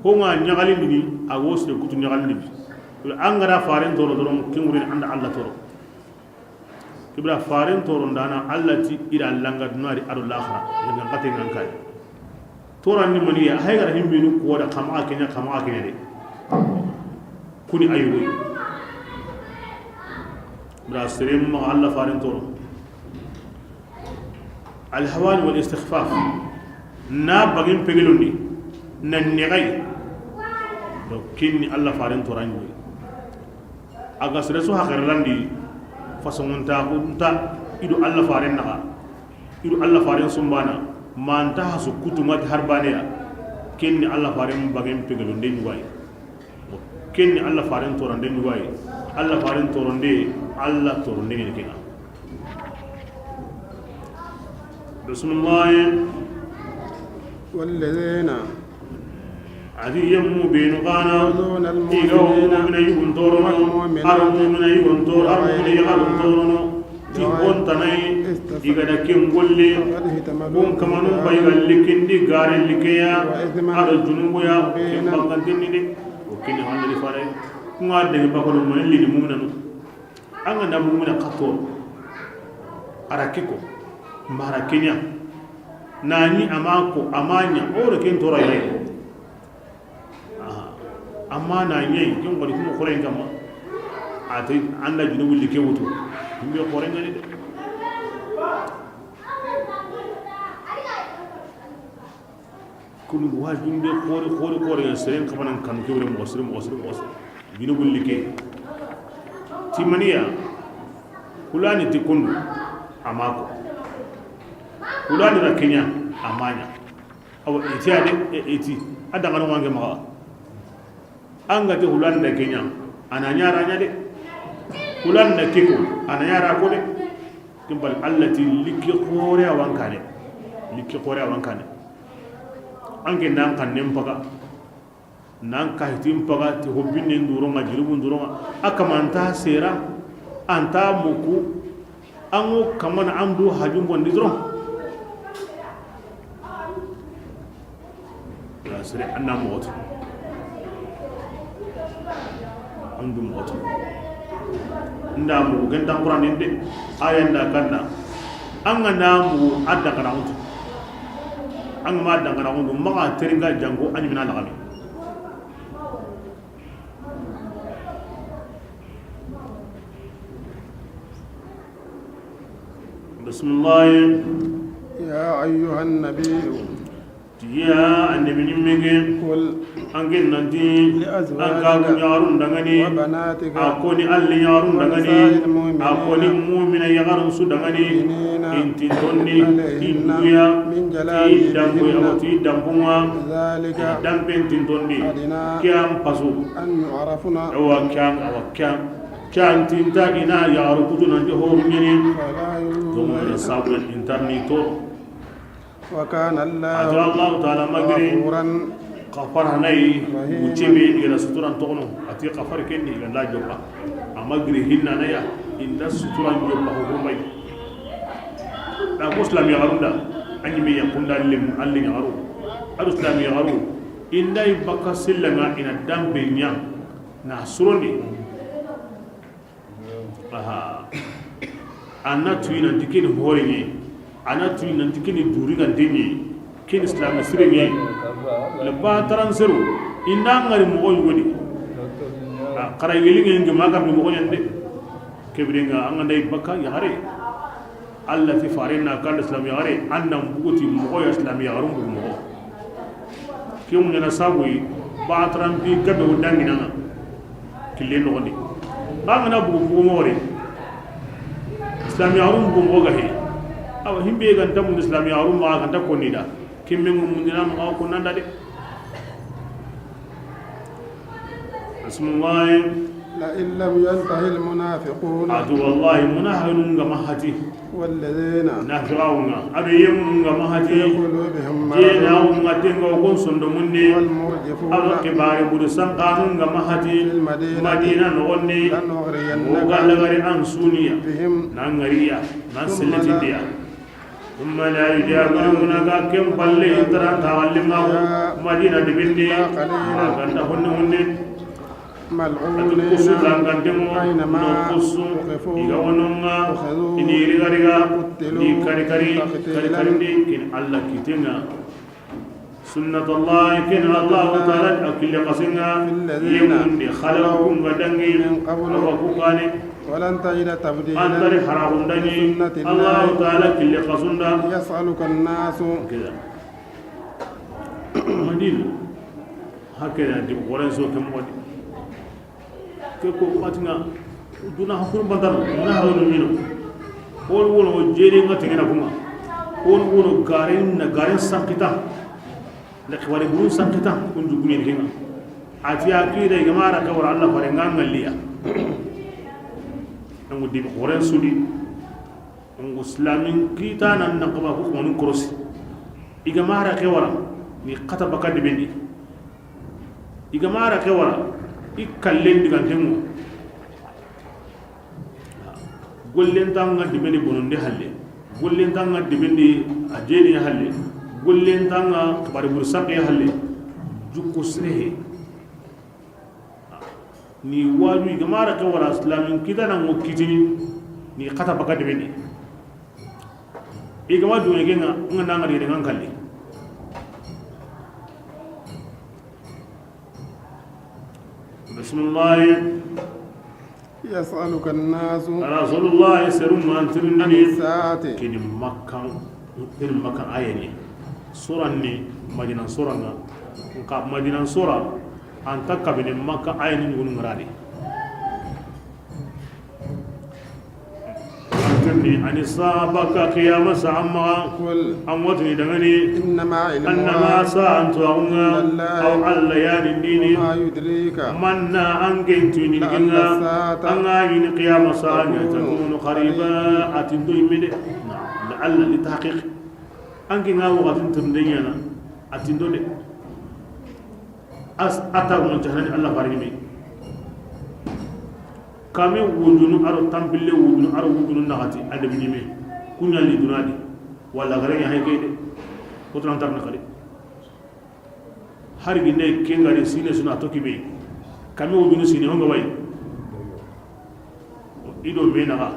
Ko nga ɲagalindini, a go sere kutun ɲagalindini. An ga ra faaren toro doron, ken wuren an da Alla toro. Kibra faaren torondana, Alla ti ira langa dunari ado laxara. Langa kate ngan kay. Toran ni maniya, hay ga ra himbinu ko da kama kenya, kama kenya de. Kuni ayugo. Bra sere ma Alla faaren toro. Alhawani wal istikhfaf. Na bagin pegelondi. Na negai. Donc kinni Alla faaren toran ɲi. A ga sere su haxirlandi. Façon nta kunta ido Alla faaren naxa. Ido Alla faaren sumbana. Manta hasu kutu mati har baneya. Kinni Alla faaren bagin pegelondi ɲi wayi. Kenni Alla faaren torande ni wayi. Alla faaren torande, Alla torande ni kena. Bismillah. Walladhina. Adi yammu benu kana. Yu'zuna al-mu'minina. Iga mu'mina yugun torono. Wal mu'minati. Ar mu'mina yugun torono. Ar mu'mina yugun torono. Ti hontanay, i ga da ken golle, kun kamanu ba i ga likindi gare likeya, a do junubuya, ken bangantenni de. O kini hannadi fare, kun ga dege bakono mani lini muminanu. An ga na mumina kato, a ra kiko, ma ra kenya, nani a ma ko, a ma ɲa, o do ken tora yayi. Aha. Amma na ɲayi, ken xoni kuma xoren kamma. A ti an da junubu like wutu. Mbe xoren ngani de. Kunu wa jumbe xori, xori, xori, ya seren kamanan kanu ke wure moxo siri, moxo siri, moxo siri. Junubu like. Timaniya. Kulani ti kundu. A ma ko. Kulani ra kenya. A ma ɲa. Awa, iti a de, e, iti. A dangano wange maxa. An ga ti hulanda kenya, a na ɲara ɲa de. Hulanda kiko, a na ɲara ko de. Kimbal Allah ti likki xore a wankane. Likki xore a wankane. An ke nan kan nem paga. Nan ka hitin paga ti hobbinen duronga, jiribun duronga. A kamanta sera, anta muku, An ŋo kamana an du hajun bondi dron. Ya sere anna moxoto. An du moxoto. Nda mugu gentan Qur'an de. Aya nda kanda. An ga na mugu adda kana mutu. An ga ma adda kana mutu. Maxa teringa jango an mina lagami. بسم الله. يا أيها النبي. Ti ya annabi ɲimme ke, an ke nanti, an kaagu ɲaxarun dangani, a koni alli ɲaxarun dangani, a koni mumina yaxarun su dangani, in tintondi, in duya, ti dambu, awa ti dambu ŋa, dampen tintondi, ke an pasu. Awa ke an, awa ke an, ke an tinta i na yaxaru kutu nanti horu ɲeni. Domo sabu in tarni to. وكان الله A ti Allahu Taala ma giri غفورا Xafara na yi, رحيما. Wucce be i ga na suturan toxono, a ti xafari ken ni i ga na joppa. A ma giri hinna na ya, i nda suturan joppa ko kurmay. Da ko Islam yaxarun da, a ɲi me yaxun da lem, alli yaxaru. A do Islam yaxaru, i nda i bakka silla ŋa i na dambe ɲa, na surondi. Aha. A na tuyi nanti ke ni hore ɲi, a na tuyi nanti ke ni duri gante ɲi, ke ni Islam sire ɲi. Le ba taran seru, i nda ŋari moxo yogoni. A xara yeli ŋe nge ma ga moxo ɲande. Ke bire ŋa an ga nda i bakka yaxare. Allah ti faren na kanda Islam yaxare, an nan buguti moxo ya Islam yaxarun bugu moxo. Ke mu ɲana sabu yi, ba taran bi gabe wo dangina ŋa. Kille noxondi. Ba ŋa na bugu bugu moxo re. Islam yaxarun bugu moxo ga he. Awa himbe ga nta mun Islam yaxarun ma ga nta konni da. Kimme ŋa mundina ma ko nanda de. Bismillah. لئن لم ينته المنافقون. A ti wallahi, munafiqun ŋa ma hati. والذين Nafiqun ŋa, a do yemu ŋa ma hati. في قلوبهم مرض Jena ŋa tenga o kon sondomunni. والمرجفون A do kibari buru sanqanu ŋa ma hati. في المدينة Madina noxondi. لنغرينك O ga lagari an suniya. بهم Nan ŋariya, nan ثم لا selletindiya. ثم لا يجاورونك ken palle i nta ra taxalli ma Madina dibindi. إلا قليلا Ma ganta honne honne. ملعونين Ati kusu langantemo, أينما no kusu, ثقفوا i ga wono ŋa, أخذوا i ni riga riga, وقتلوا ni kari kari, تقتيلا kari kari ndi, ken Allah kite ŋa. سنة الله ken Allahu Taala a kille xasen ŋa, في الذين yemundi xalaw kun ga dangi, من قبل awa ku kane. ولن تجد تبديلا An tari haraxun dangi, لسنة الله Allahu Taala kille xasun da. يسألك الناس Kida. Madina. Hakeda di xoren so ke moxo di. Ke ko fatinga duna hakuru bantar na hawno mino. Hol wono jere nga tegena kuma. Hol wono garen na garen sankita. Na xibari burun sankita kun juguni kenga. A ti a kida i ga ma ra ka wara Allah fare nga ngalliya. An gudi xoren sudi. Ngo silamin kita nan na kaba ko konu korosi. I ga ma ra ke wara ni kata baka dibendi. I ga ma ra ke wara i kallen digantengo. Gollen tanga dibendi bononde halle. Gollen tanga dibendi a jeni halle. Gollen tanga kabari bursaqe halle. Jukku sirehe. Ni waju i ga ma ra ke wara silamin kita na ngo kitini ni kata baka dibendi. I ga ma duŋe ke ŋa, ŋa na ŋari de ŋa kalli. Bismillah. يسألك الناس Rasulullah, seru mantirindini. عن الساعة. Kini Makkan, kini Makkan ayeni. Suran ni Madina suran ŋa. Nka Madina sura, anta kabini Makka ayeni ŋunu ŋaradi. Antirni ani saba ka qiyama sa amma. قل An watini dangani. إنما علمها Annama sa antu aunga. عند الله Aw Allah yani dini. وما يدريك Manna an gentuni لعل kinga. الساعة An ga yini qiyama sa nya تكون takunu qariba. Atindo imede. La Allah li tahqiq. An kinga waqatin tundenya na. Atindo de. As ata mo jahanani Allah farini me. Kame wujunu aro tampille wujunu aro wujunu naxati adabi ɲime. Kuɲa li dunadi. Wala gare ya hayke de. Ko tan tarna kali. Har ginde kengari sine suna toki be. Kame wujunu sine honga way. Ido me naxa.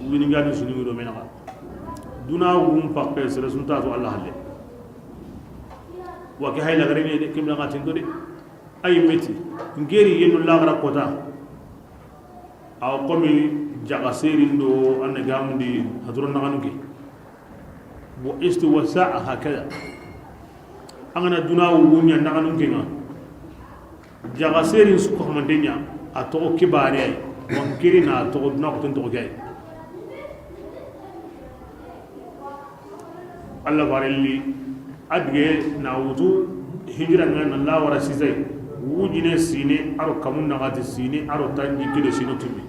Wini ngani sunu wiro menaxa. Duna wum pakke sere sunta to Allah halle. Wa ke hayla gare ne de kimla ngatin do de. Ay meti. Ngeri yenu lagra kota. Aw qomi jaga serin do anna gamundi hadro naxanu ke. Bo istu wa sa'a hakada. An ga na duna wugu ɲa naxanun ke ŋa. Jaxa serin su ko xamante ɲa, a toxo ke baane ay. Wan kiri na toxo duna ko ton toxo ke ay. Allah farelli a dige na wutu hijira ŋa na la wara sisay. Wujine sine aro kamun naxati sine aro tanji kido sino tumi.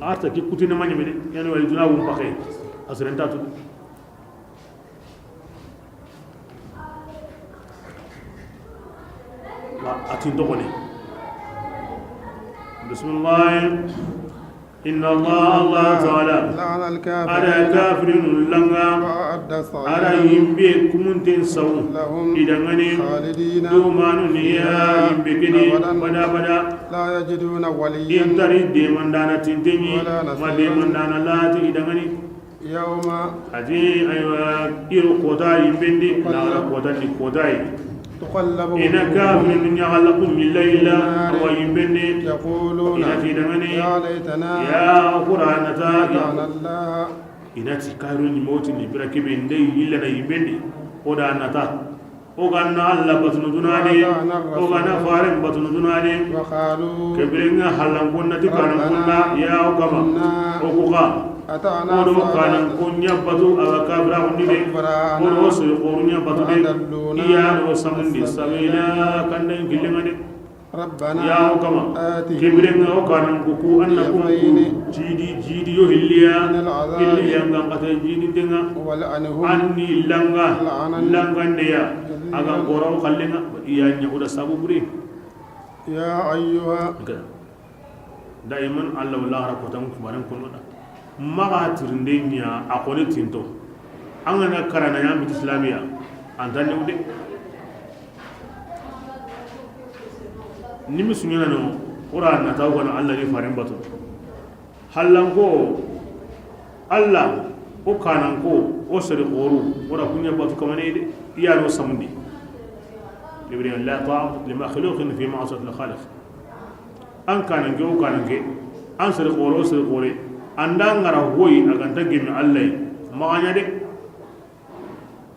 Arta ki kutine maɲi mene, yani wali duna wum paxe. Asrenta tu. A tin toxone. Bismillah. Inna Allah, Allah Ta'ala, لعن الكافرين, a da kafirinun langa, وأعد لهم سعيرا, a da yimbe kumunten sawu, لهم, i danŋa ni, خالدين, domanu ni ya, فيها, yimbe kini, أبدا, bada bada. لا يجدون وليا, i nta ri demandana tinten ɲi, ولا نصيرا, ma demandana lati i danŋa ni. يوم. A ti, aywa, i ro kota yimben di, تقلب, laxara kota ni kota yi. تقلب وجوههم. I na kafirinu ɲaxalaxu ɲilla yilla, في النار, a wa yimben di. يقولون, i na ti i danŋa ni, يا ليتنا, ya Qur'ana ta, ya, أطعنا الله. I na ti kayro ni moti ni bira kebe nde yilla na yimben di. O da na ta. O ga na Allah batunu duna de, وأطعنا الرسول, o ga na faren batunu duna de. وقالوا, ke biren ŋa hallan konna ti kanan konna, ربنا ya o kama, إنا o ku ga, أطعنا o do kanan, سادتنا, konya batu a ga kafira konni de, تكبر علينا, o do so korunya batu de, فأضلونا, iya no samundi, السبيل, sabila, kanden killen ŋa de. ربنا, ya o kama, آتهم, ke biren ŋa o kanan ku ku, an na ku, ضعفين, jidi, jidi yo hilliya, من العذاب, hilliya ngan kata jidi denga. والعنهم, an ni langa, لعنا, langande ya, كبيرا, a ga goro kallen ŋa, iya ɲa o da sabu bure. يا أيها. Daiman Allah wala hara kotan kumaran kono da. Maxa tirinde ɲa a xoni tinto. An ga na karana ɲa miti islamiya, an ta newde. Ni mi suɲana no, Qur'an na taw gana Allah ni faren batu. Hallanko, Allah, o kananko, o sere xoru, o ra kunya batu kamane de, iya no samundi. Ibrahim, لا طاعة لمخلوق في معصية الخالق. An kananke, o kananke, an sere xoro, o sere xore, an da ngara hoyi, a ganta gemme Allah, maxa ɲa de.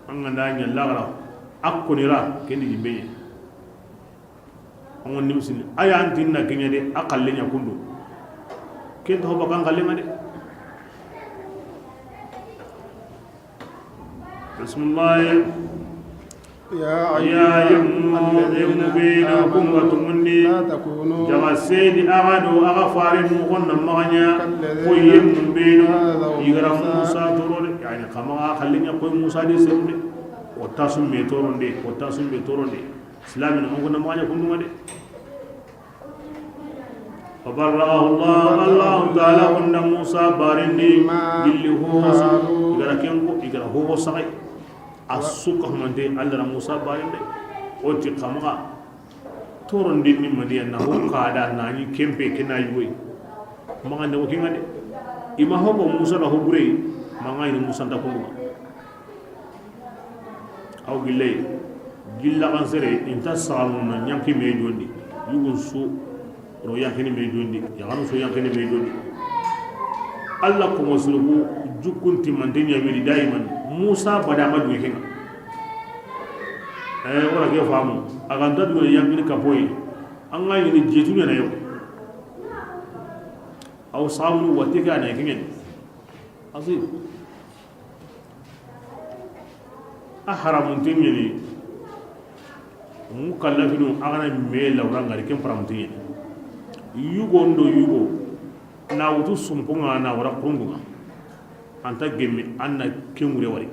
An ganda ɲa laxara, a konira, kendi jimbe ɲa. An ŋon nimsini, a ya antinna keɲa de, a xalle ɲa kundu. Ken taxo bakan xalle ŋa de. Bismillah. يا أيها الذين آمنوا لا تكونوا كالذين, ya yemmu, yemmu bena kun ga tumundi. Jaxa sedi a ga do a ga fare mu xonna maxa ɲa. Ko yemmu benu, آذوا موسى, i ga ra Musa toro de. Yani, xa maxa xalle ɲa koy Musa de seru de. O ta sumbe toronde, o ta sumbe toronde. Silamin on gona maxa ɲa kundu ŋa de. فبرأه الله, Allah Ta'ala wonda Musa barendi, مما, gilli hoho su, قالوا, i ga ra ken ko, i ga ra hoho saxay. A su ka humante, Allah ra Musa barende. O ti xa maxa torondin ni maniya na ho kada na ni kempe ke na yugoy. Maxa ne o kinga de. I ma ho ko Musa da ho bure, maxa ni Musa nta kundu ŋa. Aw gilley, gilla xan sere, i nta saxanu na ɲanki me jondi, yugun su ro yankini me jondi, yaxanu su yankini me jondi. Allah ko mo suruku jukkun timante ɲa wiri daiman, Musa bada ma duŋe kenga. Eh, wala ke famu, a ga nta duŋe yankini kapoyi, an ga ɲini jetu ɲana yo. Aw saxanu wati ke a na kengen. Azim. A haramunte ɲeni, mukallafinu a ga na me lawra ngari ken paramunte ɲeni. Yugo ndo yugo, na wutu sumpunga na wara kurungunga. Anta gemme, an na ken wure wari.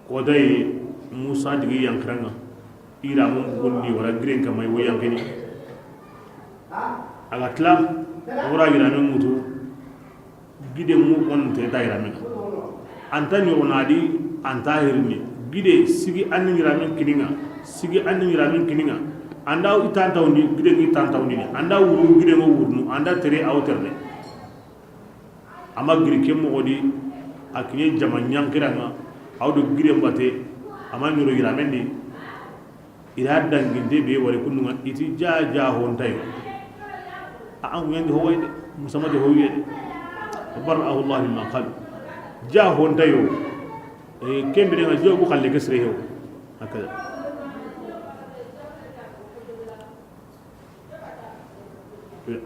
Kodaye Musa digi yankiranga. Iramun bugundi wala giren kamay wo yankini. A ga tila, wora iramun mutu, gide mu on te ta iramun. Anta ɲogonadi, anta hirini. Gide sigi anni iramun kininga, sigi anni iramun kininga. Anda i tantawni, gide ngi tantawni. Anda wuru, gide ngo wurnu, anda tere aw terne. Ama giri ke moxo di, a kiɲe jama ɲankiranga, aw do gire mbate, ama ɲoro yiramen di, ira danginte be wari kununga, iti ja ja hontayo. A an kuɲandi howay de, musamati howiye de. Barra'ahu Allah mimma qalu. Ja honta yo. E, kembire nga jo bu xalle ke sire yo. Hakada.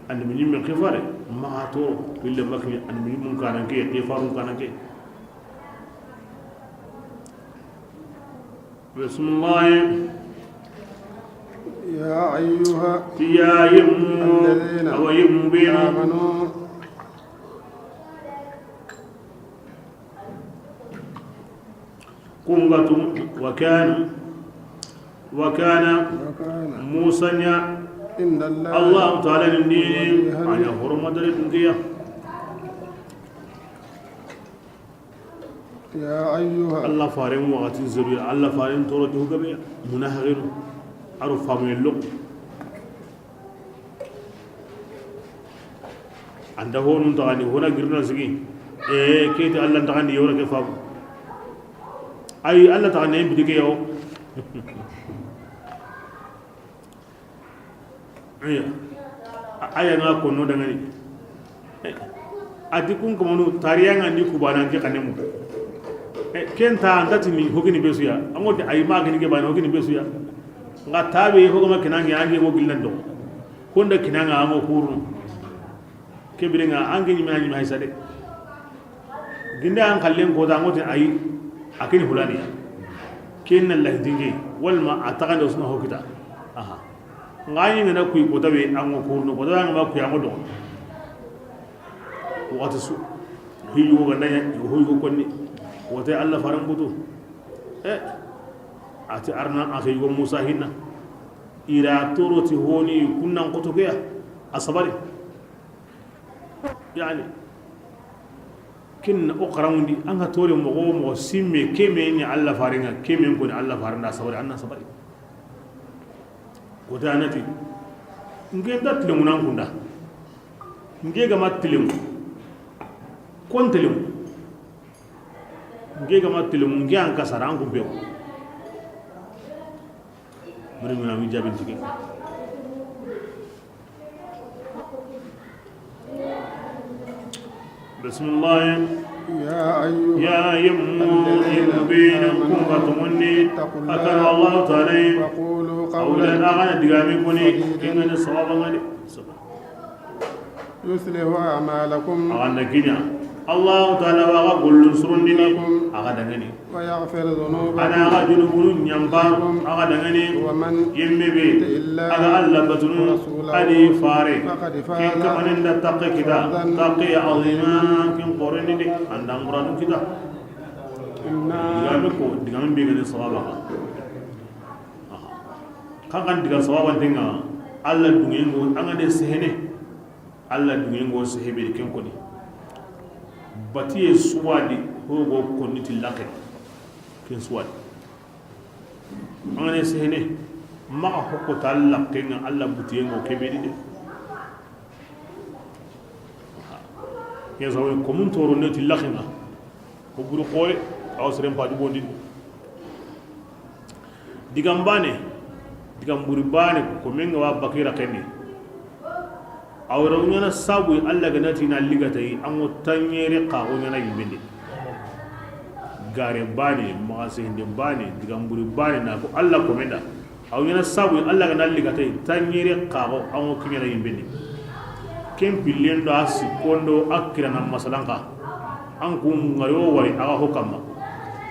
Annabi ɲimmen xifare, maxa toro, ille makki annabi ɲimmun kananke, xifarun kananke. Bismillah. يا أيها Ti ya yemmu, الذين awa yemmu benu. آمنوا Kungatu, wa kana, wa kana, وكان Musa ɲa, عند الله Allahu Taala ni dini, وجيها a ɲa horoma dare dunkiya. يا أيها Allah faren waxati zeru ya, Allah faren toro ti hugabe, munafiqinu, aro famu yello. Anda honun taxandi, hona girna sigi. E, keti Allah taxandi, yewra ke famu. Ay, Allah taxandi, en bidike yo. Iya. A-, aya nga konno dangani. Eh, ati kun kamanu tariya nga ni kubana ke kanemu. Eh, kenta anta tini hokini besuya. Angoti ay ma gini ke bana hokini besuya. Nga tabe hokama kinange ange mo gillan do. Konda kinanga ango kurnu. Kebire nga ange ni mena ni ma haysa de. Ginde an kallen ko da ngoti ay akini hulaniya. Ken na lahi dinge walma a taxande suna hokita. Aha. Nga ɲi ngana kuy ko tabe ango kurnu ko tabe ango kuy ango do. Waxati su. Hiyu ga nanya ho yu konni. Wata Allah faran butu. Eh. Ati arna akhi go Musa hinna. Ira toro ti honi kunnan koto ke ya. A sabari. Yani, kin o xaramundi, an ga tore moxo wo moxo simme, keme ni Allah farenga, keme ko ni Allah farenda sabari, anna sabari. Ko ta nati, nge nda tilemu nan kunda. Nge gama tilemu. Kon tilemu. Nge gama tilemu, nge an kasara, an kumpewo. Mene mene mi jabin tigi. Bismillah. يا أيها Ya yemmu, الذين yemmu bene, آمنوا kun ga tumonni, اتقوا الله akana Allah Taala, وقولوا قولا awla na gana digami koni, سديدا kengani sawaba ngani. يصلح أعمالكم Axa na kiɲa. Allahu Taala wa ga gollun surundini. لكم Axa dangani. ويغفر ذنوبكم Ana axa junubunu ɲampa. Axa dangani. ومن Yemme be. يطع الله Aga Allah batunu. ورسوله Adi fare. فقد فاز Ken kamanen da takke kita. فوزا Takke ya azima. Ken qoreni de. Andan quranu kita. إنا Digame ko, digame be gani sawaba. Aha. Kan kan diga sawaba tenga. Allah dungengo, anga de sehene. Allah dungengo sehebe ken koni. Batiye suwadi hogo konni ti laqe. Ken suwadi. Angane sehene maxa hokko ta laqe nga Allah butiyengo kebedi de. Ken sawi komun toro ne ti laqe nga. Ko buru xoye aw seren paju bondi. Digam bane, digam buri bane, ko men ga wa bakira kene. Awra ɲana sabu Allah ga nati na ligatay, ango tanyere ka o ɲana yimbende. Gare bane, magasende bane, digam buri bane, na ko Allah ko menda. Aw ɲana sabu Allah ga na ligatay, tanyere ka o ango kiɲana yimbende. Ken pillen do a sikkondo a kirana masalanka. An kun ngari wo wari aga ho kamma.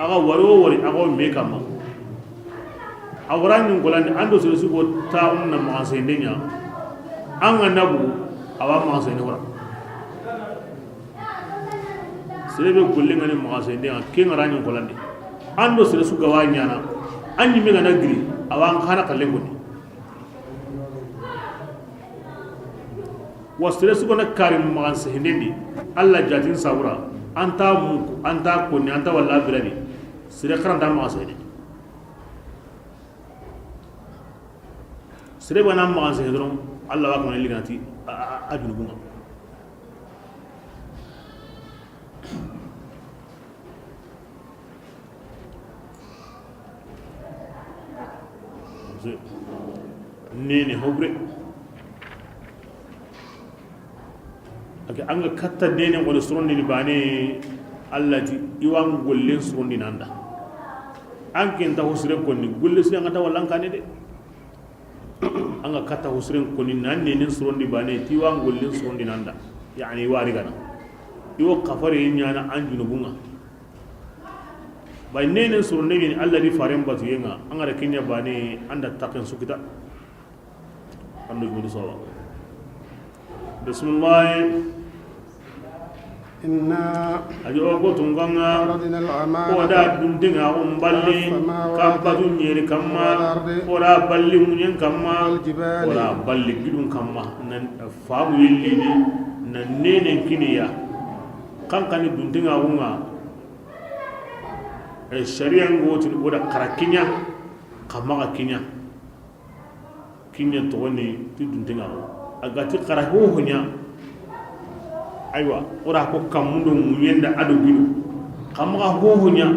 Aga wari wo wari aga me kamma. A wara ɲin golandi an do sere su go taxun na maxasende ɲa. An ga na bugu awa maxasende wara. Sere be golle ngani maxasende ɲa ke ngara ɲin golandi. An do sere su gawa ɲana. An ɲi me ga na giri awa an xana kallen goni. Wa sere su gona kari maxan sehendendi. Allah jatin sabura. Anta muku, anta konni, anta walla birani. Sere karanta maxan sehendi. Sere bana maxan sehe doron, Allah wa kamane liganti a, a, a, a junubunga. Nene hobre. Ake an ga katta nenen koni sorondini baane, Allah ti i wa an gollen sorondini an da. An ke nta ho sire konni, golle sire an ga ta walla an kaane de. An ga katta ho siren koni na nenen sorondi baane, ti i wa an gollen sorondini an da. Yani i wa ri gana. I wo kafare ɲaana an junubun ŋa. Bay nenen soronde ɲi ni Allah do faaren batuyen ŋa, an ga da ken ɲa baane, an da taken su kita. An do jodi soro. Bismillah. إنا A di o ko tunga ŋa. عرضنا الأمانة O da duntenŋa o n balli. على السماوات Ka batu ɲeri kamma. والأرض O da balli ŋuɲen kamma. والجبال O da balli gidun kamma. Nan faamu yillini. Nan nenen kini i ya. Kan kani duntenŋa o ŋa. E, sariya ŋa o ti o da xara kiɲa. Xa maxa kiɲa. Kiɲe toxoni ti duntenŋa. A ga ti xara hoho ɲa. Aywa, o ra ko kammun do ŋuɲen da a do gidu. Xa maxa hoho ɲa.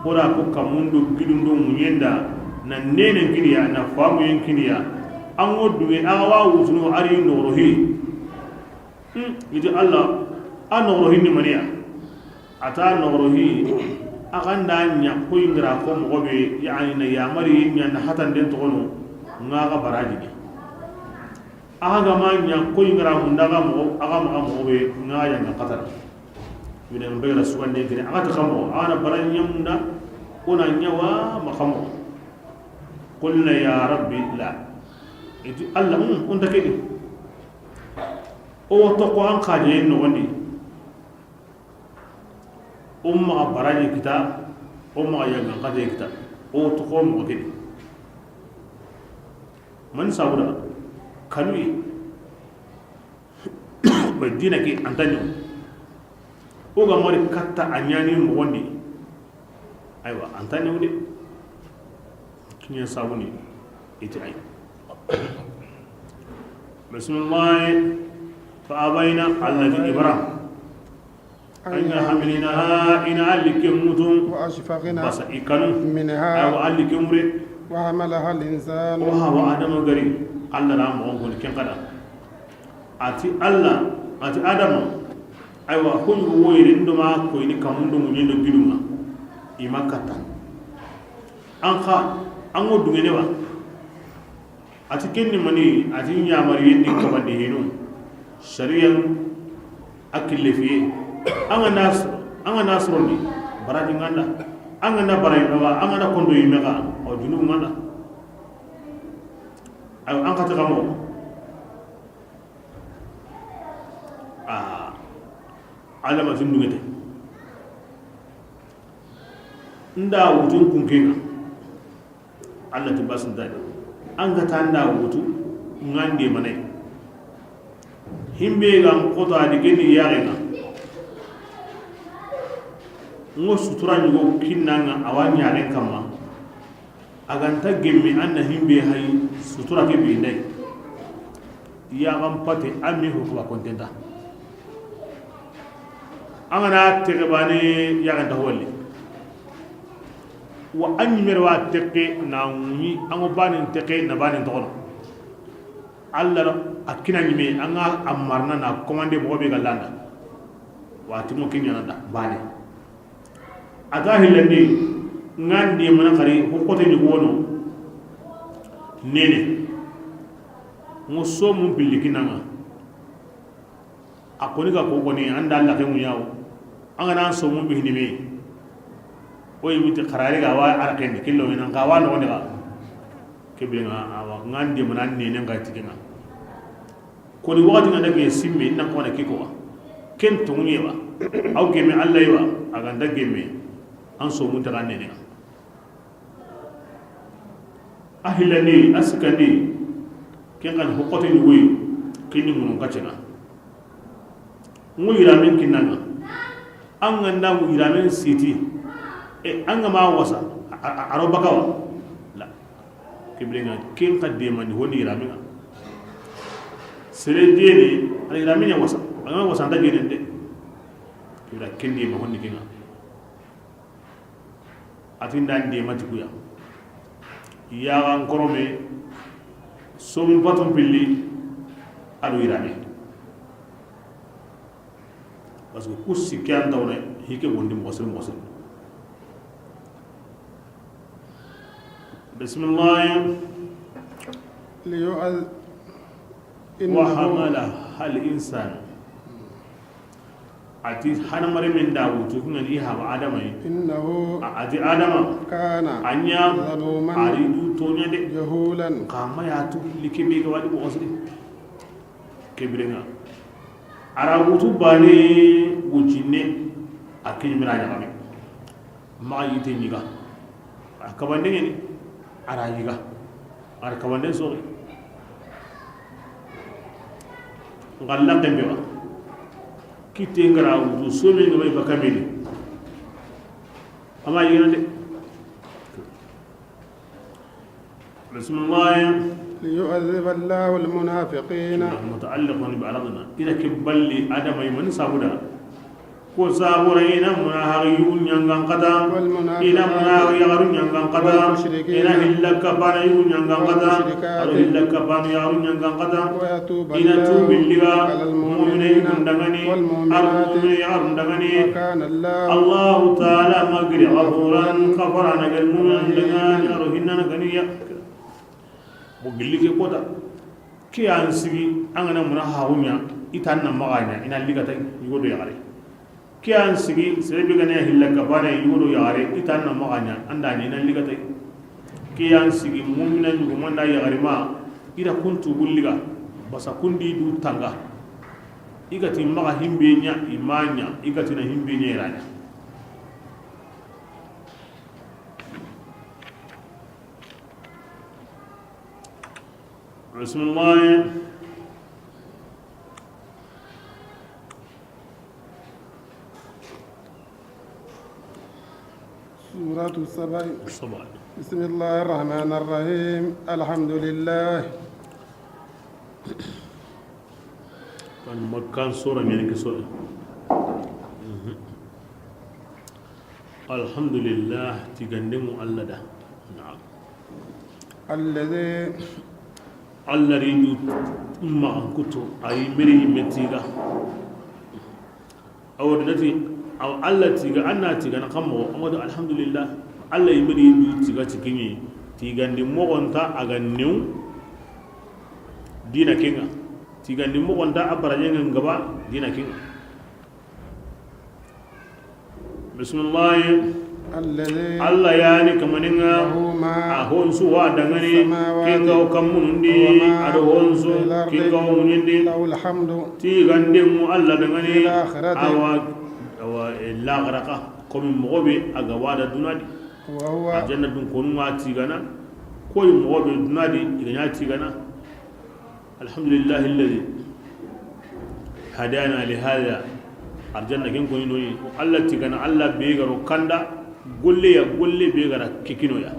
O ra ko kammun do gidun do ŋuɲen da. Na nenen kini i ya, na faamuyen kini i ya. An ŋo duŋe, a ga wa wutunu a ri noxoro hi. Hmm, i ti Allah, a noxoro hi ni mani ya? A ta noxoro hi, a ga nda ɲa koyi n ga ra ko moxo be, yani na yamari ɲa na hatanden toxono, ŋa ga baraji ni. A ga ma ɲa koyi n ga ra munda ga moxo, a ga maxa moxo be, ŋa ya ŋa xatara. Mine n be ga ra sugande kene, a ga ta xa moxo, a ga na baraji ɲa munda, o na ɲa wa maxa moxo. قلنا يا رب لا. I ti Allah, hmm, o nta ke di. O toxo an xaje noxondi. O maxa baraji kita, o maxa yangan xate kita, o toxo moxo ke di. Man sabuda, kanuyi, ba dina ke an ta ɲi. O ga mari katta a ɲani moxondi. Aywa, an ta ɲi de. Kiɲe sabuni, i ti ay. Bismillah. فأبين Allah ti i bara. أن يحملنها I na a likke ŋutu. وأشفقن Basa i kanu. منها Awa a likke ŋure. وحملها الإنسان O hawa Adama gari. Allah na moxon koni ken kada. A ti Allah, a ti Adama. Aywa, ko ɲugo woyini ndo ma koyini kammun do ŋuɲen do gidun ŋa. I ma katta. An xa, an ŋo duŋene ba. A ti ken ni mani, a ti ɲamariyen ni kabandi hinu. Sariyan a kille fiye. An ga na s-, an ga na sorondi, baraji ŋa nda. An ga na bara yimme ga, an ga na kondo yimme ga, o junubu ŋa nda. Ayo, an xa ti xa moxo. A, Adama ti n duŋete. Nda wutun kunkenga. Allah ti basintadi. An ga ta nda wutu ŋa n demanay. Himbe ga n xoto a di geni yaxenga. Ŋo sutura ɲugo kinnanga a wa ɲaxen kamma. A ga nta gemme an na himbe hay sutura ke be nday. Yaxan pate a mi ho kuba kontenta. An ga na texe bane yaxen ta ho walli. Wa an ɲimere wa texe na ŋuɲi an ŋo banen texe na banen toxono. Allah a kina ɲime an ga a marna na commande moxo be ga landa. Wa ti mo kiɲana da bane. A ga hillandi ŋa n demana xari ho xote ɲugo wono. Nene ŋo somun pilli kinanga. A koni ga ko koni an da Allah ke muɲawo. An ga na somun bihini me. O yi wuti xarari ga wa arqendi killo ina ga wa no ga. Kebe ŋa awa ŋa n demana nene ŋa tikenga. Koni waxati ŋa dage simme nan ko na kiko wa. Ken to ŋuɲe wa. Aw geme Allah yi wa a ga nda geme. An somun ta ga nene. A hillandi a sikkandi. Ken xa ni ho xote ɲugoyi. Ken ni ŋunun kaccenga. Ŋo yiramen kinnanga. An ga nda ŋo yiramen siti. E an ga ma wasa. A ro bakawa la. Kibirenga ken xa demani honi yiramenga. Sere deni a yiramen ya wasa. An ga wasa nda deni de. Kibira ken dema honi kenga. A ti nda n dema ti kuya. Yaxan korome. Somu baton pilli. A do yirame. Parce que ku sikki an tawne, hike bondi moxo siri moxo siri. Bismillah. ليعذ إنه وحملها الإنسان. A ti hadamaren men da wutu, kun ga ni i haba Adama yi. إنه A, a ti Adama. كان A ɲa, ظلوما a ri du toɲa de. جهولا. Xa ma ya tu, like be ga wadi moxo siri. Ke biren ŋa. A ra wutu bane wucinne, a ke ɲi mira ɲaxame. Maxa yite ɲiga. A kabanden ŋeni, a ra ɲiga. A ra kabanden soxi. N xa laxen be wa. Kitte n ga ra wutu, somi n ga may baka meni. Ama yigana de. Bismillah. ليعذب الله المنافقين. Muta'alliqun bi aradna. Ina ke balli Adama yi mani sabuda. Ko sabura ina munahaxi yugu ɲangan kata. والمنافقات Ina munahaxi yaxaru ɲangan kata. والمشركين Ina hilla kapana yugu ɲangan kata. والمشركات Aro hilla kapana yaxaru ɲangan kata. ويتوب Ina الله tubilliga على المؤمنين mu'mine yugun dangani. والمؤمنات Aro mu'mine yaxarun dangani. وكان الله Allahu Taala ma giri ghafuran, kafara na gari mu'mine dangani, aro hinnana ganiya. Bo gilli ke kota. Ke an sigi, an ga na munahaxu ɲa, i tan na maxa ɲa, i na ligata yugo do yaxare. Ke an sigi, sere be ga na hilla kapana yugo do yaxare, i tan na maxa ɲa, an da ɲa i na ligata. Ke an sigi, mu'mina yugo manda yaxare ma, i da kun tubu liga, basa kundi du tanga. I ga ti maxa himbe ɲa, i ma ɲa, i ga ti na himbe ɲa i ra ɲa. Bismillah. سورة سبأ. سبأ. بسم الله الرحمن الرحيم. الحمد لله. Kan Makkan sura ɲani ke sura. Alhamdulillah, tigandemu Allah da. Naam. الذي Alla ri du maxan kuto, a yi miri yimme tiga. Awa dinati, aw Alla tiga, an na tiga na kan moxo, an ga ti alhamdulillah. Alla yi miri du tiga ti kiɲe, tigandi moxonta a ga new dina kenga. Tigandi moxonta a barajenga ngaba dina kenga. Bismillahi. الذي Alla yani kamaninga. له ما A honsu wa dangani. في السماوات Kinga o kammunundi. وما Ado honsu في الأرض kinga o munindi. له الحمد Tigandemu Alla dangani. في الآخرة Awa, awa, e, laxaraka. Komi moxo be a ga wada dunadi. وهو Arjanna dun konu ma tigana. Koy moxo be dunadi, i ga ɲa tigana. Alhamdulillahi alladhi hadana li hadha. Arjanna ken koni noyi. Alla tigana, Alla be garo kanda, golle ya, golle be gara kekinoya.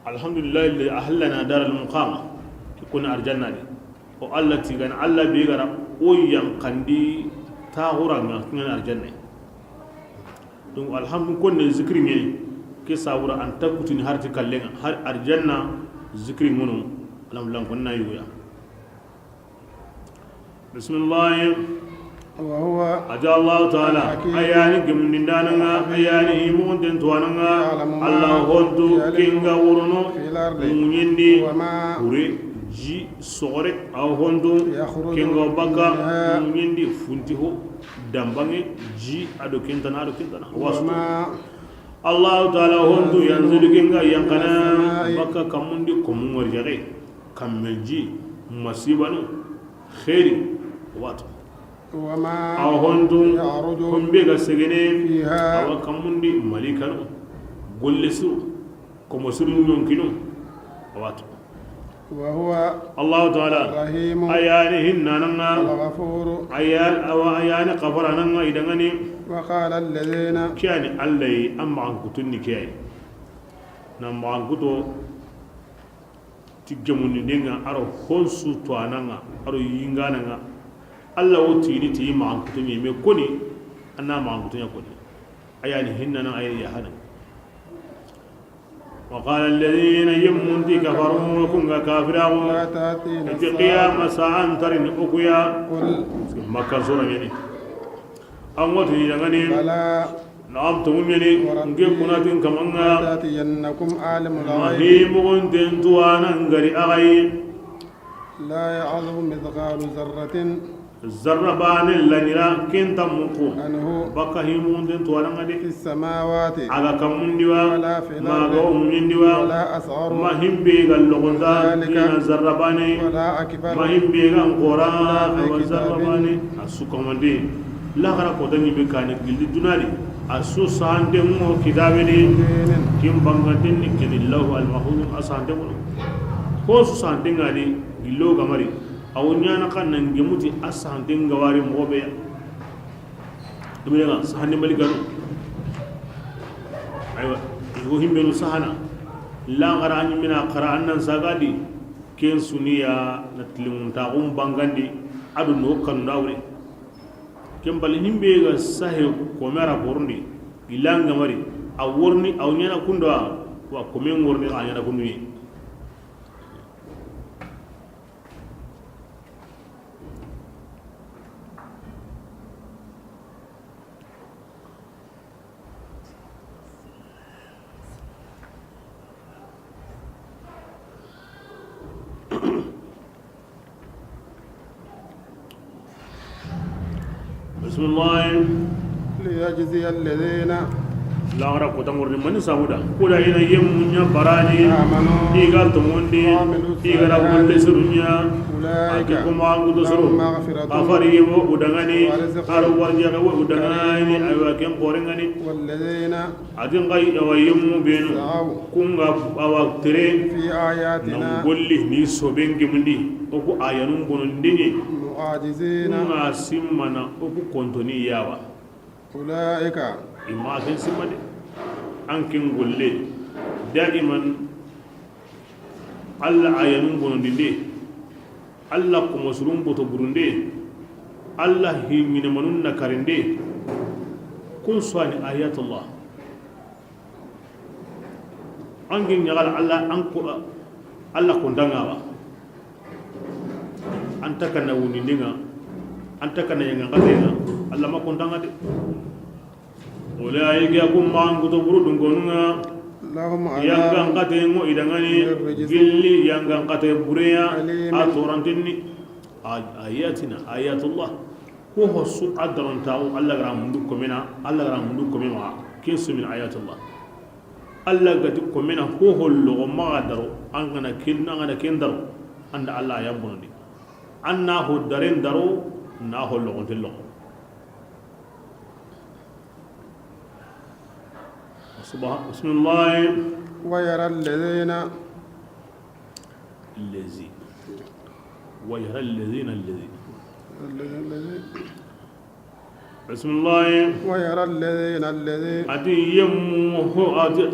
Alhamdulillahi alladhi ahallana daral muqama. Koni arjanna de. O Alla tigana, Alla be gara o yankandi taxuranga kingana arjanna. Donc alhamdu konne zikri ŋeni. Ke sabura an ta kutini harti kallenga har arjanna zikri ŋono. Alhamdulillah konna yuya. Bismillah. وهو A ti Allahu Taala, الحكيم a yani gemundindananga, a yani himugunten tuwananga, يعلم ما Alla hontu يلج kinga worono في الأرض muñindi وما kure ji sogore, a hontu يخرج kinga baka منها muñindi funtiho dambange ji ado kentana ado kentana. Wasu. وما Allahu Taala hontu ينزل yanzulu kinga yankana من السماء baka kamundi komu ngorjare. Kammenji, masibanu, xeeri, watu. وما Awa hontu, يعرج hombe ga segene, فيها awa kammundi malikanu, golle su, komo suru ñonkinu, watu. وهو Allahu Taala, الرحيم a yani hinnananga, الغفور. a ya-, awa a yani kafarananga idangani. وقال الذين Kiyani Alla yi, an maxan kutunni kiyayi. Na maxan kuto, ti gemundi denga, aro honsu tuwananga, aro yingananga. Alla wo tini ti maxan kutuñe, me koni, anna maxan kutuña koni. A yani hinnana, a yani yahana. وقال الذين يمنون كفروا، kun ga kafiraxu, لا تأتينا الساعة. Qiyama sa'an tarini o ku ya. قل. Makka sura ɲani. An ŋa ti i danŋa ni. بلى. Naam, tonŋu ɲani. وربي. N ke kunatin kamanga. لتأتينكم عالم الغيب. Mahi moxonten tuwana ngari a ga yi. لا يعزب مثقال ذرة. Zarra baane laɲira ken ta muku. عنه. Baka hi moxonten tuwana ŋa de. في السماوات. A ga kammundi wa. ولا في الأرض. Ma ga wo muɲindi wa. ولا أصغر. Ma himbe ga logonda. من ذلك. Ina zarra baane. ولا أكبر. Ma himbe ga n xora. إلا في كتاب. Awa zarra baane. A su kamande. Laxara kota ɲi be kani gilli duna di. A su sahante ŋo kitabe di. مبين. Kin banganten ni keni Lawhu al Mahfuz a sahante ŋo. Ko su sahante ŋa di gillo gamari. A wo ɲana xa nan gemuti a sahante ŋa wari moxo be ya. Ibire ŋa sahante mali gano. Aywa, i go himbenu sahana. Laxara ɲi mina xara an nan sagadi. Ken suniya na tilimuntaxun bangandi. A do no kanu na wure. Ken bali himbe ga sahe kome ra borundi, ilanga mari, a worni, a ɲana kundo, wa kome worni a ɲana kundu ye. بسم الله. ليجزي الذين. Laxara kota ŋorni mani sabuda. Kuda ina yemmu ɲa barani. آمنوا. I ga tonŋundi. وعملوا الصالحات. I ga ra golle sirun ɲa. أولئك. A ti kuma an gudo soro. لهم مغفرة. A fari yemo u danŋa ni. ورزق. Aro warjaga wo u danŋa ni. كريم. Aywa ken xore ŋa ni. والذين. A ti n ga yi awa yemmu benu. سعوا. Kun ga awa tere. في آياتنا. Nan golli ni soben gemundi. O ku ayanun bonon denye. معاجزين. Kun ga simmana o ku kontoni yawa. أولئك. I ma ken simma de. An ken golle. Daiman. Alla ayanun bonondinde. Alla komosurun boto burunde. Alla himinemanun nakarinde. Kun suwani ayatullah. An gi ɲaxala Alla, an ko Alla kontanŋa wa. An ta kana wunindinŋa. An ta kana yangan xatenŋa. Alla ma kontanŋa de. Wala yigi a kun maxan kuto buru dunkonunŋa. لهم عذاب. Yangan xatenŋo i danŋa ni. من رجز. Gilli yangan xate bureya. أليم. A torantenni. Ayatina, ayatullah. Ko hosu a darontaxu, Alla ga ra mundu komena, Alla ga ra mundu kome maxa, ken su min ayatullah. Alla ga ti komena ho ho loxo maxa daro, an ga na ken, an ga na ken daro, an da Alla ya bonondi. An na ho daren daro, na ho loxonte loxo. Subha-, bismillah. ويرى الذين الذي. ويرى الذين الذي. الذي، الذي. بسم الله. ويرى الذين الذي. A ti yemmu ho a ti.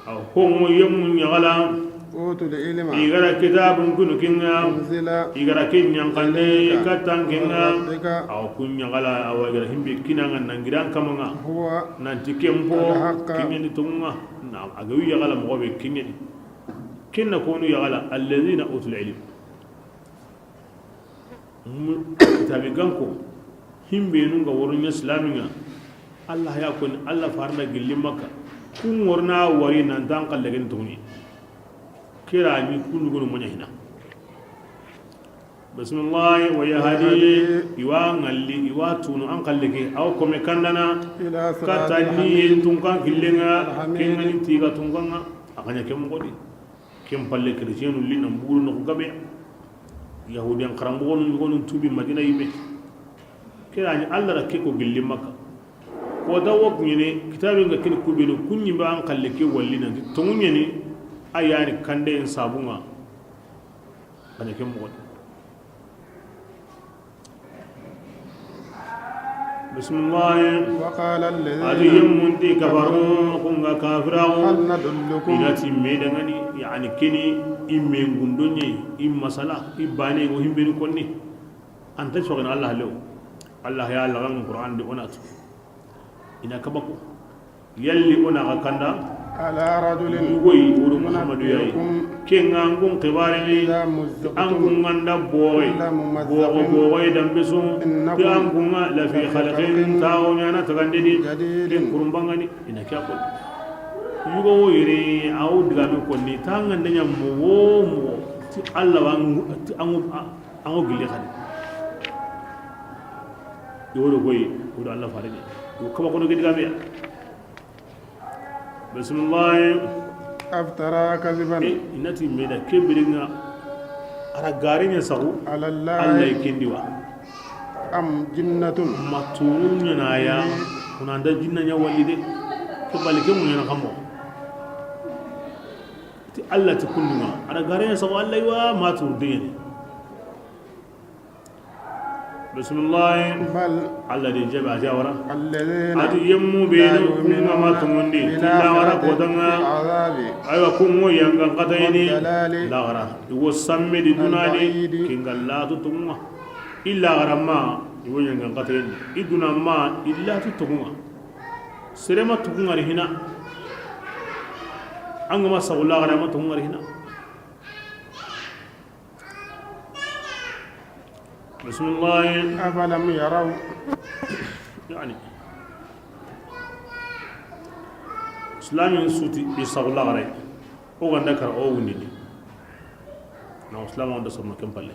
A ho mo yemmu ɲaxala. أوتوا العلم. I ga ra kitabun kunu kinŋa. أنزل. I ga ra kin ɲaxande. إليك. Katan kinŋa. من ربك. A kun ɲaxala a wa i ga ra himbe kinanŋa nan gidan kamanŋa. هو. Nanti kempo. الحق. Kinyani tunŋa. Na a ga wi yaxala moxo be kinyani. Kenna konu yaxala, الذين أوتوا العلم. Mu-, kitabi ganko, himbe nun ga woro ɲa silamiŋa, Allah ya koni, Allah farna gilli Makka. Kun worna wari nan tan kalle gen tuni. Kira ni kunu gunu moɲa hina. Bismillah, wa yahdi, iwa ŋalli, iwa tunu an kalle ke, aw kome kandana, إلى صراط kata ni الحميد. Tunkan killenŋa, الحميد. Kengani tiga tunkanŋa, a kaɲa ke moxo di. Ken palle chrétienu li nan buru noxu gabe. Yahudiyan karammoxonu yogonu tubi Madina yime. Kira ni Allah ra ke ko gilli Makka. Ko da wo kuɲene, kitabe nga kini kubenu, kuɲi ba an kalle ke walli nan ti tonguɲeni, a yani kande en sabunŋa. Bane ke moxo. Bismillah. وقال الذين Adi yemmunti kafaru, kunga kafiraxu. هل ندلكم Ina ti me dangani, yani kini, i me ngundonye, i masala, i bane, o himbeni konni. Anta sogana Allah lew. Allah ya lagan Qur'an di onatu. Ina kabako. Yalli o na ga kanda, على رجل Yugoyi, o do Muhammadu ya yi. منبئكم Ke ŋa an kun xibaare ni, إذا مزقتم an kun ŋa nda boxe, كل ممزق boxe, boxe dambe su, إنكم ke an kun ŋa لفي خلق taaxu ɲaana tagande di, جديد ke kurunbangani, i na ke ya ko. Yugo wo yere, a wo digame konni, ta ŋa nda ɲa moxo wo moxo, ti Allah wa an ŋu, ti an ŋu, a, an ŋu gille xadi. I wo do koyi, o do Allah fare ni. Yo kaba kono ke digame ya. Bisimilahi. أفترى كذبا Eh, i na ti me da ke bire ŋa, a ra gare ɲa saxu, على الله Allah yi ken di wa. أم جنة Ma turu ɲaana ya, kuna nda jinna ɲa wali de. Ke bali ke mu ɲaana kamo. Ti Allah ti kundu ŋa, a ra gare ɲa saxu Allah yi wa, ma turu de ɲaana. Bisimilahi. بل Allah di jaabi a ti a wara. الذين A ti yemmu be لا nu يؤمنون kun ŋa ma tonŋundi, بالآخرة ti laaxara kota ŋa. في العذاب Aywa, kun ŋo yangan katayini. والضلال Laaxara. I wo samme di duna di, البعيد ken ga latu tonŋu ŋa. I laaxara ma, i wo yangan katayini. I duna ma, i latu tonŋu ŋa. Sere ma tonŋu ŋa ri hina. An ga ma saxu laaxara ma tonŋu ŋa ri hina. Bisimilahi. أفلم يروا Yani, islamin su ti i saxu laaxara yi. O ga nda kara o wundini. Na islam o nda sorno ken palle.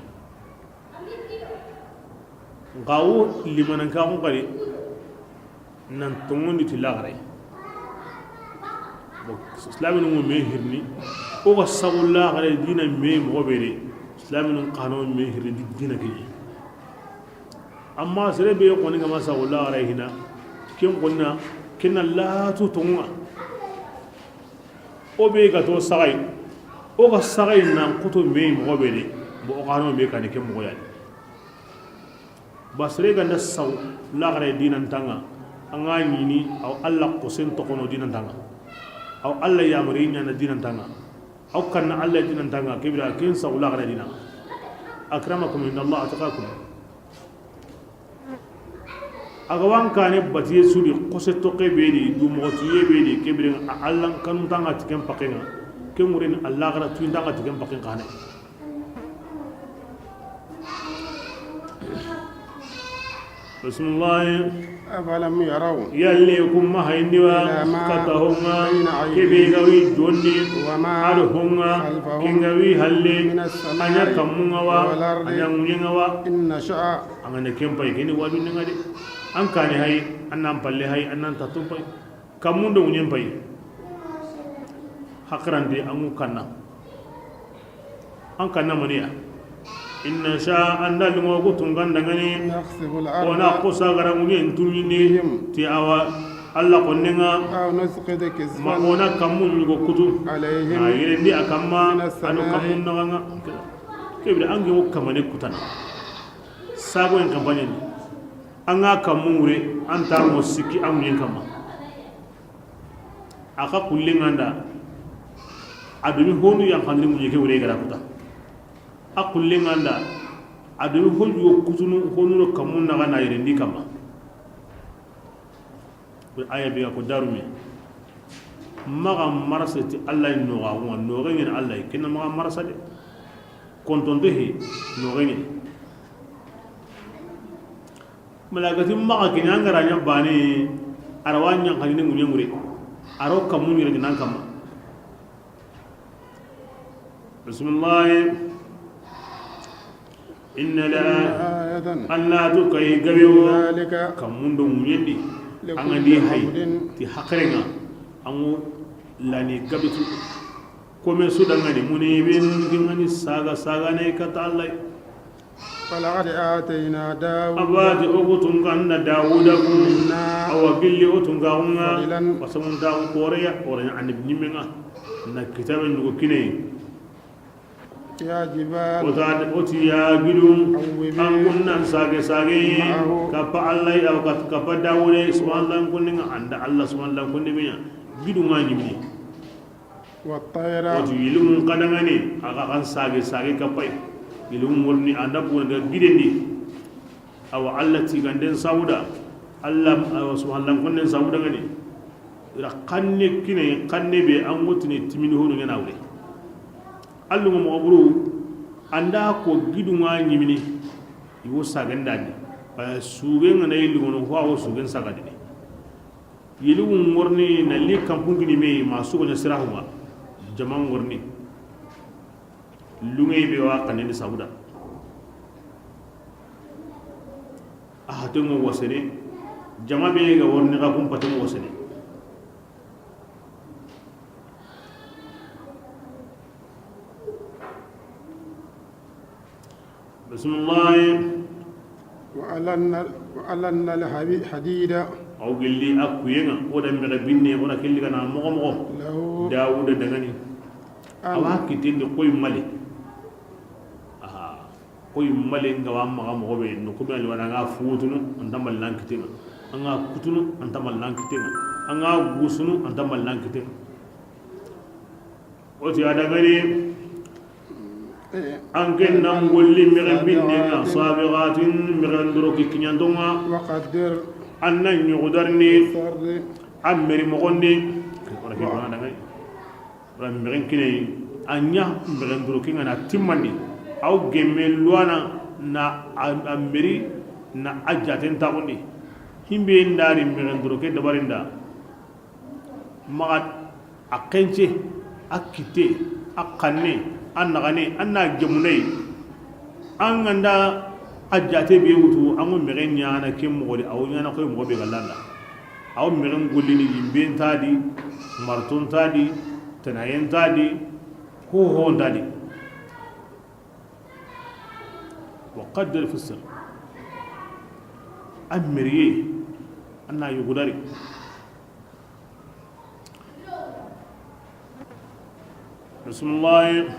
Nxa wo limanankaxun xadi nan tonŋundi ti laaxara yi. Bon, islaminu ŋo me hirini, o ga saxu laaxara yi dina me moxo be de, islaminu xa no me hirini di dina ke yi. Amma sere be xoni ga ma saxu laaxara yi hina, ken xonna, ken na latu tonŋu ŋa. O be ga to saxayi, o ga saxayi nan xoto me moxo be de, bon, o xa no me kani ken moxo ya ni. Ba sere ga nda saw laaxara dinantaŋa, a ŋa ɲini, aw Alla xosen toxono dinantaŋa, aw Alla yamari ɲaana dinantaŋa, aw kanna Alla dinantaŋa, ke bire ken saw laaxara dina. Akramakum inda Allah atqakum. A ga wa an kaane batiye su di, xose toxe be di, du moxotiye be di, ke bire a Alla kanuntaŋa ti ken paxenŋa, ke ŋurini a laaxara tuyintaŋa ti ken paxen xaane. Bismillahi. أفلم يروا Yalli kun ma hayindi wa, إلى ما kata honŋa, بين أيديهم ke be ga wi jonni, وما a do honŋa, خلفهم ke ga wi halle, من السماء a ɲa kammunŋa wa, والأرض a ɲa ŋuɲenŋa wa. إن نشأ An ga na ken pay, ken ni wajundenŋa de. An kaane hay, an nan palle hay, an nan tattun pay. Kammun do ŋuɲen pay. Haqilante, an ŋu kanna. An kanna maniya. إن نشأ, an da liŋo ku tunkan daŋani. نخسف الأرض O na xosa gara ŋuɲen tuɲindi. بهم Ti awa, Alla xonnenŋa. أو نسقط Ma كسفا o na kammun ɲugo kutu. عليهم Na yirendi a kamma, من a do السماء kammun naxanŋa. Ke bire an ge wo kamane kutana. Sago en kampaɲen. An ga kammun wure, an ta mo sikki an ŋuɲen kamma. A xa kullenŋa nda, a do mi honu yanqandini ŋuɲe ke wure gara kuta. A kullenŋa nda, a do mi hoju kutunu honu no kammun naxa na yirendi kamma. Ko aya be ga ko darume. Maxa marasa ti Alla noxaxunŋa, noxenŋen Alla, ken na maxa marasa de. Kontonte he, noxenŋen. Malakati maxa kini an ga ra ɲa bane, a ra wa ɲa xanini ŋuɲe ŋure. A ro kammun yirendi nan kamma. Bismillahi. إن لآية An na tu kay gabe wo. ذلك Kammun do ŋuɲen di. An ga ndi hay. Ti haqilenŋa. An ŋu lani gabe tu. Kome su daŋani منيب, ke ŋani saga saga ne kata Alla. ولقد آتينا داود Abadi o ku tunkan da Dawuda ku. منا Awa gilli o tunkaxunŋa. فضلا Fasamun da ku koreya, koreya annabi ɲimmenŋa. Na kitabe ɲugo kine. يا جبال O ta, o ti ya gidu, أوبي an kun nan sage sage, معه kappa Alla, aw kat-, kappa Dawuda, subhanallah kunninŋa, an da Alla subhanallah kunni miya, gidu ma ɲimmi. والطير O ti yilimun kadaŋani, a ga kan sage sage kappa yi. Yilimun wurni an da kuna daga gidendi. Awa Alla tiganden sawuda, Alla, awa subhanallah kunnen sawuda ŋani. Ira xanne kine, xanne be an ŋa tini timini honu ŋa na wure. Allu ŋa moxo buru, an da ko gidun ŋa ɲimini, i wo sagen dani. Ba sugen ŋa na yilli ŋono, ho a wo sugen sagadini. Yilli ŋorni na li kampun kini me ma sugo ɲa sirahu ŋa. Jaman ŋorni. Lunge be wa xanne ni sabuda. A hatengo wasene. Jama be ga worni ga kun patengo wasene. Bismillah. وألنا، وألنا الحديد. Aw gilli a kuyen ŋa, o da mexe binne, o da kelli ga na moxo moxo. له. Dawuda danŋa ni. Awa kitindi koy male. Aha. Koy male nga wa maxa moxo be, no ko be ali wana nga futunu, an ta mallan kiten ŋa. An ga kutunu, an ta mallan kiten ŋa. An ga gusunu, an ta mallan kiten ŋa. O ti a danŋa ni, an ke na golli mexe binne ŋa, sabighatin, mexe ndoro ki kiɲanto ŋa. وقدر. An na ɲogodarni, في السرد. A meri moxon di. Wala ke bana danŋa ni. Wala mexen kine, a ɲa mexen doro ke ŋa na timmandi. Aw gemme luwana na a, a meri na a jaten taxundi. Himbe ndari mexen doro ke dabarinda. Maxa a xence, a kite, a xanne, a naxane, a na gemunay. An ga nda a jate be wutu, an ŋa mexe ɲana ke moxo di, a wo ɲana koy moxo be ga landa. A wo mexen gollini yimben ta di, marton ta di, tanayen ta di, hohon ta di. وقدر في السرد. A meriye, a na yugudari. Bismillah.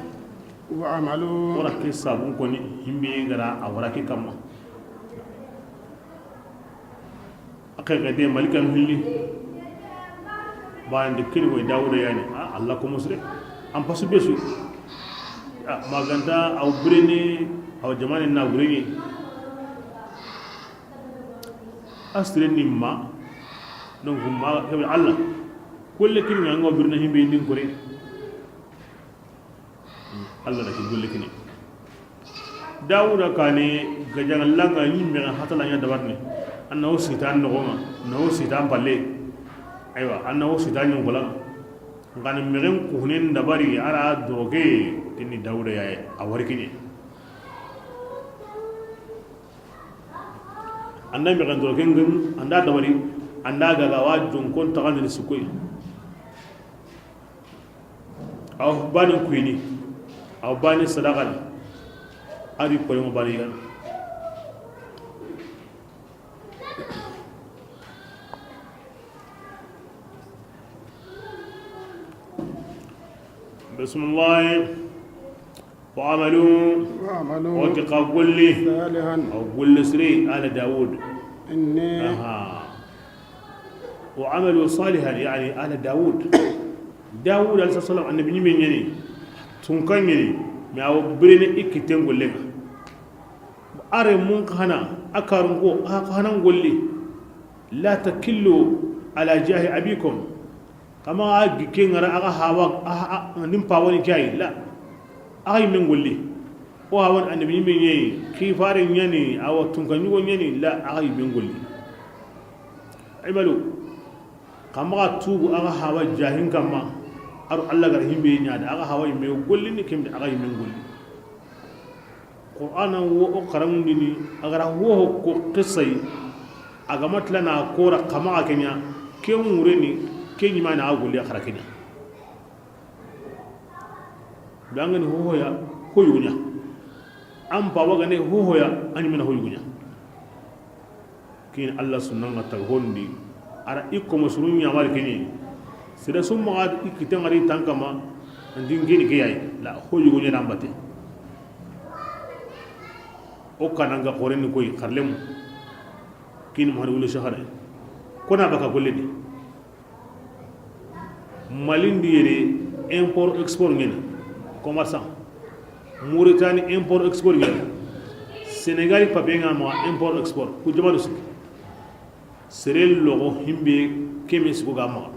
واعملوا. Wara ke sabun koni, himbe gara a wara ke kamma. A ke ke de malikan hilli. Ba ndi kini koy Dawuda yani. A, Allah ko musre. An pasu besu. A, maganta aw birene, aw jamane na wurene. Asre ni ma. Donc ma ke Allah. Kulle kini nga ngo birna himbe ndin kore. Allah da ke golle kini. Dawuda kane gajaŋa langa yimme ga hatala ɲa dabarni. An na wo sita noxon ŋa, na wo sita palle. Aywa, an na wo sita ɲongola. Ngana mexen kuhunen dabari a ra doroge kini Dawuda yaye a wari kini. An da mexen doroge ngin, an da dabari, an da gaga wa jonkon taxandini sikoy. Aw bani kuyini, aw bani sadaqani, a ri koyimo bani yan. Bismillah. واعملوا. واعملوا. O ti xa golli. صالحا. Aw golli siri ala Dawud. إني. Aha. وعملوا صالحا، يعني آل داود. Dawud alayhi salam, annabi ɲimme ɲeni, tunka ɲeni, mais a wo birene i kitten golle ŋa. Are mun xana, a karun ko, a xana golli. لا تكلوا على جاه أبيكم. Kama a gikke ŋara, a ga hawa, a, a, a, nin pawani kayi, la. A ga yimme golli. O hawan annabi ɲimme ɲeyi, xifare ɲani, a wa tunka ɲugo ɲani, la, a ga yimme golli. Imalu. Xa maxa tuubu a ga hawa jahin kamma, a ro Allah gara himbe ɲa da a ga hawa yimme gollini, kembe a ga yimme golli. Qur'ana wo o xaranŋundini, a gara hoho ko qissay, a ga ma tilana kora xa maxa ke ɲa, ke ŋureni, ke ɲimana a ga golli a xara ke ɲa. Dangani hohoya, hoyuguɲa. An pawa gane hohoya, a ɲimena hoyuguɲa. Kin Allah sunna nga taga hondi. Ara i komo suru ɲamari kini. Sida summa ga i kite ngari tankama. Ndin kini ke yayi. La hoyuguɲa nan bate. O kananga xoreni koy xarlemu. Kin mahari wulu shahare. Kona baka golledi. Malindi yere import export ɲeni, commerçant. Mauritanie import export ɲeni. Sénégal papier nga ma import export. Ku jamanu sik. Sere logo himbe keme siko ga ma.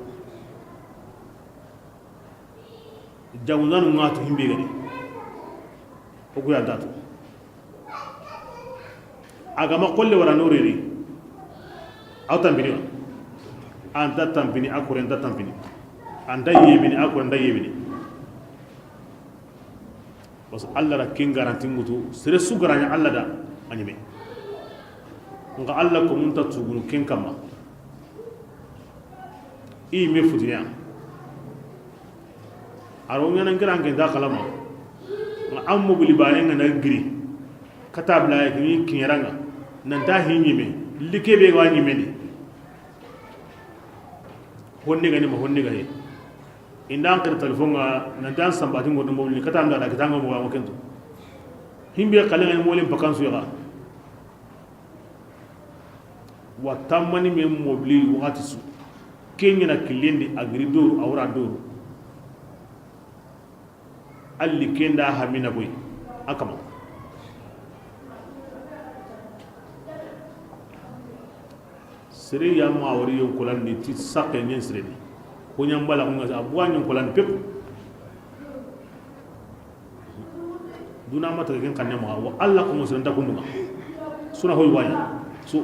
Jagundanu ŋa tu himbe gani. O ku ya datu. A ga ma xolle wara no reri. Aw tampini wa. An ta tampini, a kore nta tampini. An ta yemini, a kore nta yemini. Parce que Allah ra ken garanti ŋutu, sere su garanya Allah da, a ɲime. Nga Allah ko mun ta tugunu ken kamma. I me futiya. A ro ɲana ngira nge da kalama. Nga an mobili bane nga na giri. Kata bla ya kini kinyaranga. Nan ta hi ɲime. Like be wa ɲime ni. Honne gani ma honne gani. Inda an kar telefon nga nan ta sambati ngodo mobili kata nda da kitanga mo wa kento. Himbe kale ngani molin pakansu ya. Wa tammani me mobili wakati su. Kenya na killendi a giri doru, a wara doru. Alli kenda hamina boy. A kama. Sere ya ma wari yon kolandi ti sakke ɲen sere ni. Ko ɲambala ko ngasa abuwa ɲen kolandi pep. Duna ma taga ken kanne ma wa Allah ko mo sere nta kundunga. Suna hoy waya. So.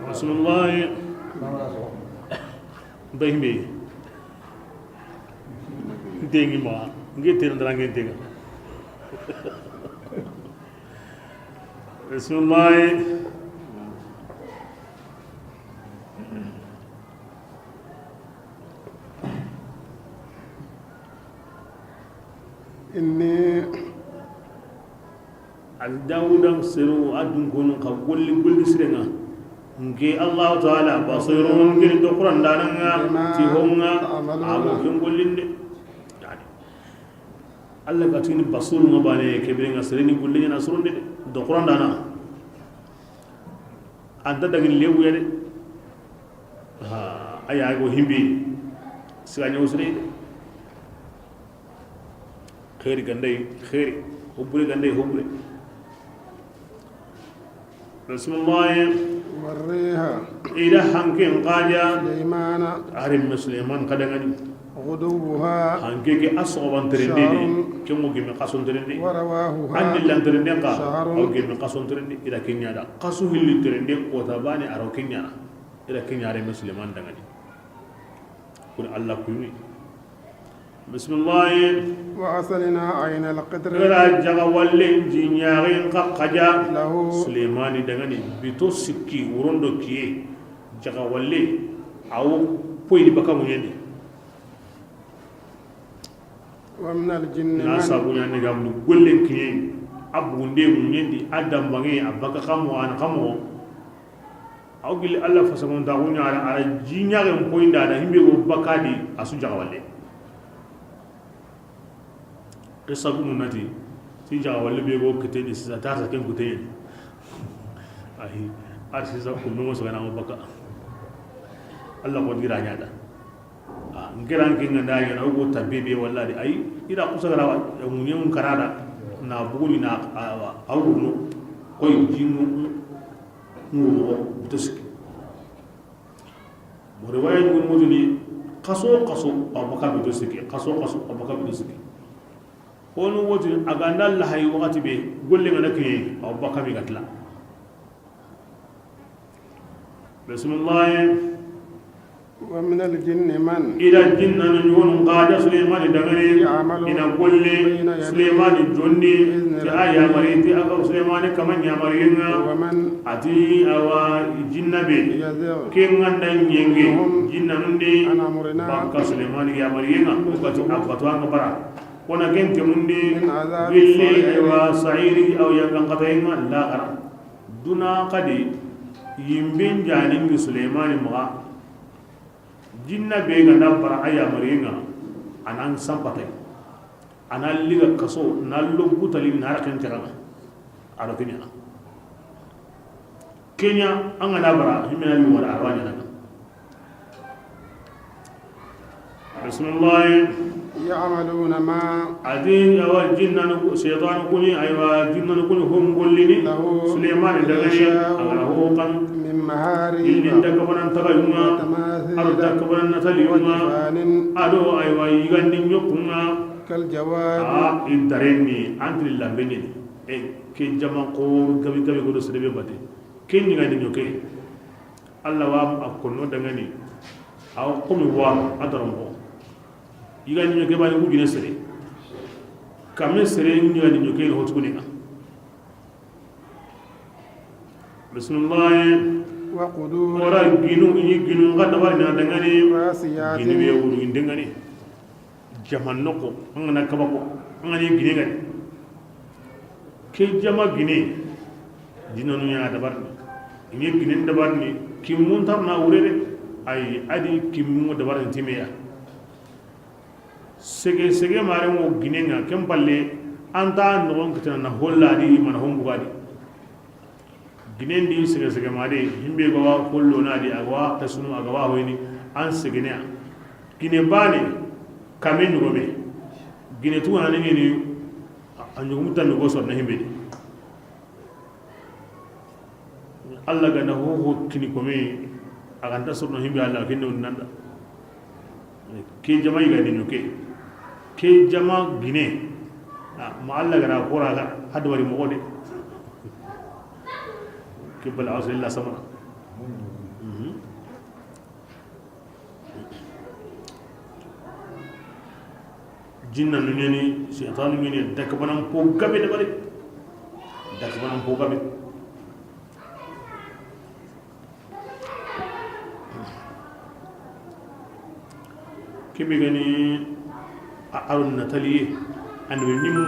Bismillahi. Nta himbe. Ntengi ma. Nge tera ndara nge ntenga. Bismillahi. Inni. Al Dawuda seru a dun kono ka golli golli sirenga. Nke Allah Ta'ala basirun giri do Qur'an dananga ti honga a go ken gollinde. Allah ga tini basirun nga bane kebire nga sereni golli na surunde do Qur'an dana. Anta dagin lewu ya de. Ha, aya go himbi. Siga nyaw sire de. Khairi gandai khairi, hubure gandai hubure. Bismillah. Warriha. Ida hankin qaja. Sulaymana. Arim Sulaiman kadangani. Ghuduwuha. Hanke ke asoban terende ne. Shahrun. Kemo gemi kason terende. Wa rawahuha. Andi lan terende ka. Shahrun. Au gemi kason terende. Ida kenyada. Kasu hilli terende ko tabani aro kenyana. Ida kenyare Sulaiman dangani. Kun Allah kuyuni. Bismillah. Wa asalna ayna al-qitr. Ira jaga wallen jinyarin ka kaja. Lahu. Sulaymani dangani bito sikki wurondo kiye. Jaga walle awo poyni baka munyeni. Wa min al-jinni na man. Sabu ɲani gamdu gollen kiye. Abunde munyendi adambange abaka kamo an kamo. Aw gilli Allah fasamontaxu ɲa ara, ara ji ɲaxen poyinda da himbe wo bakadi a su jaxawalle. Qissa gumu nati ti jaxawalle be go kiteni sisa tata ken kuteni. Ahi, ar sisa kunno so gana baka. Allah ko dira ɲa da. Ngeran ke nganda yana o go tabbe be walladi ay ida kusagara wa munye mun karada na buguni na awurno koy jinnu. Ngumo to siki. Mo riwaya ni mo duni kaso kaso abaka be to siki, kaso kaso abaka be to siki. Hono woti aganda Allah hay wakati be golle ngana kiye abaka mi gatla. Bismillah. Wa min al-jinni man. Ida jinnanu ɲugonun kaja Sulaymani dangani. Ya'malu. Ina golle. Bayna yadayhi. Sulaymani jonni. Bi idhnihi. Ti a yamari ti a ga Sulaymani kama yamariyenga. Wa man. Ati awa jinna be. Yazigh. Kenganda nyenge. Minhum. Jinnanun de. An amrina. Baka Sulaymani yamariyenga. Ukati abatu anga bara. Kona gente mundi. Min adhabi. Billi sa'ir. Aywa sa'iri aw yangan katayenga la gara. Duna kadi yimben janingi Sulaymani maxa. Jinna be ga na bara a yamariyenga. Anan sampatay. Anan liga kaso na logu tali na raken tirana. Ado kenya. Kenya an ga na bara himena liwara arwanya daga. Bismillah. Ya'maluna ma. Adi awa jinnanu shaytanu kuni aywa jinnanu kuni hom gollini. Lahu. Sulaymani dagani. Yasha'u. Agara ho kan. Min محاريب. Yillin dakabanan tagayun ŋa, وتماثيل a do dakabanan nataliyun ŋa, وجفان a do, aywa, yigandin ɲokkun ŋa. كالجواب. A, i daren ni, an tili lambe ɲeni. E, ke jama xo gabi gabi ko do sere be bate. Ke yigandin ɲokke. Alla wa a konno dangani. A wa komi wa a dara moxo. Yigandin ɲokke bani ku gine sere. Kame sere yigandin ɲokke ni hotu ne ŋa. Bisimilahi. وقدور. Wara ginu, i ni ginu ŋa dabari na dangani. راسيات. Ginu be wuru in dangani. Jaman noxo, an ga na kaba ko, an ga ni gine gani. Ke jama gine, jinanu ya dabarini. I ni gine dabarini, kimmun tar na wure de. Ay, a di kimmu dabarini timeya. Sege, sege mare mo gine ŋa, ken palle, an ta noxon kitana na holla di, mana hon bugadi. Ginen di sege sege ma de, himbe ga wa kollo na di, a ga wa tasunu, a ga wa hoyni, an segene ya. Gine bane, kame ɲogome. Gine tu na ni ni, a ɲogomu tan go sonna himbe di. Alla ga na ho ho kini kome, a ga nta sonna himbe Alla kenne nanda. Ke jama yigandin ɲokke. Ke jama gine. A, ma Alla ga na kora ga, hadwari moxo de. Ke bal asilla samana. Mhm. Jinna nu ɲeni, shaytanu ɲeni, dakabanan po gabe dabari. Dakabanan po gabe. Kebe gani a, a ro nataliye, annabi ɲimmu,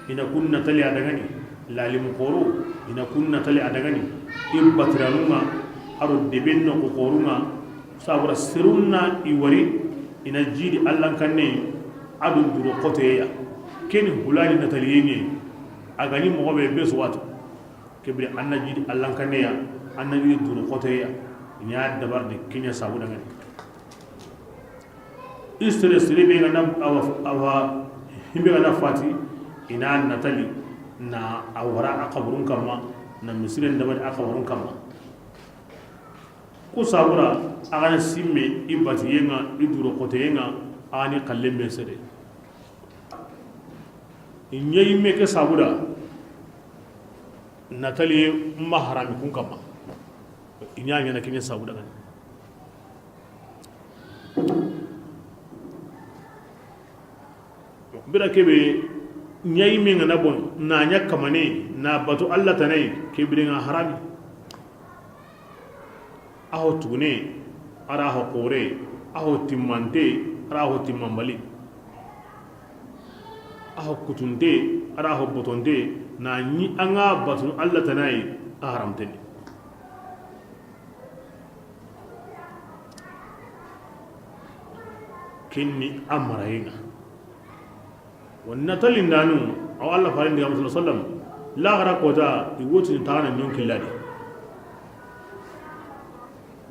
i na kun natali a dangani, lalimu xoro, i na kun natali a dangani, i batiranun ŋa, a ro deben noxo xorun ŋa, sabura serun na i wari, i na jidi Allan kanne, a do duro xoteya, keni hulani nataliye ɲe, a gani moxo be be su watu. Kebire an na jidi Allan kanne ya, an na jidi duru xoteya, i ɲa dabar di kiɲa sabu dangani. Isere sere be ga na awa, awa, himbe ga na fati, i na natali, na a wara a kaburun kamma, na misiren dabari a kaburun kamma. Ku sabura, a ga na simme, i batiye ŋa, i duru xoteye ŋa, a ga ni xallen be sere. I ɲa yimme ke sabuda, nataliye ma harami kun kamma. I ɲa ɲana kiɲe sabuda gani. Bira kebe ɲa yimme ŋa na bono, na ɲa kamane, na batu Alla tanai, kebire ŋa harami. A ho tugune, a ra ho xore, a ho timmante, a ra ho timmanbali, a ho kutunte, a ra ho botonte, na ɲi a ŋa batunu Alla tanai, a haramteni. Kenni a maraye ŋa. Wonna talindanu, awa Alla faren diga, sallallahu alaihi wasallam, laxara kota, i wotini taxana ɲonkilladi.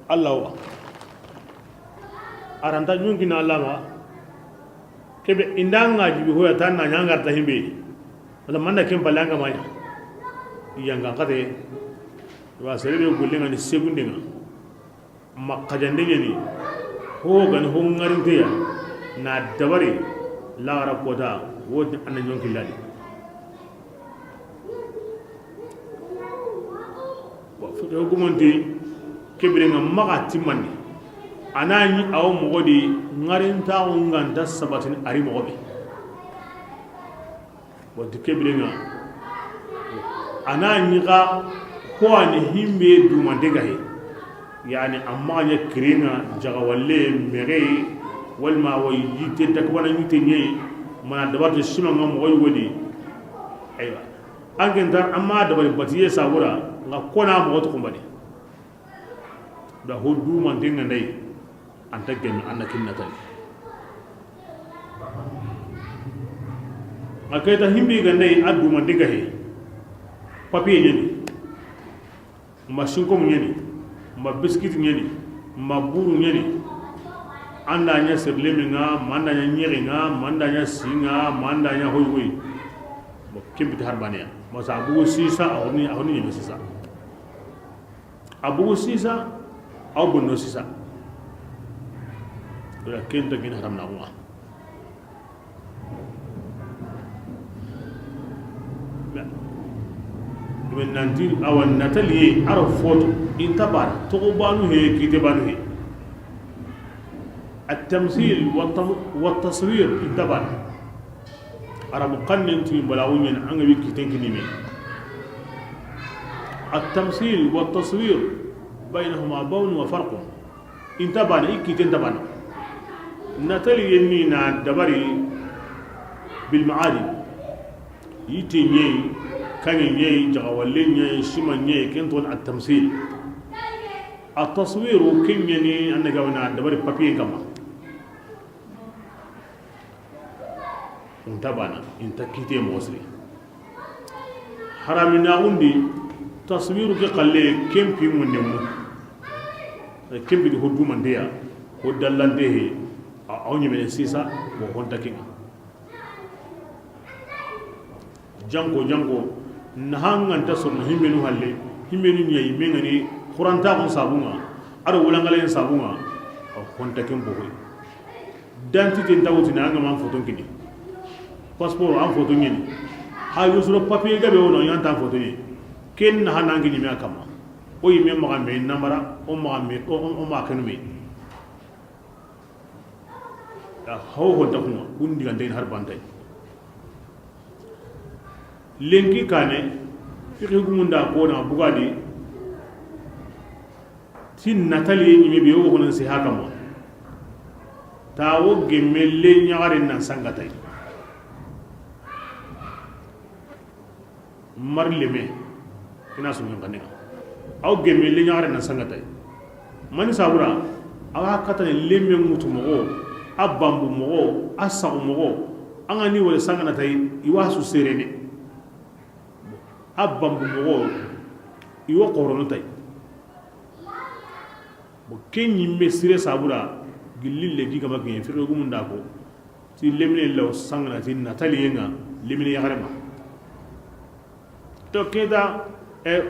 Alla wa. A ranta ɲonkina Alla ma, kebe inda ŋa jibi hoya tan na ɲangarta himbe. Wala manna ken palle anga maɲa. Yanga kate. Wa sere be golle ŋa ni segunde ŋa. Ma xajande ɲeni, ho gani ho ŋarinteya, na dabari, laxara kota, wodi a na ɲonkilladi. Bon, fiqhi hukumunti, kebire ŋa maxa timmandi, a na ɲi awo moxo di, ŋarintaxu ŋa nta sabatini a ri moxo be. Wonti kebire ŋa, a na ɲi xa ko a ni himbe dumante gahe. Yani, a maxa ɲa kiri ŋa, jaxawalle, mexe, walma wa yitte, dakabana yitte ɲe, mana dabarte sima ŋa moxo yogo di. Aywa. An ken tar, an ma dabari batiye sabura, ŋa kona moxo to xumbane. Da ho dumante ŋa ndai, anta gemi, an na kinna tani. A kayta himbe ga ndai, a dumante gahe. Papier ɲeni, ma sinkomu ɲeni, ma biskit ɲeni, ma buru ɲeni. An da ɲa serleme ŋa, ma an da ɲa ɲexe ŋa, ma an da ɲa si ŋa, ma an da ɲa hoy hoy. Bon, ken bita har baneya. Masa bugu sisa, a honi, a honi ɲeme sisa. A bogu sisa, aw bonno sisa. Wala ken ta gina haram na kuma. Men nanti awa nataliye aro foto inta bana togo banu he kite banu he. At-tamsil wa ta-, wa taswir inta bana. Arabu xannen tu balawu ɲen an ga wi kiten kinime. At-tamsil wa taswir baynahuma bawn wa farqun. Inta bana, i kiten ta bana. Natali yenni na dabari bil ma'adi. Yite ɲeyi, kaŋe ɲeyi, jagawalle ɲeyi, sima ɲeyi, ken ton at-tamsil. A taswiru ken ɲeni an daga wana dabari papier kama. Unta bana, inta kite moxo siri. Harami na undi taswiru ke xalle kempi ŋonne mu. Kempi di ho dumande ya, ho dallante he, a, aw ɲemene sisa, bo honta kinga. Janko, janko, na hanganta sorno himbenu halle, himbenu ɲayi, mengani, xurantaxun sabunga, ado wulangalen sabunga, a honta ken bogoy. Dantite ntawutina anga man foton kini. Passeport an foto ɲeni. Ha yusuro papier gabe wono ɲanta foto ɲeni. Ken na hanan kini me akama. O yime maxa me namara, o maxa me, o, o, o maxa kenu me. Ya ho ho da kuma, kun digante har bantay. Lenki kane, fiqhi gumunda ko na bugadi. Ti natali ye ɲime be wo kono si hakama. Ta wo gemme le ɲagare nan sangatay. Mar leme ina su ɲan kanega. Aw gemme le ɲagare nan sangatay. Mani sabura awa katane leme mutu mogo, a bambu mogo, a sagu mogo. An ga ni wala sanganatay i wa su serene. A bambu mogo i wo xorono tay. Bon, ke ɲimme sire sabura gilli le gi gama ke fiqhi gumunda ko ti lemine law sangana ti nataliyenga lemine yaxarema. To keda e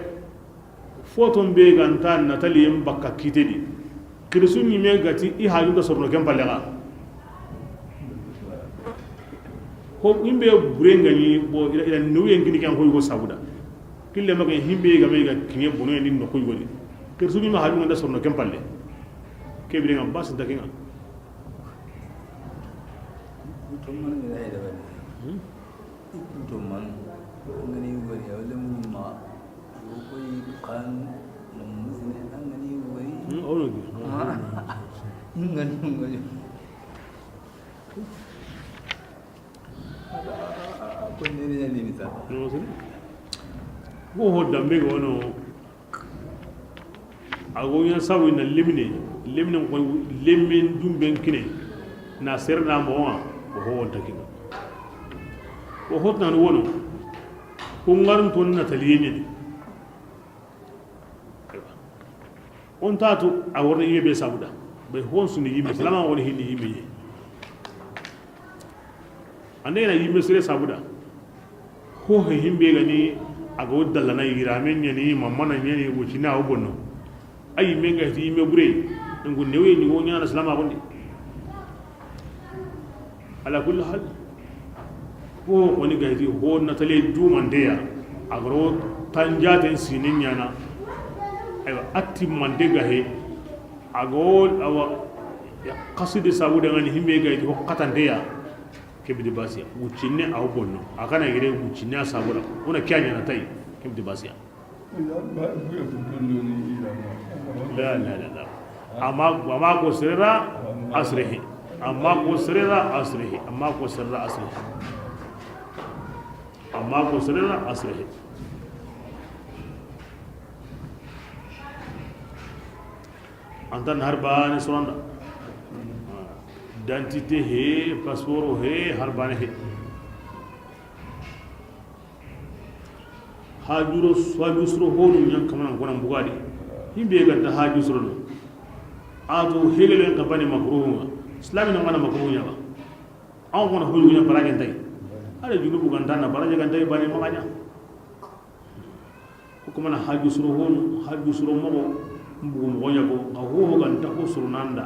foton be ganta nataliyen bakka kitedi. Kirisu ɲime gati i hajunta sorono ken palle ga. Ho imbe bure ngani bo ila, ila nuyen gini kan ho yugo sabuda. Kille ma ke himbe ga me ga kiye bono ni no ko yugo ni. Kirisu ɲime hajunta sorono ken palle. Ke bire ngam bas dakinga. To man ni da ba. Hmm? Ikuto man ngani wari wala mun ma. Ko yi kan musine an ngani wari. Hmm, ono gi. Ngani ngani. Ko ne ne ni ta. No sene. Go ho dambe go no. A go ɲa sabu na lemine, lemine ko lemine dumben kine. Na serna mo wa, ko ho wonta kine. Ko hotna no wono. Ko ngarun ton nataliye ɲeni. On tatu a worni yimme be sabuda. Be hon suni yimme, salama woni hini yimme ye. Ande na yimme sire sabuda. Ho he himbe gani a go dallana yirame ɲeni, mamana ɲeni, wucina o bonno. Ay menga ti yimme bure. Ngu newe ni wo ɲana salama gondi. Ala kulli hal. Ko woni gayti ho natale jumandeya. Agro tanjaten sinin ɲana. Aywa atti mande gahe. Ago awa ya qasidi sabu de ngani himbe gayti ho qatandeya. Kebidi basiya. Wuccinne aw bonno. Akana yire wuccinne a sabura. Una kiya ɲana tay. Kebidi basiya. La, la, la, la. Amma, amma ko sirra asrihi. Amma ko sirra asrihi. Amma ko sirra asrihi. Amma ko sirra asrihi. Antan harbane suranda. Identité he, passeport he, harbane he. Hajuro, haju suro honu ɲan kamana kona mbugadi. Himbe ganta haju suro no. Ado hegelen ka bani makruhunga. Islami na mana makruhunya ba. An kona hoyu ɲa baraje ntai. Ada junubu ganta na baraje ganta bani maganya. Kuma na haju suro honu, haju suro moxo, mbugu moxo ɲa ko, nxa hoho ga nta ko suro nanda.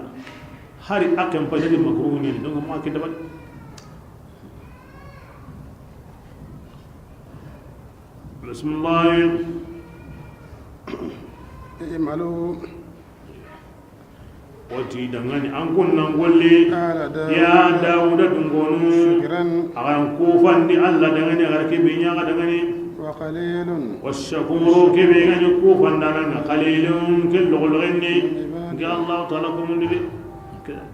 Hari a ken pa jadi makruhu ɲani, donc ma ke dabari. Bismillah. اعملوا. Wati dangani an kun nan golle. آل داود. Ya Dawuda dungonu. شكرا. A ga n kufandi Allah dangani, a ga ra ke be ɲa ga dangani. وقليل. والشكور ke be ga ni kufandana nga qalilun ke logologenni. من عبادي. Nke Allah Ta'ala ko mundi de.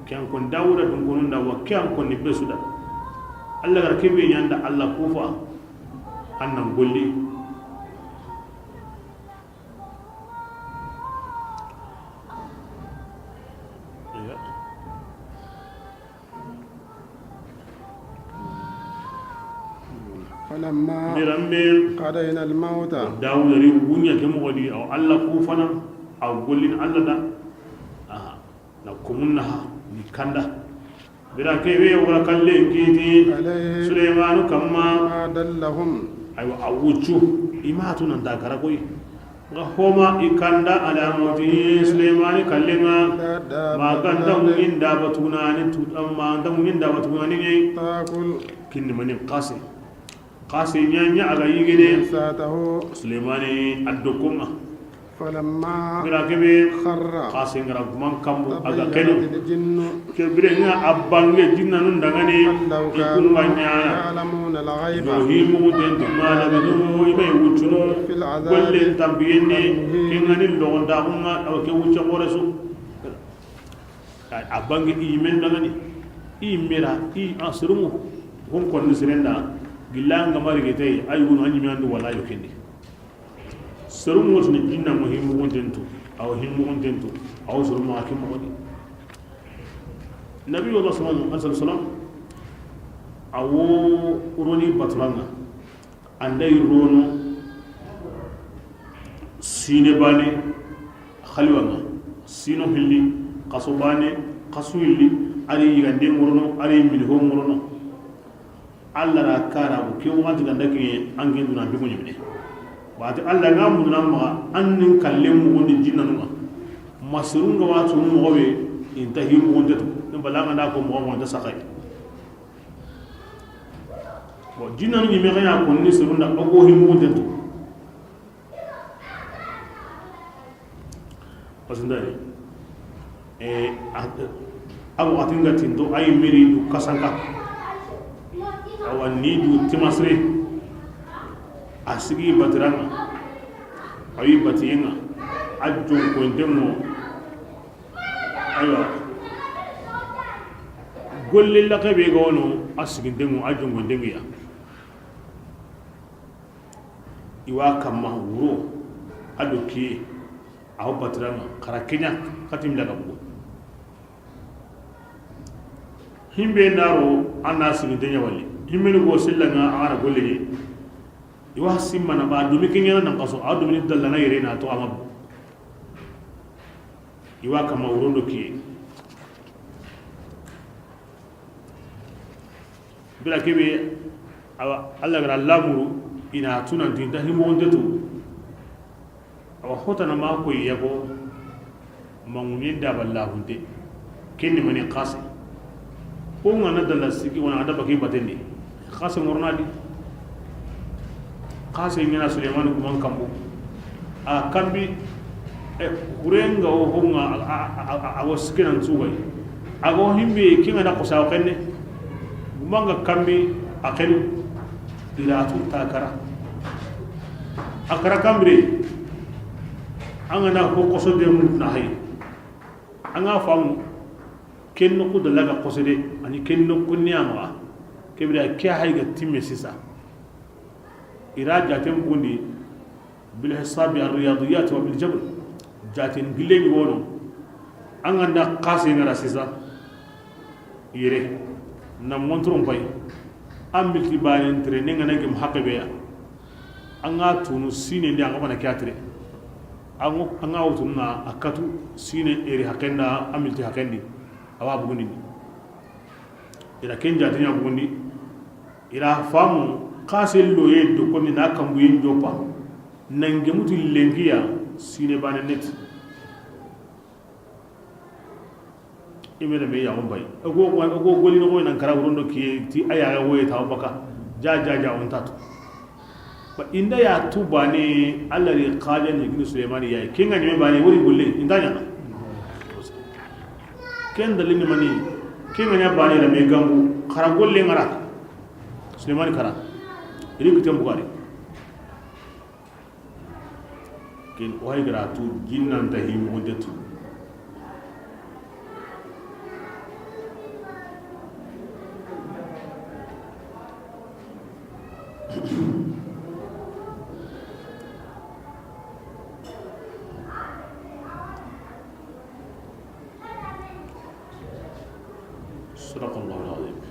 Ke an kun Dawuda dungonu nda wa ke an kun ni besuda. Allah ga ra ke be ɲa nda Allah kufa. An nan golli. فلما Biranbe قضينا الموت. Dawuda ri wunya ke moxo di, aw Allah kufana, aw gollin Allah da. Aha. Na kumunna ha, ni kanda. Bira ke be wala kallen kiti. عليه. Suleymanu kamma. ما دلهم. Aywa, a wuccu. I ma tu nan da kara koy. Nga homa i kanda ala mawtihi Suleymani kallenga. لا دابة. Ma ganta ngin da batuguna ni tu, amma ganta ngin da batuguna ni. تأكل. Kinni mani qasi. Qasi ɲa ɲa a ga yigene. من سأته. Suleymani a dokkonga. فلما Bira ke be خر. Qasi ngara guman kambu a ga kenu. تبينت الجن. Ke bire nga a bange jinnanun dangani. أن لو I kun ga كانوا ɲa. يعلمون الغيب. No hi mugu den tu ma la be no i be wuccuno. في العذاب. Gollen tambiyenni. المهين. Ke ngani logonda kunga aw ke wucce xoresu. A bange i men dangani. I mera i asrumu. Hon kon sirenda. Gilla nga mari gete ay wunu anyi mi andu wala yo kendi. Seru ŋo tini jinna ŋo himmugunten tu, awa himmugunten tu, awa soro maxa ke moxo di. Nabiyullah sallallahu alaihi wasallam, awo roni baturanga, anday rono sine bane, xaliwanga, sino hilli, xaso bane, xaso hilli, ari yigande ŋorono, ari miliho ŋorono. Allah ra kara ko ke waxati ganda ke an ke duna bigo ɲimene. Wati Allah nga muduna ma an nin kallen mugundi jinnanu ma. Masirun ga watu moxo be inta hi mugunte tu. Ne balanga na ko moxo moxo ta saxay. Bon, jinnanu ɲime ga ya ko ni sirun da ogo hi mugunte tu. Parce que ndari, eh, a, a waxati nga tinto, ay meri du kasanka. Awa ni du timasre. A sigi batiranga. Awi batiyenga. A jonkontengo. Aywa. Golle laxe be ga wono, a sigintengo, a jonkontengo ya. I wa kamma wuro, a do kiye, a wa batiranga, xara keɲa, xatim daga bugu. Himbe naro, a na siginte ɲa wali. Himbe ni go sillanga, a na golle ɲi. I wa simmana ba, dumi keɲana nan xaso, a dumi ni dallana yere na to a ma bugu. I wa kamma wuro do kiye. Bira kebe, awa, Allah gara lamuru, ina tunanti, nta himogonte tu. Awa, hotana ma koy yago, mangunin da ballahunte. Kenni mani xase. Ko ngana dalla sigi, wana ada baki batendi. Xase ngorna di. Xase ngana Suleiman kuman kambu. A kambi, e, kurenga o honga, a, a, a, a, a wo sikinan sugay. A go himbe kinga na kosa o kenne. Gumanga kambi a kenu. Ira tu ta kara. A kara kambire. An ga na ko koso de mun na hay. An ga famu. Ken no ku dalaga koso de. Ani ken no ku niyama. Kebira ke hay ga timme sisa. Ira jaten bundi. Bil hisabi ar riyadiyat wa bil jabr. Jatin gillen wono. An ganda xase ngara sisa. Yere. Na montoron pay. An milti banen tere ne ngana gem haqqe be ya. An ga tunu sine ndi an ga bana kyatre. An ga, an ga wutunu na a katu sine eri haqqenda, an milti haqqendi. Awa bugundini. Ira ken jatinya bugundi. Ira famu xase loye do konni na kambuyen jopa. Nan gemuti lenkiya, sine bane net. I me da me yaxun bay. O go, o go golli noxo nan kara wurondo kiye ti a yaxe woye ta baka. Ja, ja, ja, o nta tu. Ba inda ya tu bane, Alla ri xaja ni gini Sulemani yayi. Ken ga ɲeme bane, wori golle, inda ɲana. Ken dalili mani, ken ga ɲa bane da me gangu, xara golle ŋara. Sulemani kara. Iri kiten bugari. Ken o hay gara tu, jinnan ta hi mo de tu. صدق الله العظيم.